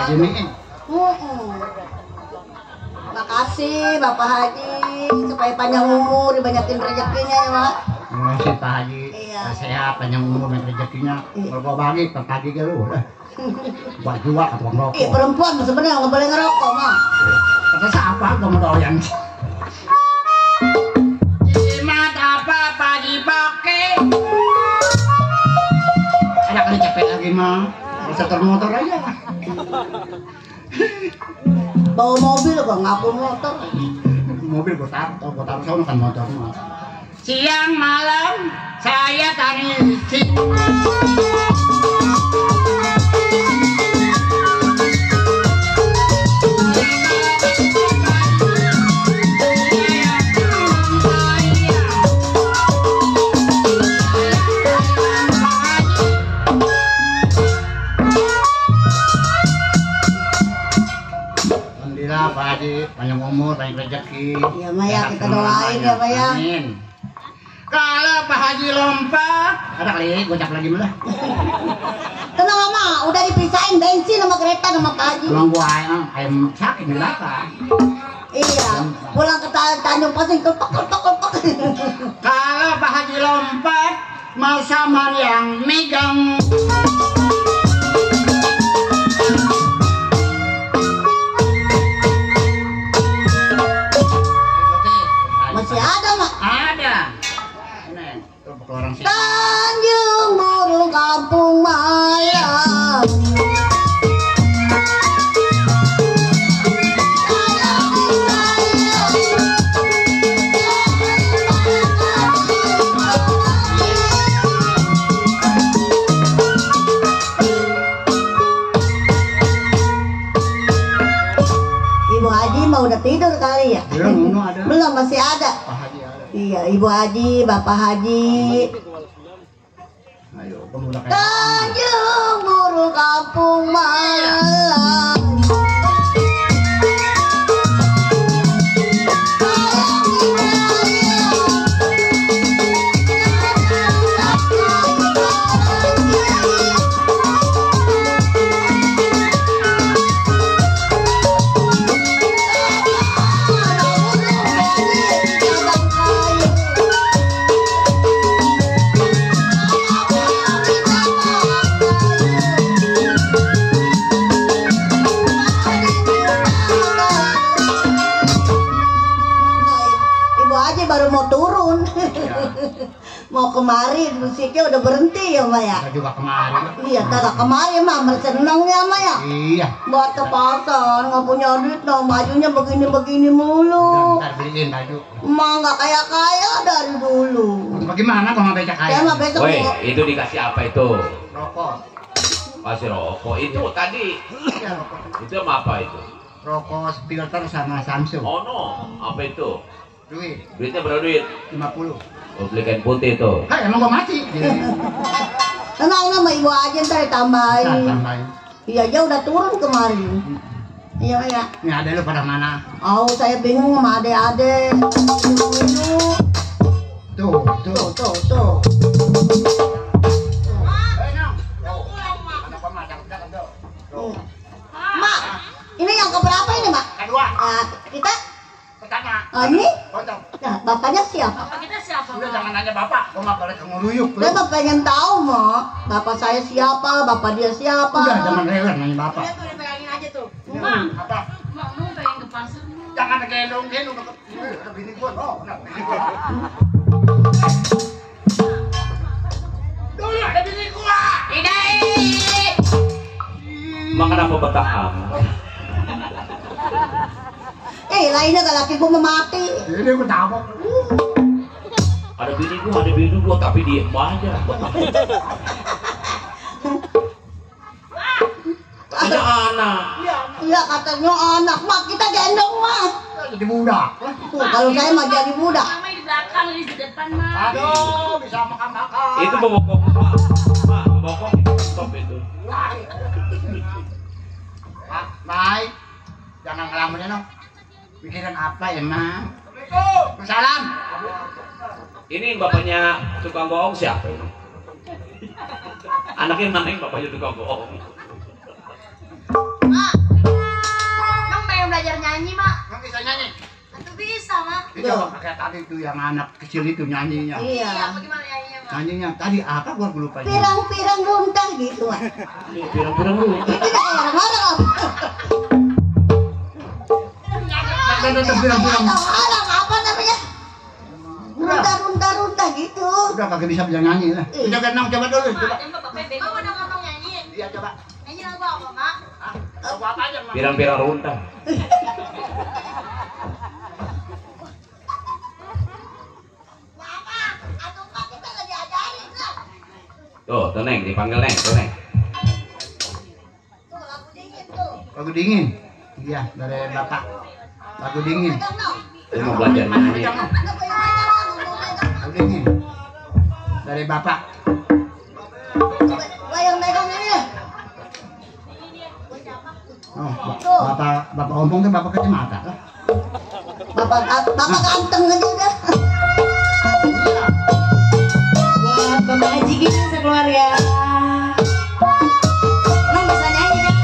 [SPEAKER 2] Giniin.
[SPEAKER 7] Makasih Bapak Haji supaya panjang umur, dibanyakin rezekinya ya Mak.
[SPEAKER 2] Makasih Pak Haji.
[SPEAKER 7] Iya.
[SPEAKER 2] Sehat panjang umur dan rezekinya. Kalau gua bagi per pagi ke lu. Buat jual atau ngerokok.
[SPEAKER 7] Iya perempuan sebenarnya nggak boleh ngerokok Mak.
[SPEAKER 2] Kata siapa gua mau doyan.
[SPEAKER 3] Jimat apa pagi pakai?
[SPEAKER 2] Ada kali capek lagi mah. Setor motor aja.
[SPEAKER 7] Bawa mobil kok ngaku motor.
[SPEAKER 2] Mobil gua taruh sono kan motor mah.
[SPEAKER 3] Siang malam saya tangisi.
[SPEAKER 2] Alhamdulillah Pak Haji, panjang umur, banyak rezeki.
[SPEAKER 7] Iya Maya, kita doain ya Maya.
[SPEAKER 2] Amin.
[SPEAKER 3] Kalau Pak Haji lompat,
[SPEAKER 2] Ada kali gojak lagi malah.
[SPEAKER 7] Tenang Mak, udah dipisahin bensin sama kereta sama Pak Haji.
[SPEAKER 2] Pulang gua ayam sakit di belakang.
[SPEAKER 7] Iya, pulang ke Tanjung Pasir ketok.
[SPEAKER 3] kalau Pak Haji lompat, mau sama yang megang.
[SPEAKER 7] Masih ada Mak.
[SPEAKER 2] Ada. Ini tuh orang sini.
[SPEAKER 7] Tanjung Burung Kampung Maya. Ibu Haji mah udah tidur kali ya?
[SPEAKER 2] Belum ada.
[SPEAKER 7] Belum, masih ada.
[SPEAKER 2] Pak Haji ada.
[SPEAKER 7] Iya, Ibu Haji, Bapak Haji.
[SPEAKER 2] Ayo, pemuda kayak.
[SPEAKER 7] Tanjung Burung Kampung Malang. Ibu Haji baru mau turun. Mau kemari, musiknya udah berhenti ya Mbak ya?
[SPEAKER 2] Kita juga kemarin.
[SPEAKER 7] Iya, kagak kemari mah, seneng ya Mbak ya?
[SPEAKER 2] Iya.
[SPEAKER 7] Buat ke pasar, nggak punya duit, no, bajunya begini-begini mulu.
[SPEAKER 2] Ntar beliin baju.
[SPEAKER 7] Emang nggak kaya-kaya dari dulu.
[SPEAKER 2] Bagaimana kalau becak
[SPEAKER 7] Saya
[SPEAKER 2] kaya?
[SPEAKER 7] mah besok
[SPEAKER 10] Woi,
[SPEAKER 7] mau-
[SPEAKER 10] itu dikasih apa itu?
[SPEAKER 2] Rokok.
[SPEAKER 10] Kasih rokok. Itu tadi.
[SPEAKER 2] Iya rokok.
[SPEAKER 10] Itu sama apa itu?
[SPEAKER 2] Rokok filter sama Samsung.
[SPEAKER 10] Oh no, apa itu?
[SPEAKER 2] Duit
[SPEAKER 10] Duitnya berapa duit?
[SPEAKER 2] 50.
[SPEAKER 10] Oh, beli kain putih itu.
[SPEAKER 2] Hai, emang gua mati.
[SPEAKER 7] Tenang nama Ibu Haji ntar ditambahin.
[SPEAKER 2] Ntar tambahin.
[SPEAKER 7] Iya, dia udah turun kemarin. Iya Mbak ya.
[SPEAKER 2] Ini ada lu pada mana?
[SPEAKER 7] Oh, saya bingung sama adek-adek.
[SPEAKER 2] Tuh.
[SPEAKER 7] Tuh. Mak, ini yang keberapa ini Mak?
[SPEAKER 2] Kedua.
[SPEAKER 7] Kita?
[SPEAKER 2] Pertama.
[SPEAKER 7] Ini?
[SPEAKER 2] Potong.
[SPEAKER 7] Nah, bapaknya siapa?
[SPEAKER 2] Udah jangan nanya bapak. Gua mah boleh ngeruyuk.
[SPEAKER 7] Saya mah pengen tahu Mak. Bapak saya siapa? Bapak dia siapa?
[SPEAKER 2] Udah jangan rewel nanya bapak.
[SPEAKER 8] Tuh dipegangin aja tuh.
[SPEAKER 2] Apa?
[SPEAKER 8] Mau pengen ke pasar.
[SPEAKER 2] Jangan gendong bini gua. Oh, bini gua. Dulu ada bini gua.
[SPEAKER 10] Makan apa bertahan?
[SPEAKER 7] Lainnya kalau laki gua mau mati.
[SPEAKER 2] Ini gua tabok.
[SPEAKER 10] Ada bini gua tapi diem aja. Ada anak.
[SPEAKER 7] Iya katanya anak Mak, kita gendong Mak.
[SPEAKER 2] Jadi budak.
[SPEAKER 7] Tuh, kalau saya mah jadi budak.
[SPEAKER 8] Mama di belakang, di depan mah.
[SPEAKER 2] Aduh, bisa makan-makan.
[SPEAKER 10] Itu bobokok Pak. Pak, bobokok itu stop itu.
[SPEAKER 2] Pak, baik. Jangan ngelamun ya, no. Pikiran apa emang? Salam.
[SPEAKER 10] Ini bapaknya tukang bohong siapa ini? Anaknya mana yang bapaknya tukang bohong?
[SPEAKER 7] Mak,
[SPEAKER 8] belajar nyanyi, Mak.
[SPEAKER 3] Nggak bisa nyanyi.
[SPEAKER 8] Atau bisa, Mak.
[SPEAKER 3] Itu kayak tadi tuh yang anak kecil itu nyanyinya.
[SPEAKER 8] Iya, bagaimana nyanyinya, Mak?
[SPEAKER 3] Nyanyinya tadi apa gua lupa.
[SPEAKER 7] Pirang-pirang runtang gitu, Mak.
[SPEAKER 10] Pirang-pirang dulu.
[SPEAKER 7] Itu orang-orang.
[SPEAKER 3] Pirang-pirang.
[SPEAKER 7] Orang apa namanya? Runta gitu.
[SPEAKER 3] Udah kagak bisa nyanyi lah. Coba Nong coba dulu. Coba.
[SPEAKER 8] Mak udah ngomong nyanyi.
[SPEAKER 3] Iya coba.
[SPEAKER 8] Nyanyi lagu apa, Mak?
[SPEAKER 3] Lagu apa aja, Mak?
[SPEAKER 10] Pirang-pirang runtang. Tuh, Neng, dipanggil Neng, tuh Neng.
[SPEAKER 3] Lagu dingin. Iya, dari Bapak. Lagu dingin.
[SPEAKER 10] Dia mau belajar nyanyi.
[SPEAKER 3] Lagu dingin. Dari Bapak.
[SPEAKER 7] Yang megang ini.
[SPEAKER 3] Oh, Bapak Ompong tuh Bapak kacamata.
[SPEAKER 7] Bapak ganteng aja udah.
[SPEAKER 8] Buat Bapak Haji gini sekeluarga. Nong bisa nyanyi kan?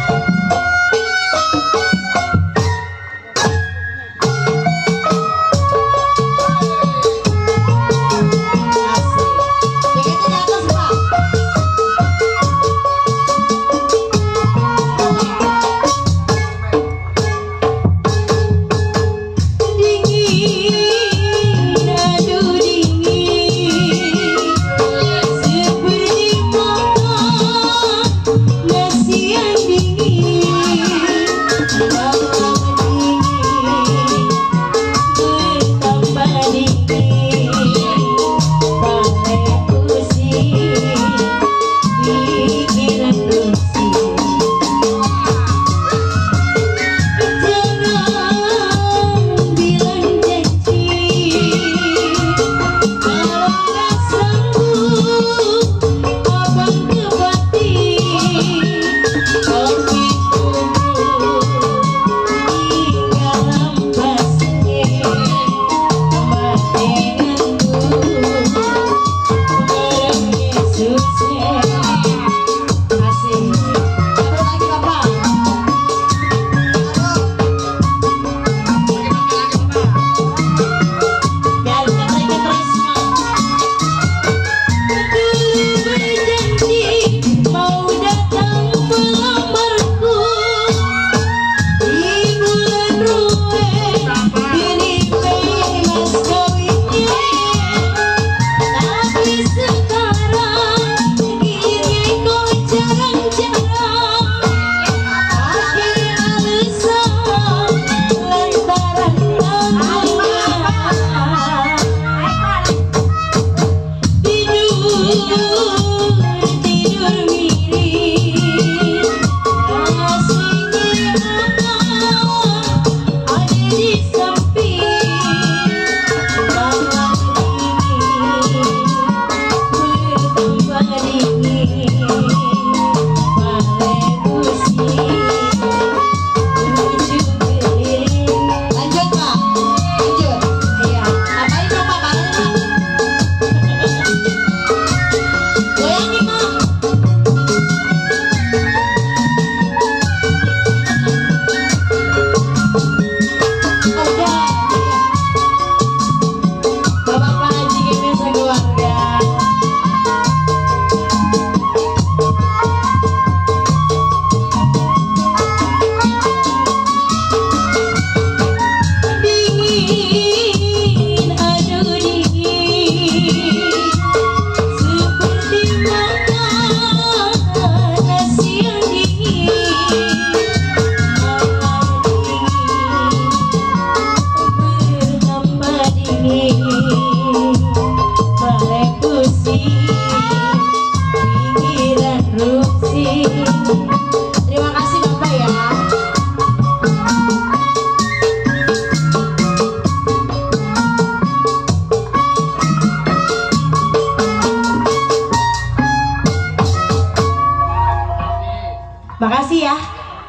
[SPEAKER 8] Makasih ya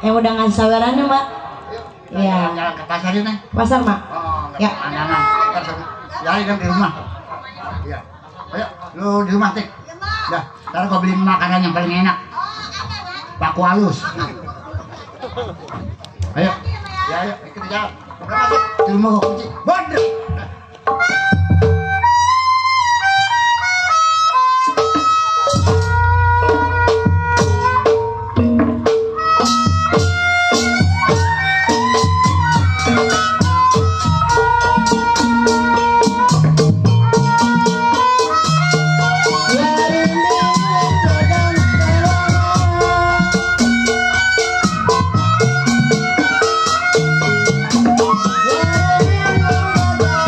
[SPEAKER 8] yang udah ngasih sabarannya, Mbak. Iya.
[SPEAKER 3] Jalan ke pasar ini.
[SPEAKER 8] Pasar, Mak.
[SPEAKER 3] Oh,
[SPEAKER 8] Ya.
[SPEAKER 3] andangan. Jadi kan di rumah. Iya. Ayo, lu di rumah, Tik. Dah, ntar gua beli makanan yang paling enak. Paku halus. Ayo.
[SPEAKER 2] Ya, ayo, kita jalan. Masuk. Di rumah gua kunci. Waduh.
[SPEAKER 7] Thank you.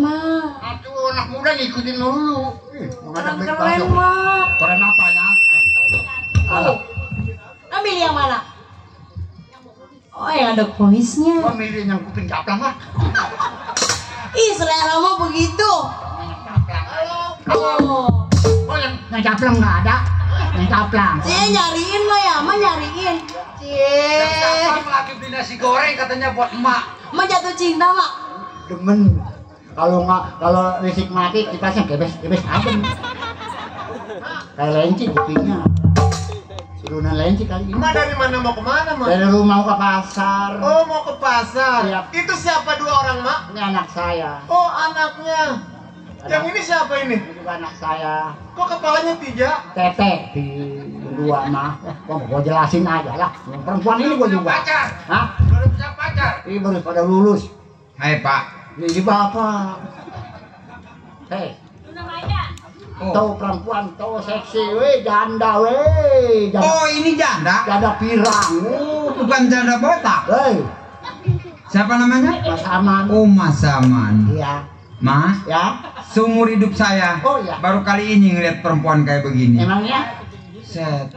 [SPEAKER 7] Mak.
[SPEAKER 5] Aduh, anak muda ngikutin dulu.
[SPEAKER 7] Keren Mak.
[SPEAKER 5] Keren apanya?
[SPEAKER 7] Oh. Ambil yang mana? Oh, yang ada kumisnya.
[SPEAKER 5] Gua milih yang kuping caplang lah.
[SPEAKER 7] Ih, selera mah begitu. Oh.
[SPEAKER 5] Oh, yang caplang nggak ada. Yang caplang.
[SPEAKER 7] Cie, nyariin lo ya, Mak nyariin. Cie.
[SPEAKER 3] Yang lagi beli nasi goreng katanya buat emak.
[SPEAKER 7] Mak jatuh cinta, Mak.
[SPEAKER 5] Demen. Kalau listrik mati kipasnya kebes adem. Kayak lenci kupingnya. Turunan lenci kali ini.
[SPEAKER 2] Mak dari mana mau kemana, Mak?
[SPEAKER 5] Dari rumah mau ke pasar.
[SPEAKER 2] Oh, mau ke pasar.
[SPEAKER 5] Iya.
[SPEAKER 2] Itu siapa dua orang, Mak?
[SPEAKER 5] Ini anak saya.
[SPEAKER 2] Oh, anaknya. Yang ini siapa ini?
[SPEAKER 5] Ini juga anak saya.
[SPEAKER 2] Kok kepalanya 3?
[SPEAKER 5] Tete di dua mah. Gua jelasin aja lah. Yang perempuan ini gua juga.
[SPEAKER 3] Pacar.
[SPEAKER 5] Hah?
[SPEAKER 3] Baru punya pacar.
[SPEAKER 5] Ini baru pada lulus.
[SPEAKER 3] Hai Pak.
[SPEAKER 5] Jadi bapak. Hei. Tahu perempuan, tahu seksi, weh janda, weh janda.
[SPEAKER 3] Oh ini janda?
[SPEAKER 5] Janda pirang.
[SPEAKER 3] Oh bukan janda botak.
[SPEAKER 5] Hei.
[SPEAKER 3] Siapa namanya?
[SPEAKER 5] Mas Aman.
[SPEAKER 3] Oh Mas Aman.
[SPEAKER 5] Iya.
[SPEAKER 3] Ma,
[SPEAKER 5] Ya.
[SPEAKER 3] seumur hidup saya
[SPEAKER 5] Oh iya.
[SPEAKER 3] baru kali ini ngeliat perempuan kayak begini.
[SPEAKER 5] Emangnya?
[SPEAKER 3] Set.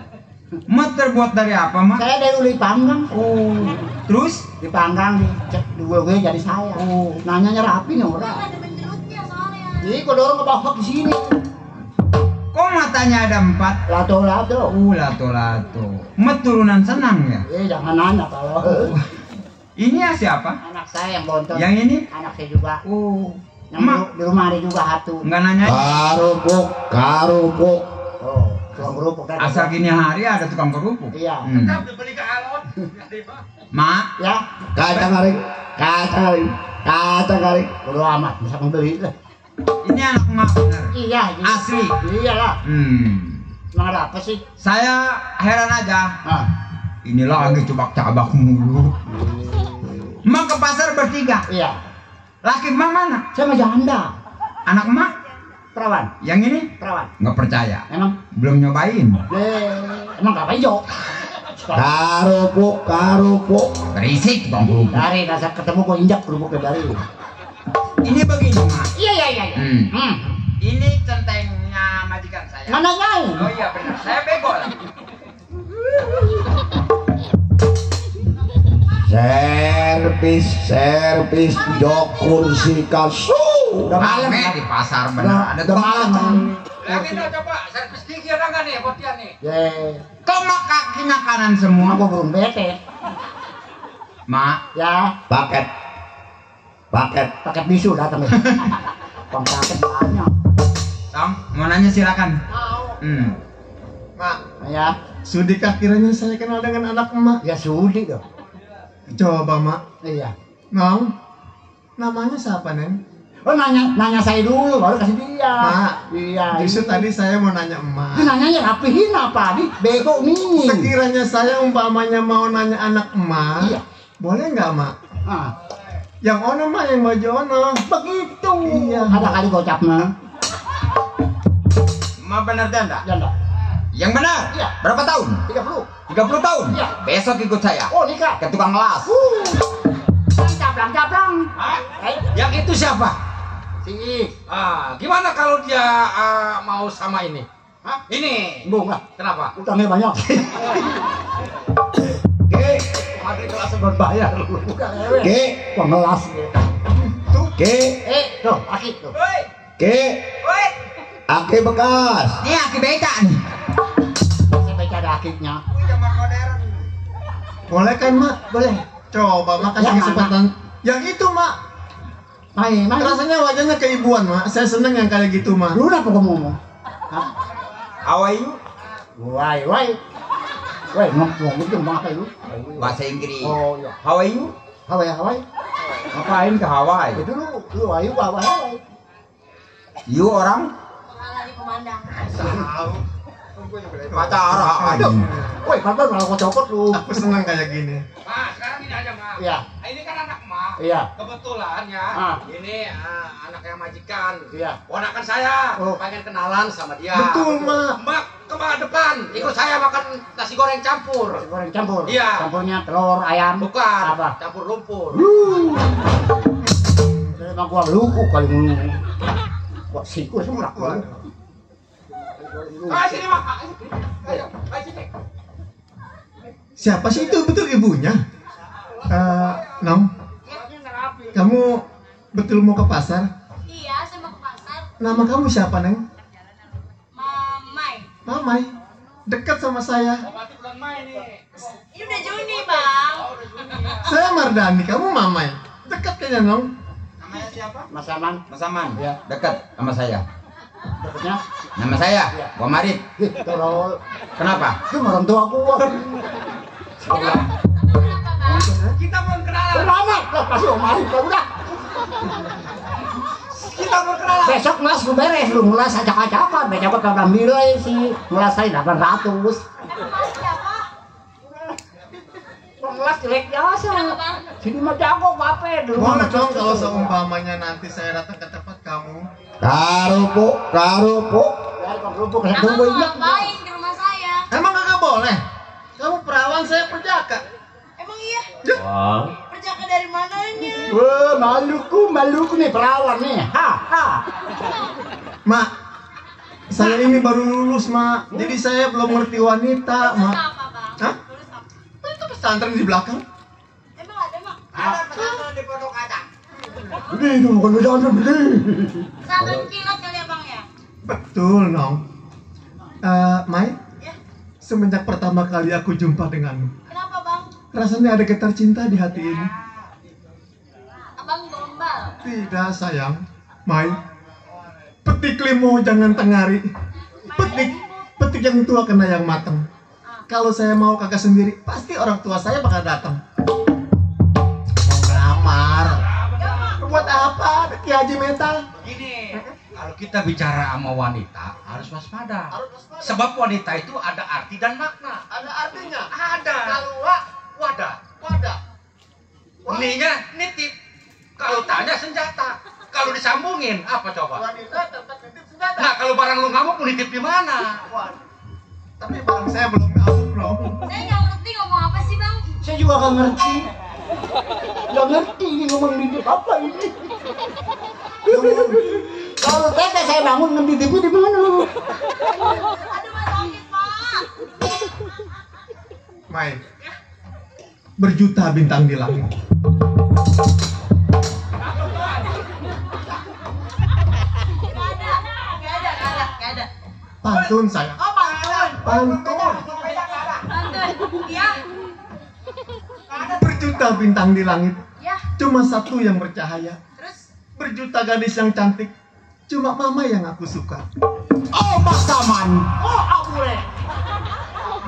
[SPEAKER 3] Ma terbuat dari apa, Ma?
[SPEAKER 5] Saya dari uli panggang.
[SPEAKER 3] Oh. Terus?
[SPEAKER 5] Dipanggang, dicek dua gue jadi saya.
[SPEAKER 3] Oh.
[SPEAKER 5] Nanyanya rapi nih orang. Jadi gua dorong ke bawah ke sini.
[SPEAKER 3] Kok matanya ada 4?
[SPEAKER 5] Lato-lato.
[SPEAKER 3] Lato-lato. Ma turunan senang ya?
[SPEAKER 5] Jangan nanya kalau.
[SPEAKER 3] Ini ya siapa?
[SPEAKER 5] Anak saya yang bontot.
[SPEAKER 3] Yang ini?
[SPEAKER 5] Anak saya juga.
[SPEAKER 3] Oh.
[SPEAKER 5] Yang di rumah ada juga satu.
[SPEAKER 3] Enggak nanya?
[SPEAKER 9] Karupuk.
[SPEAKER 5] Oh, tukang kerupuk kan.
[SPEAKER 3] Asal gini hari ada tukang kerupuk.
[SPEAKER 5] Iya.
[SPEAKER 3] Beli ke alon. Ma,
[SPEAKER 5] Ya,
[SPEAKER 9] Kacang garing.
[SPEAKER 5] bodo amat bisa membeli lah.
[SPEAKER 3] ini anak emak bener.
[SPEAKER 5] Iya,
[SPEAKER 3] Asli.
[SPEAKER 5] Iyalah. Emang ada apa sih?
[SPEAKER 3] Saya heran aja.
[SPEAKER 5] Hah.
[SPEAKER 3] Ini lagi cebak-cabak mulu. Emak ke pasar bertiga.
[SPEAKER 5] Iya.
[SPEAKER 3] Laki emak mana?
[SPEAKER 5] Saya mah janda.
[SPEAKER 3] Anak emak?
[SPEAKER 5] Perawan.
[SPEAKER 3] Yang ini?
[SPEAKER 5] Perawan.
[SPEAKER 3] Nggak percaya.
[SPEAKER 5] Emang?
[SPEAKER 3] Belum nyobain.
[SPEAKER 5] Emang gak hijau?
[SPEAKER 9] Karupuk.
[SPEAKER 3] Berisik tukang kerupuk.
[SPEAKER 5] Dari dasar ketemu gua injak kerupuknya dari.
[SPEAKER 3] Ini begini, Mak.
[SPEAKER 5] Iya.
[SPEAKER 3] Ini centengnya majikan saya.
[SPEAKER 5] Mana nyai?
[SPEAKER 3] Oh iya benar. Saya bego lah.
[SPEAKER 9] Servis jok kursi kasur.
[SPEAKER 5] Udah malam.
[SPEAKER 3] Rame di pasar benar. Ada
[SPEAKER 5] Udah malam.
[SPEAKER 3] Lagi dah coba servis gigi ada nggak nih buat dia nih?
[SPEAKER 5] Kok
[SPEAKER 3] Kok kakinya kanan semua?
[SPEAKER 5] gua burung bete.
[SPEAKER 3] Mak,
[SPEAKER 5] Ya,
[SPEAKER 9] Paket.
[SPEAKER 5] paket bisu datang. Paket banyak.
[SPEAKER 3] Tong, mau nanya silakan.
[SPEAKER 2] Mak,
[SPEAKER 5] Ya,
[SPEAKER 2] sudikah kiranya saya kenal dengan anak emak?
[SPEAKER 5] ya sudi dong.
[SPEAKER 2] Coba, Mak.
[SPEAKER 5] Iya.
[SPEAKER 2] Nong, namanya siapa, Nen?
[SPEAKER 5] Oh nanya saya dulu baru kasih dia.
[SPEAKER 2] Mak,
[SPEAKER 5] Iya.
[SPEAKER 2] justru
[SPEAKER 5] ini.
[SPEAKER 2] tadi saya mau nanya
[SPEAKER 5] Ini
[SPEAKER 2] emak.
[SPEAKER 5] nanyanya rapihin apa? Nih bego nih.
[SPEAKER 2] Sekiranya saya umpamanya mau nanya anak emak,
[SPEAKER 5] Iya.
[SPEAKER 2] boleh nggak, Mak?
[SPEAKER 5] Ah,
[SPEAKER 2] Yang ono mah yang baju ono.
[SPEAKER 5] begitu.
[SPEAKER 2] Iya.
[SPEAKER 5] Ada kali gocap mah.
[SPEAKER 3] Ma benar janda?
[SPEAKER 5] Janda.
[SPEAKER 3] Yang benar?
[SPEAKER 5] Iya.
[SPEAKER 3] Berapa tahun?
[SPEAKER 5] 30.
[SPEAKER 3] 30 tahun?
[SPEAKER 5] Iya.
[SPEAKER 3] Besok ikut saya
[SPEAKER 5] Oh nikah.
[SPEAKER 3] ke tukang las.
[SPEAKER 5] Caplang.
[SPEAKER 10] Hah?
[SPEAKER 5] Eh,
[SPEAKER 10] Yang itu siapa?
[SPEAKER 5] si
[SPEAKER 10] Gimana kalau dia mau sama ini?
[SPEAKER 5] Hah?
[SPEAKER 10] Ini.
[SPEAKER 5] bunga.
[SPEAKER 10] Kenapa?
[SPEAKER 5] Utangnya banyak.
[SPEAKER 10] Mati kelas berbayar lu.
[SPEAKER 5] Bukan ewe.
[SPEAKER 9] Ke.
[SPEAKER 5] Pengelas.
[SPEAKER 9] Ke.
[SPEAKER 5] Tuh, aki tuh.
[SPEAKER 10] Woi,
[SPEAKER 9] Ke.
[SPEAKER 10] woi.
[SPEAKER 9] Aki bekas.
[SPEAKER 3] Ini aki beca nih.
[SPEAKER 5] Saya baca ada akiknya.
[SPEAKER 3] Zaman modern.
[SPEAKER 2] Boleh kan, Mak?
[SPEAKER 5] Boleh.
[SPEAKER 2] Coba, Mak kasih
[SPEAKER 5] Yang
[SPEAKER 2] kesempatan. Yang itu, Mak.
[SPEAKER 5] Main.
[SPEAKER 2] Rasanya wajahnya keibuan, Mak. Saya seneng yang kayak gitu, Mak.
[SPEAKER 5] Lu apa kamu ngomong? Hah?
[SPEAKER 3] How are you?
[SPEAKER 5] Wai. Ngomong itu mah kayak lu.
[SPEAKER 3] Bahasa Inggris.
[SPEAKER 5] Oh iya.
[SPEAKER 3] How are you?
[SPEAKER 5] Hawaii.
[SPEAKER 3] Ngapain ke Hawaii?
[SPEAKER 5] Itu lu ayu Hawaii.
[SPEAKER 3] You orang?
[SPEAKER 7] Lari pemandang.
[SPEAKER 3] Pacaran.
[SPEAKER 5] Woi, kapan malah kau copot lu?
[SPEAKER 2] Aku seneng kayak gini.
[SPEAKER 10] Ma, sekarang ini aja, Ma.
[SPEAKER 5] Iya.
[SPEAKER 10] Ini kan anak Ma.
[SPEAKER 5] Iya.
[SPEAKER 10] Kebetulan ya,
[SPEAKER 5] Ah.
[SPEAKER 10] ini anaknya majikan.
[SPEAKER 5] Iya.
[SPEAKER 10] Ponakan saya,
[SPEAKER 5] Oh.
[SPEAKER 10] pengen kenalan sama dia.
[SPEAKER 2] Betul, Mak.
[SPEAKER 10] Mbak, ke depan, ikut saya makan nasi goreng campur.
[SPEAKER 5] Nasi goreng campur.
[SPEAKER 10] Iya.
[SPEAKER 5] Campurnya telur ayam.
[SPEAKER 10] Bukan,
[SPEAKER 5] Apa?
[SPEAKER 10] campur lumpur.
[SPEAKER 5] Emang gua luku kali ini. Kok siku semua aku.
[SPEAKER 2] Sini, Mak. Siapa sih itu? Betul ibunya? Nong, kamu betul mau ke pasar?
[SPEAKER 11] Iya, saya mau ke pasar.
[SPEAKER 2] Nama kamu siapa, Neng?
[SPEAKER 11] Mamai.
[SPEAKER 2] Mamai. Dekat sama saya.
[SPEAKER 11] Ini udah Juni, Bang.
[SPEAKER 2] Saya Mardani, kamu Mamai. Dekat kayaknya, Nong.
[SPEAKER 5] Namanya siapa? Mas Aman.
[SPEAKER 6] Mas Aman,
[SPEAKER 5] Ya.
[SPEAKER 6] dekat sama saya.
[SPEAKER 5] Dekatnya?
[SPEAKER 6] Nama saya Gua Marit.
[SPEAKER 5] Kalau
[SPEAKER 6] Kenapa?
[SPEAKER 5] itu orang tua gua.
[SPEAKER 3] Kita belum kenalan.
[SPEAKER 5] Selamat, lah kasih Om Arif udah.
[SPEAKER 3] Kita belum kenalan.
[SPEAKER 5] Besok ngelas lu beres, lu ngelas acak-acakan. Besok gua udah nilai sih. Ngelas saya 800. Ngelas jelek biasa. Sini mah jago bape dulu.
[SPEAKER 2] Boleh dong kalau seumpamanya nanti saya datang ke tempat kamu.
[SPEAKER 9] Karupu.
[SPEAKER 5] Ya, kalau kerupuk saya
[SPEAKER 11] Abang
[SPEAKER 5] tunggu
[SPEAKER 11] mau
[SPEAKER 5] ingat.
[SPEAKER 11] ngapain ke rumah saya?
[SPEAKER 2] Emang kagak boleh? Kamu perawan, saya perjaka.
[SPEAKER 11] Emang iya?
[SPEAKER 10] Wah.
[SPEAKER 11] Perjaka dari mananya?
[SPEAKER 5] Wah, maluku nih perawan nih. Ha.
[SPEAKER 2] Mak, saya ini baru lulus, Mak. Jadi saya belum ngerti wanita, Mak.
[SPEAKER 11] Apa, Bang?
[SPEAKER 2] Hah? Itu pesantren di belakang.
[SPEAKER 11] Emang ada, Mak?
[SPEAKER 3] Ada pesantren di Pondok Kacang.
[SPEAKER 2] Gede itu, bukan pesantren, gede.
[SPEAKER 11] Pesantren kilat kali ya, Bang ya?
[SPEAKER 2] Betul, Nong. Mai,
[SPEAKER 11] Ya.
[SPEAKER 2] semenjak pertama kali aku jumpa denganmu,
[SPEAKER 11] Kenapa, Bang?
[SPEAKER 2] rasanya ada getar cinta di hati ini.
[SPEAKER 11] Abang gombal.
[SPEAKER 2] Tidak, sayang. Mai, petik limo jangan tengari. Petik yang tua kena yang matang. Kalau saya mau kakak sendiri, pasti orang tua saya bakal datang. Mau ngelamar. Buat apa? Ki Haji mental.
[SPEAKER 3] Gini, kalau kita bicara sama wanita harus waspada. Sebab wanita itu ada arti dan makna.
[SPEAKER 2] Ada artinya.
[SPEAKER 3] Ada.
[SPEAKER 2] Kalau
[SPEAKER 3] Wadah.
[SPEAKER 2] wadah.
[SPEAKER 3] Ininya nitip. Kalau tanya senjata. Kalau disambungin apa coba?
[SPEAKER 2] Wanita tetap titip senjata.
[SPEAKER 3] Nah kalau barang lu ngamuk mau nitip di mana?
[SPEAKER 2] Tapi barang saya belum ngamuk loh.
[SPEAKER 11] Saya nggak ngerti ngomong apa sih, Bang?
[SPEAKER 5] Saya juga gak ngerti. Gak ngerti ini ngomong nitip apa ini. Kalau teteh saya bangun ngetitipnya di mana?
[SPEAKER 11] Aduh, Mas sakit, Pak.
[SPEAKER 2] Mai, berjuta bintang di langit.
[SPEAKER 11] Nggak ada.
[SPEAKER 2] Pantun saya.
[SPEAKER 11] Oh, pantun.
[SPEAKER 2] Pantun.
[SPEAKER 11] Pantun. Iya.
[SPEAKER 2] Berjuta bintang di langit.
[SPEAKER 11] Ya.
[SPEAKER 2] Cuma satu yang bercahaya.
[SPEAKER 11] Terus?
[SPEAKER 2] Berjuta gadis yang cantik. Cuma mama yang aku suka.
[SPEAKER 6] Oh, Mas Aman.
[SPEAKER 5] Oh, abure.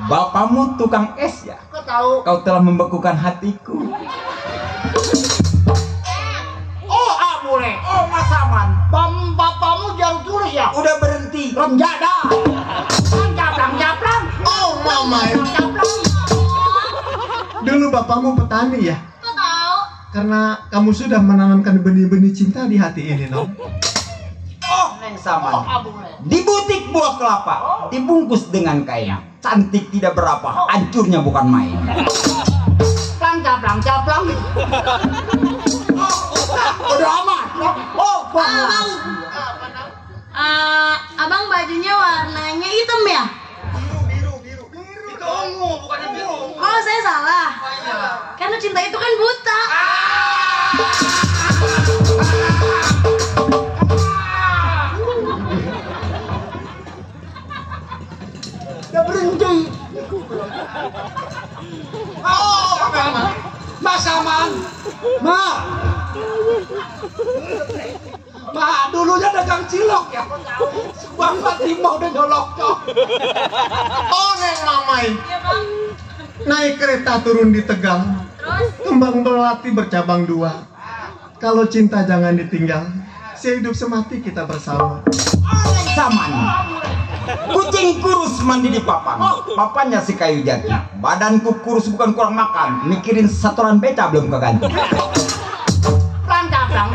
[SPEAKER 6] Bapakmu tukang es ya?
[SPEAKER 5] Kau tahu?
[SPEAKER 6] Kau telah membekukan hatiku.
[SPEAKER 5] Oh, abure.
[SPEAKER 6] Oh, Mas Aman.
[SPEAKER 5] Bapakmu jarum tulis ya?
[SPEAKER 6] Udah berhenti.
[SPEAKER 5] Remjada. Caplang.
[SPEAKER 2] Oh, mama.
[SPEAKER 5] Caplang.
[SPEAKER 2] Dulu bapakmu petani ya?
[SPEAKER 11] Kok tahu?
[SPEAKER 2] Karena kamu sudah menanamkan benih-benih cinta di hati ini, Nong.
[SPEAKER 6] Oh, Neng Saman.
[SPEAKER 5] Oh, abure.
[SPEAKER 6] Di butik buah kelapa, dibungkus dengan kain. Cantik tidak berapa, hancurnya bukan main.
[SPEAKER 5] Caplang. Udah amat. Oh,
[SPEAKER 11] Abang. Abang bajunya warnanya hitam ya?
[SPEAKER 3] Itu ungu, bukan biru.
[SPEAKER 11] Oh, saya salah. Karena cinta itu kan buta.
[SPEAKER 5] udah berhenti.
[SPEAKER 3] Oh, Mas Aman. Ma, dulunya dagang cilok ya. Bang Fatimah udah nyolok cok.
[SPEAKER 2] Oh, Neng Mamai.
[SPEAKER 11] Iya, Bang.
[SPEAKER 2] Naik kereta turun di Tegal.
[SPEAKER 11] Terus?
[SPEAKER 2] Kembang melati bercabang dua. Kalau cinta jangan ditinggal. Sehidup semati kita bersama.
[SPEAKER 6] Saman. Kucing kurus mandi di papan. Papannya si kayu jati. Badanku kurus bukan kurang makan. Mikirin setoran beca belum keganti.
[SPEAKER 5] Caplang.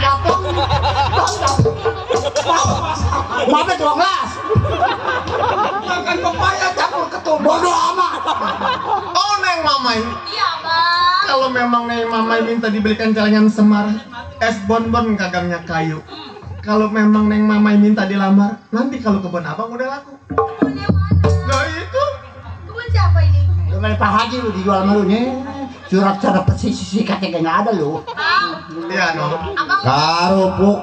[SPEAKER 5] Maaf ya, 12.
[SPEAKER 3] Makan pepaya campur ketumbar.
[SPEAKER 5] Bodoh amat.
[SPEAKER 2] Oh, Neng Mamai.
[SPEAKER 11] Iya, Bang.
[SPEAKER 2] Kalau memang Neng Mamai minta dibelikan celengan semar, es bonbon gagangnya kayu. Kalau memang Neng Mamai minta dilamar, nanti kalau kebun abang udah laku.
[SPEAKER 11] Kebunnya mana?
[SPEAKER 2] Nah itu.
[SPEAKER 11] Kebun siapa ini?
[SPEAKER 5] Kebun Pak Haji lu dijual malunya. Surat-surat pesisi katanya nggak ada lu.
[SPEAKER 2] Iya no.
[SPEAKER 9] Karupuk.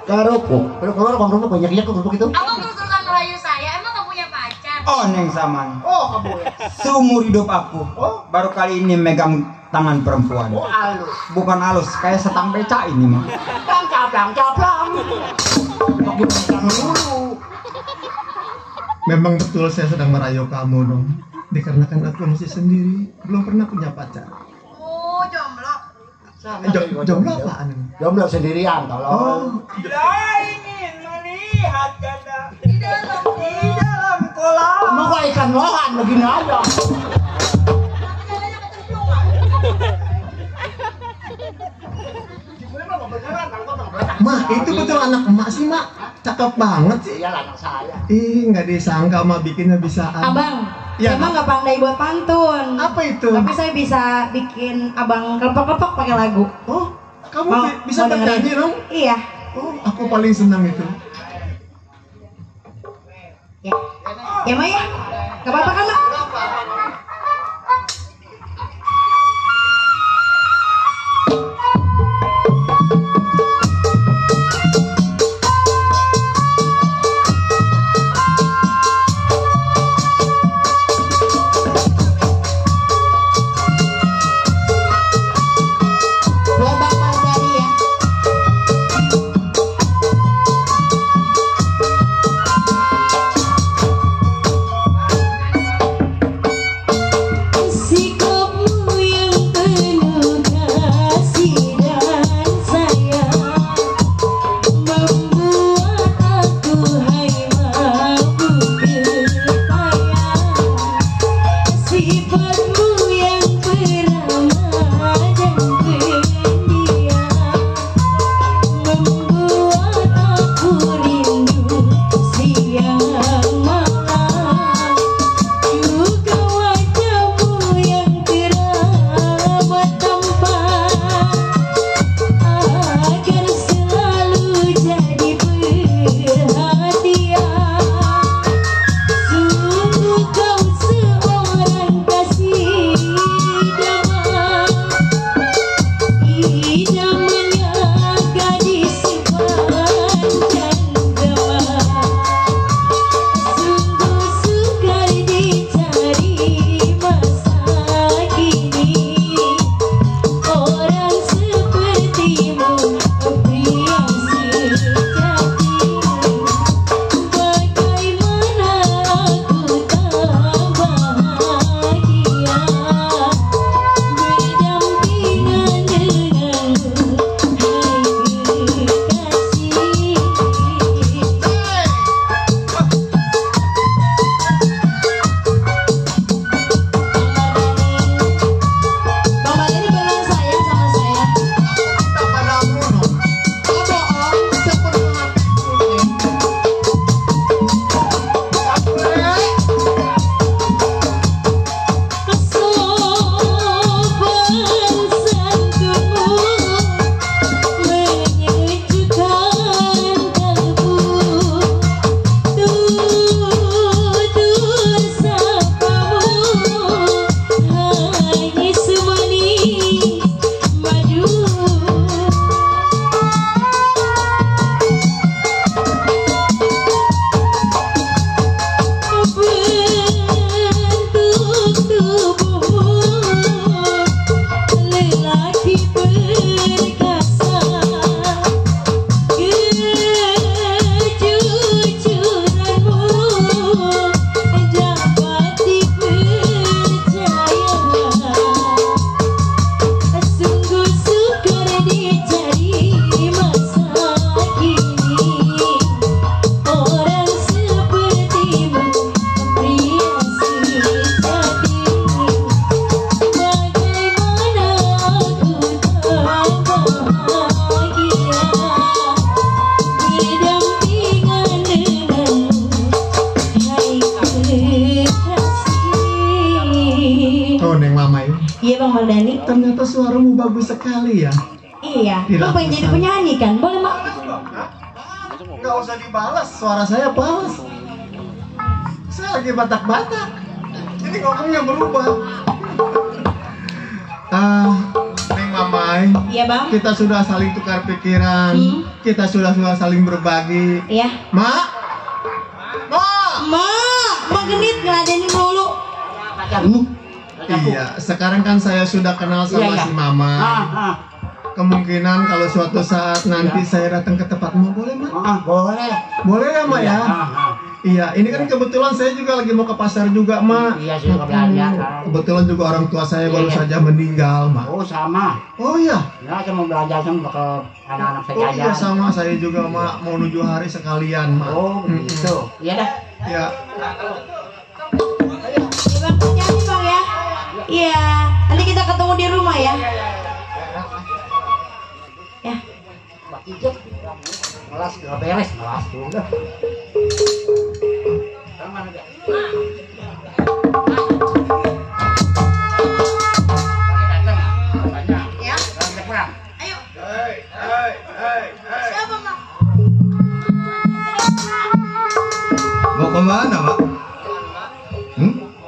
[SPEAKER 5] Keluar bang rumah banyak kerupuk itu.
[SPEAKER 11] Abang terus-terusan merayu saya, emang gak punya pacar?
[SPEAKER 6] Oh Neng Saman,
[SPEAKER 5] Oh kamu ya.
[SPEAKER 6] seumur hidup aku baru kali ini megang tangan perempuan.
[SPEAKER 5] Oh halus.
[SPEAKER 6] Bukan halus, kayak setang beca ini mah.
[SPEAKER 5] Caplang.
[SPEAKER 2] Memang betul saya sedang merayu kamu dong. Dikarenakan aku masih sendiri, belum pernah punya pacar.
[SPEAKER 11] Oh, jomblo.
[SPEAKER 2] Jomblo apaan?
[SPEAKER 5] Jomblo sendirian tolong.
[SPEAKER 6] Tidak ingin melihat janda
[SPEAKER 11] Di dalam
[SPEAKER 6] kolam.
[SPEAKER 5] Mau kok ikan lohan begini aja.
[SPEAKER 2] Mak, itu betul anak emak sih, Mak. Cakep banget sih.
[SPEAKER 5] Iya anak saya.
[SPEAKER 2] Ih, nggak disangka Mak bikinnya bisa.
[SPEAKER 12] Abang,
[SPEAKER 2] Ya,
[SPEAKER 12] emang nggak pandai buat pantun.
[SPEAKER 2] Apa itu?
[SPEAKER 12] Tapi saya bisa bikin abang kelepek-kelepek pakai lagu.
[SPEAKER 2] Oh, kamu
[SPEAKER 12] Mau-
[SPEAKER 2] bisa
[SPEAKER 12] mau dengerin?
[SPEAKER 2] bernyanyi dong?
[SPEAKER 12] Iya.
[SPEAKER 2] Oh, aku paling senang itu.
[SPEAKER 12] Ya Mak ya? Gak apa-apa kan Mak? Buat Bang Mardani ya. Sikapmu yang penuh kasih dan sayang membuat aku hai mabuk berpayang. Sifatmu yang peramah dan pendiam membuat aku rindu siang malam. Juga wajahmu yang teramat tampan agar selalu jadi perhatian. Sungguh kau seorang kasih idaman, idamannya gadis sepanjang zaman. Sungguh sukar dicari masa kini orang sepertimu, pria sejati. Bagaimana aku tak bahagia berdampingan denganmu, hai kekasih. Bang Mardani bilang sayang sama saya.
[SPEAKER 2] Padamu, no.
[SPEAKER 12] Oh bohong, sepenuh Sopan santunmu menyejukkan kalbu. Tutur sapamu hanya semanis madu. Bentuk tubuhmu lelaki perkasa, kejujuranmu dapat dipercaya. Sungguh sukar dicari masa kini orang sepertimu, pria sejati. Bagaimana aku tak bahagia berdampingan denganmu, hai kekasih.
[SPEAKER 2] Oh, Neng Mamai.
[SPEAKER 12] Iya Bang Mardani.
[SPEAKER 2] Ternyata suaramu bagus sekali ya.
[SPEAKER 12] Iya
[SPEAKER 11] iya. Lo pengen jadi penyanyi kan? Boleh mak?
[SPEAKER 2] Nggak usah dibalas, suara saya balas. Saya lagi batak-batak. Ini ngomongnya berubah. Neng Mamai.
[SPEAKER 11] Iya bang.
[SPEAKER 2] Kita sudah saling tukar pikiran. Kita sudah saling berbagi.
[SPEAKER 11] Iya.
[SPEAKER 2] Mak.
[SPEAKER 11] Mak genit ngeladenin dulu.
[SPEAKER 2] Iya, sekarang kan saya sudah kenal sama si Mama. Kemungkinan kalau suatu saat nanti saya datang ke tempatmu, boleh Mak?
[SPEAKER 5] Boleh.
[SPEAKER 2] Boleh ya Mak ya? Iya, ini kan kebetulan saya juga lagi mau ke pasar juga Mak.
[SPEAKER 5] Iya, sudah belanja.
[SPEAKER 2] Kebetulan juga orang tua saya baru saja meninggal Mak.
[SPEAKER 5] Oh sama.
[SPEAKER 2] Oh iya.
[SPEAKER 5] Ya saya mau belanja sama ke anak-anak saya
[SPEAKER 2] Oh
[SPEAKER 5] jajan.
[SPEAKER 2] iya sama saya juga Mak, mau nuju hari sekalian Mak.
[SPEAKER 5] Oh begitu. Iya dah.
[SPEAKER 2] Ya.
[SPEAKER 11] Bang penyanyi bang ya. Iya. Nanti kita ketemu di rumah ya. Ya.
[SPEAKER 5] Mbak Ijek. Melas gak beres, melas udah. Mana dia?
[SPEAKER 11] Ya. Ayo. Siapa mak?
[SPEAKER 2] Mau kemana Mak?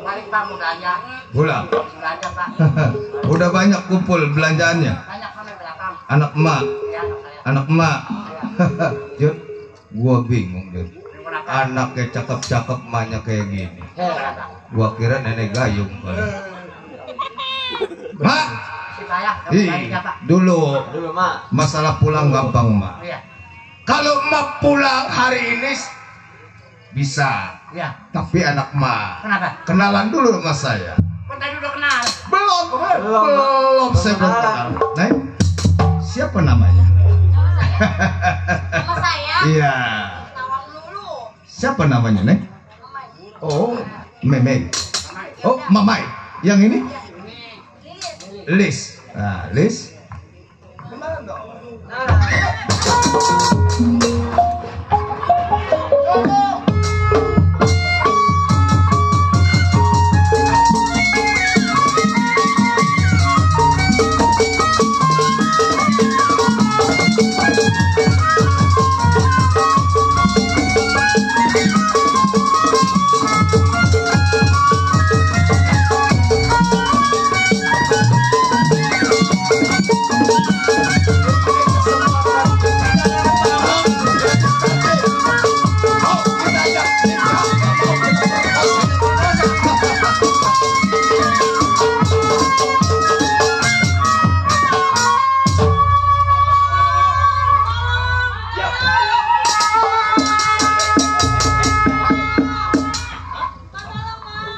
[SPEAKER 5] Balik Pak, mau belanja.
[SPEAKER 2] Pulang.
[SPEAKER 5] Belanja Pak.
[SPEAKER 2] Udah banyak kumpul belanjaannya.
[SPEAKER 5] Banyak sampai belakang.
[SPEAKER 2] Anak emak.
[SPEAKER 5] Ya, anak saya.
[SPEAKER 2] Anak emak. Jun, gua bingung Jun. Anaknya cakep-cakep emaknya kayak gini. Gua kira nenek gayung. Mak.
[SPEAKER 5] Si saya,
[SPEAKER 2] Ih, dulu
[SPEAKER 10] Mak.
[SPEAKER 2] masalah pulang gampang Mak.
[SPEAKER 5] Iya.
[SPEAKER 2] Kalau emak pulang hari ini bisa.
[SPEAKER 5] Iya.
[SPEAKER 2] Tapi anak emak
[SPEAKER 5] Kenapa?
[SPEAKER 2] kenalan dulu sama saya.
[SPEAKER 5] Kan tadi udah kenal.
[SPEAKER 2] Belum saya belum kenal. Neng, siapa namanya?
[SPEAKER 11] Sama saya.
[SPEAKER 2] Iya.
[SPEAKER 11] Tawang dulu.
[SPEAKER 2] Siapa namanya, Neng? Oh, Memei. Oh, Mamai. Yang ini? Lis. Nah, Lis.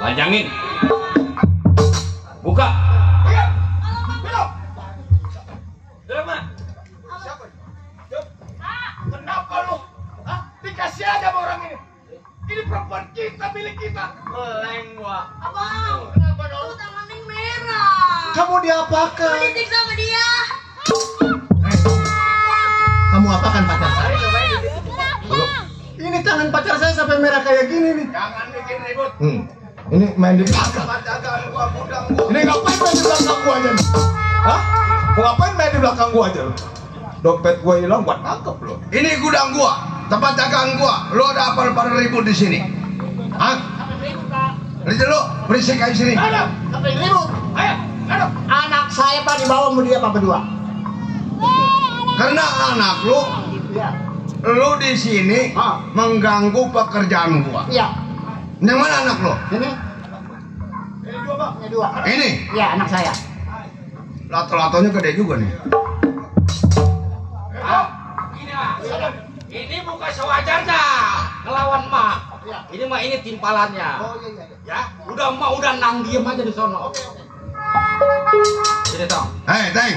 [SPEAKER 10] Panjangin. Buka.
[SPEAKER 2] Kenapa lu? Hah? Dikasih aja sama orang ini. Ini perempuan kita, milik kita.
[SPEAKER 10] Meleng gua.
[SPEAKER 11] Abang.
[SPEAKER 2] Kenapa dong?
[SPEAKER 11] Tuh tangan Neng merah.
[SPEAKER 2] Kamu diapakan?
[SPEAKER 11] Politik sama dia.
[SPEAKER 2] Kamu apakan pacar saya? Ini tangan pacar saya sampai merah kayak gini nih.
[SPEAKER 3] Jangan bikin ribut.
[SPEAKER 2] Ini main di belakang.
[SPEAKER 3] Jaga gua budang gua.
[SPEAKER 2] Ini ngapain main di belakang gua aja nih? Hah? Mau ngapain main di belakang gua aja lu? Dompet gua hilang buat nangkep lu.
[SPEAKER 3] Ini gudang gua, tempat dagang gua. Lu ada apa pada ribut di sini? Hah? Lihat lu, berisik aja sini.
[SPEAKER 5] Ayo, sampai ribut. Ayo. Anak saya Pak dibawa sama dia Pak berdua.
[SPEAKER 3] Karena anak lu, lu di sini mengganggu pekerjaan gua.
[SPEAKER 5] Iya.
[SPEAKER 3] Yang mana anak lu?
[SPEAKER 5] Ini. Ini dua Pak. Ini dua.
[SPEAKER 3] Ini.
[SPEAKER 5] Iya anak saya.
[SPEAKER 3] Lato-latonya gede juga nih.
[SPEAKER 10] Ini bukan sewajarnya ngelawan emak. Ini mah ini timpalannya. Ya, udah emak udah nang diem aja di sono. Sini tong.
[SPEAKER 3] Hei, Teng.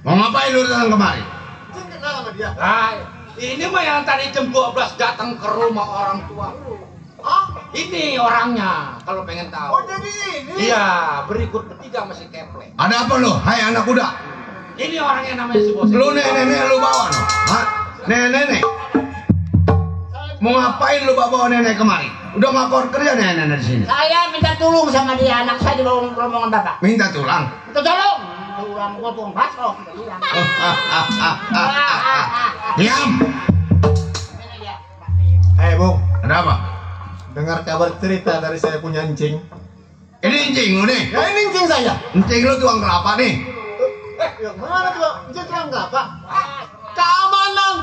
[SPEAKER 3] Mau ngapain lu datang kemari?
[SPEAKER 10] Nah, ini mah yang tadi jam 12 datang ke rumah orang tua. Ini orangnya kalau pengen tahu.
[SPEAKER 2] Oh jadi ini?
[SPEAKER 10] Iya, berikut bertiga masih keplek.
[SPEAKER 3] Ada apa lu? Hai anak muda.
[SPEAKER 10] Ini orangnya namanya si bos.
[SPEAKER 3] Lu nenek lu bawa no? Hah? Nenek. Mau ngapain lu bawa nenek kemari? Udah ngakor kerja nenek di sini.
[SPEAKER 5] Saya minta tolong sama dia, anak saya di bawah rombongan Bapak.
[SPEAKER 3] Minta tulang.
[SPEAKER 5] Minta tolong. urang gua tuh basok.
[SPEAKER 2] Diam.
[SPEAKER 13] Bung,
[SPEAKER 2] Ada apa?
[SPEAKER 13] dengar kabar cerita dari saya punya encing.
[SPEAKER 2] Ini encing lu nih.
[SPEAKER 13] Ya ini encing saya.
[SPEAKER 2] Encing lu tuang kelapa nih.
[SPEAKER 13] Yang mana tuh? Encing tuang kelapa. Keamanan.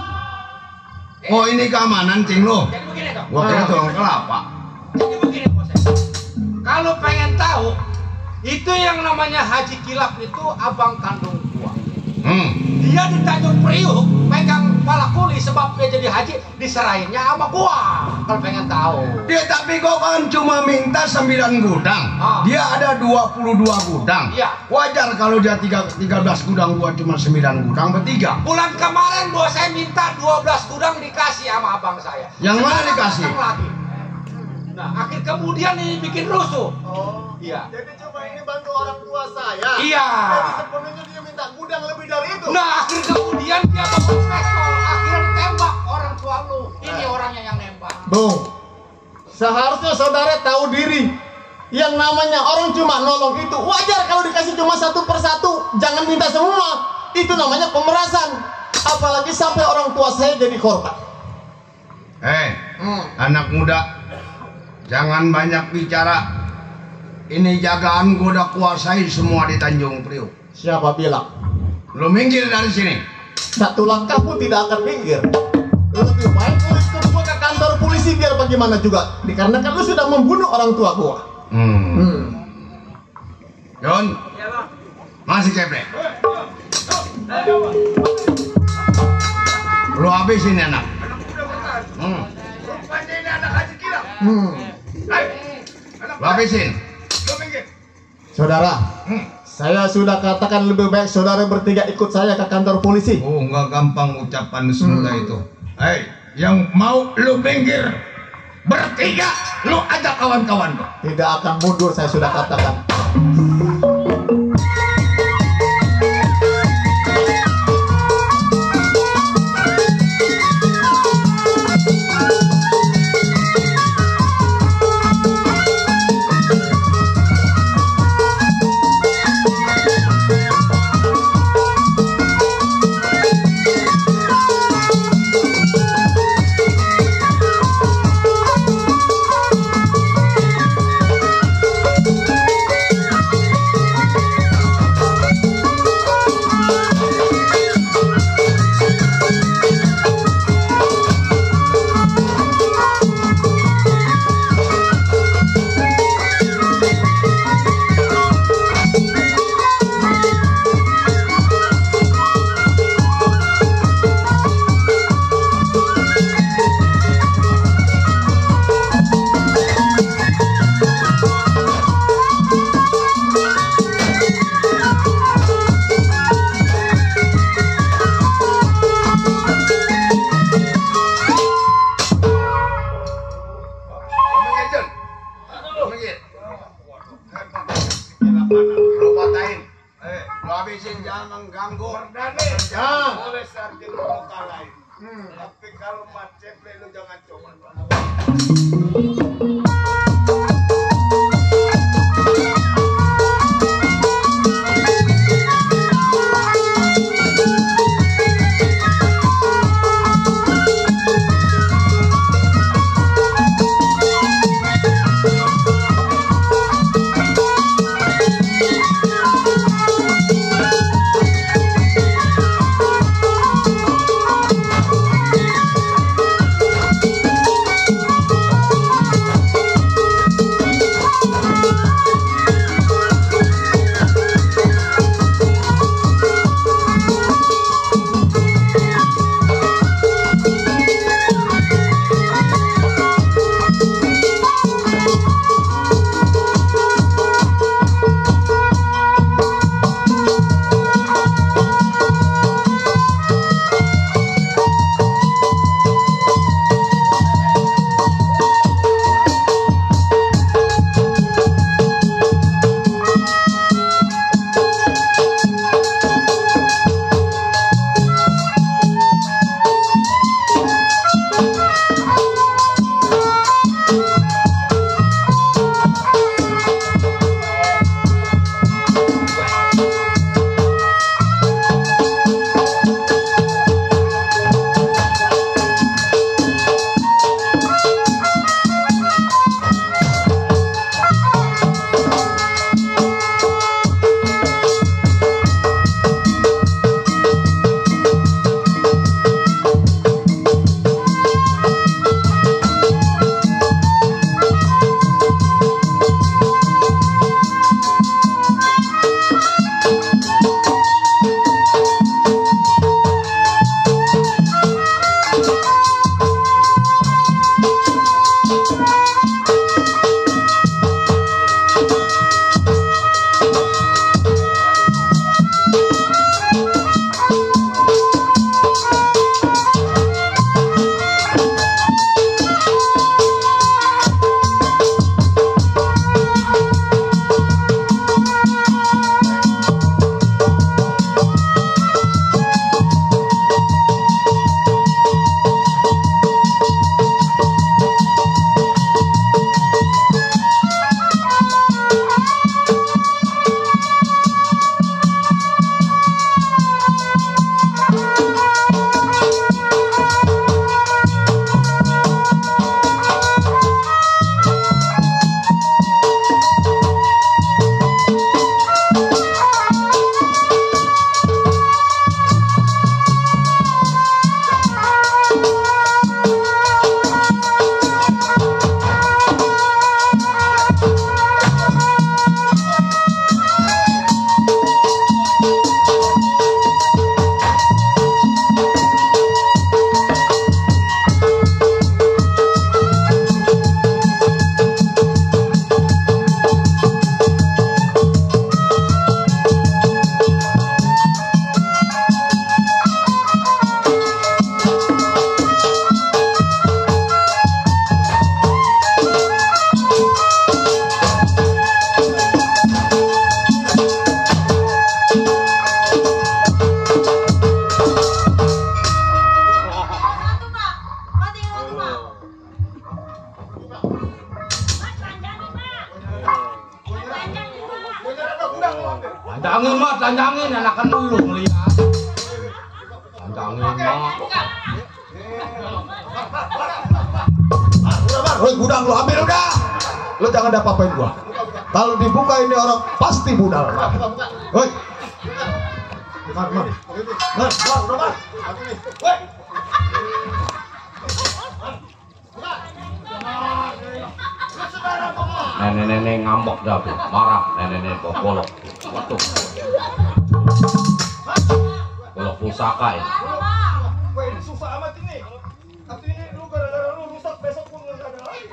[SPEAKER 2] Oh ini keamanan encing lu.
[SPEAKER 10] Jadi begini dong.
[SPEAKER 2] Gua kira tuang kelapa.
[SPEAKER 10] Jadi begini bos. Kalau pengen tahu, itu yang namanya Haji Kilap itu abang kandung gua. Dia di Tanjung Priuk pegang kepala kuli sebab dia jadi haji diserahinnya sama gua. Kalau pengen tahu.
[SPEAKER 2] Dia tapi kok kan cuma minta 9 gudang. Dia ada 22 gudang.
[SPEAKER 10] Iya.
[SPEAKER 2] Wajar kalau dia 13 gudang, gua cuma 9 gudang bertiga.
[SPEAKER 10] Bulan kemarin bos saya minta 12 gudang dikasih sama abang saya.
[SPEAKER 2] Yang mana dikasih?
[SPEAKER 10] Datang lagi. Nah, akhir kemudian ini bikin rusuh.
[SPEAKER 13] Oh,
[SPEAKER 10] iya.
[SPEAKER 13] Jadi cuma ini bantu orang tua saya.
[SPEAKER 10] Iya.
[SPEAKER 13] Jadi sepenuhnya dia minta gudang lebih dari itu.
[SPEAKER 10] Nah, akhir kemudian dia bawa pistol, akhirnya tembak orang tua lu. Ini orangnya yang nembak.
[SPEAKER 13] Bung, seharusnya saudara tahu diri. Yang namanya orang cuma nolong itu wajar kalau dikasih cuma satu persatu. Jangan minta semua. Itu namanya pemerasan. Apalagi sampai orang tua saya jadi korban.
[SPEAKER 2] Anak muda, jangan banyak bicara. Ini jagaan gua udah kuasai semua di Tanjung Priuk.
[SPEAKER 13] Siapa bilang?
[SPEAKER 2] Lu minggir dari sini.
[SPEAKER 13] Satu langkah pun tidak akan minggir. Lebih baik urus gua ke kantor polisi biar bagaimana juga. Dikarenakan lu sudah membunuh orang tua gua.
[SPEAKER 2] John, masih keplek. Lu habisin anak.
[SPEAKER 10] Rupanya ini anak Haji Kilap.
[SPEAKER 2] Lu habisin.
[SPEAKER 13] Saudara, saya sudah katakan lebih baik saudara bertiga ikut saya ke kantor polisi.
[SPEAKER 2] Oh, nggak gampang ucapan semudah itu. Yang mau lu minggir bertiga, lu ajak kawan-kawan lu.
[SPEAKER 13] Tidak akan mundur, saya sudah katakan.
[SPEAKER 2] Tapi kalau macet lu jangan coba.
[SPEAKER 10] tanjangin enakan lu ngeliat. Tanjangin mah.
[SPEAKER 2] Woi gudang lu ambil udah. Lu jangan ada apa-apain gua. Kalau dibuka ini orang pasti budal. Woi.
[SPEAKER 10] Nenek-nenek ngambek dah tuh, marah nenek-nenek bolok. Waduh. Bolok pusaka ini.
[SPEAKER 13] Wah, ini susah amat ini. Tapi ini lu gara-gara lu rusak besok pun nggak ada lagi.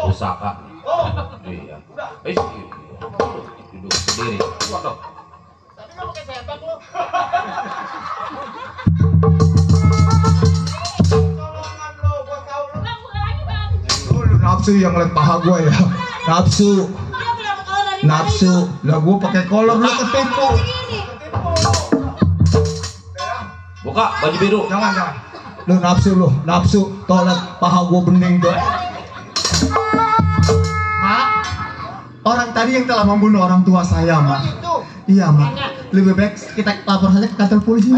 [SPEAKER 10] Pusaka. Iya. Duduk sendiri. Waduh.
[SPEAKER 13] Tapi nggak pakai sepak lu. Tolongan lu, gua tahu lu.
[SPEAKER 2] Lu nafsu yang ngeliat paha gua ya. Nafsu. Nafsu. Lah gua pakai kolor lu ketipu.
[SPEAKER 10] Buka baju biru.
[SPEAKER 2] Jangan. Lu nafsu. Tolong paha gua bening tuh. Mak, orang tadi yang telah membunuh orang tua saya, Mak. Iya, Mak. Lebih baik kita lapor saja ke kantor polisi.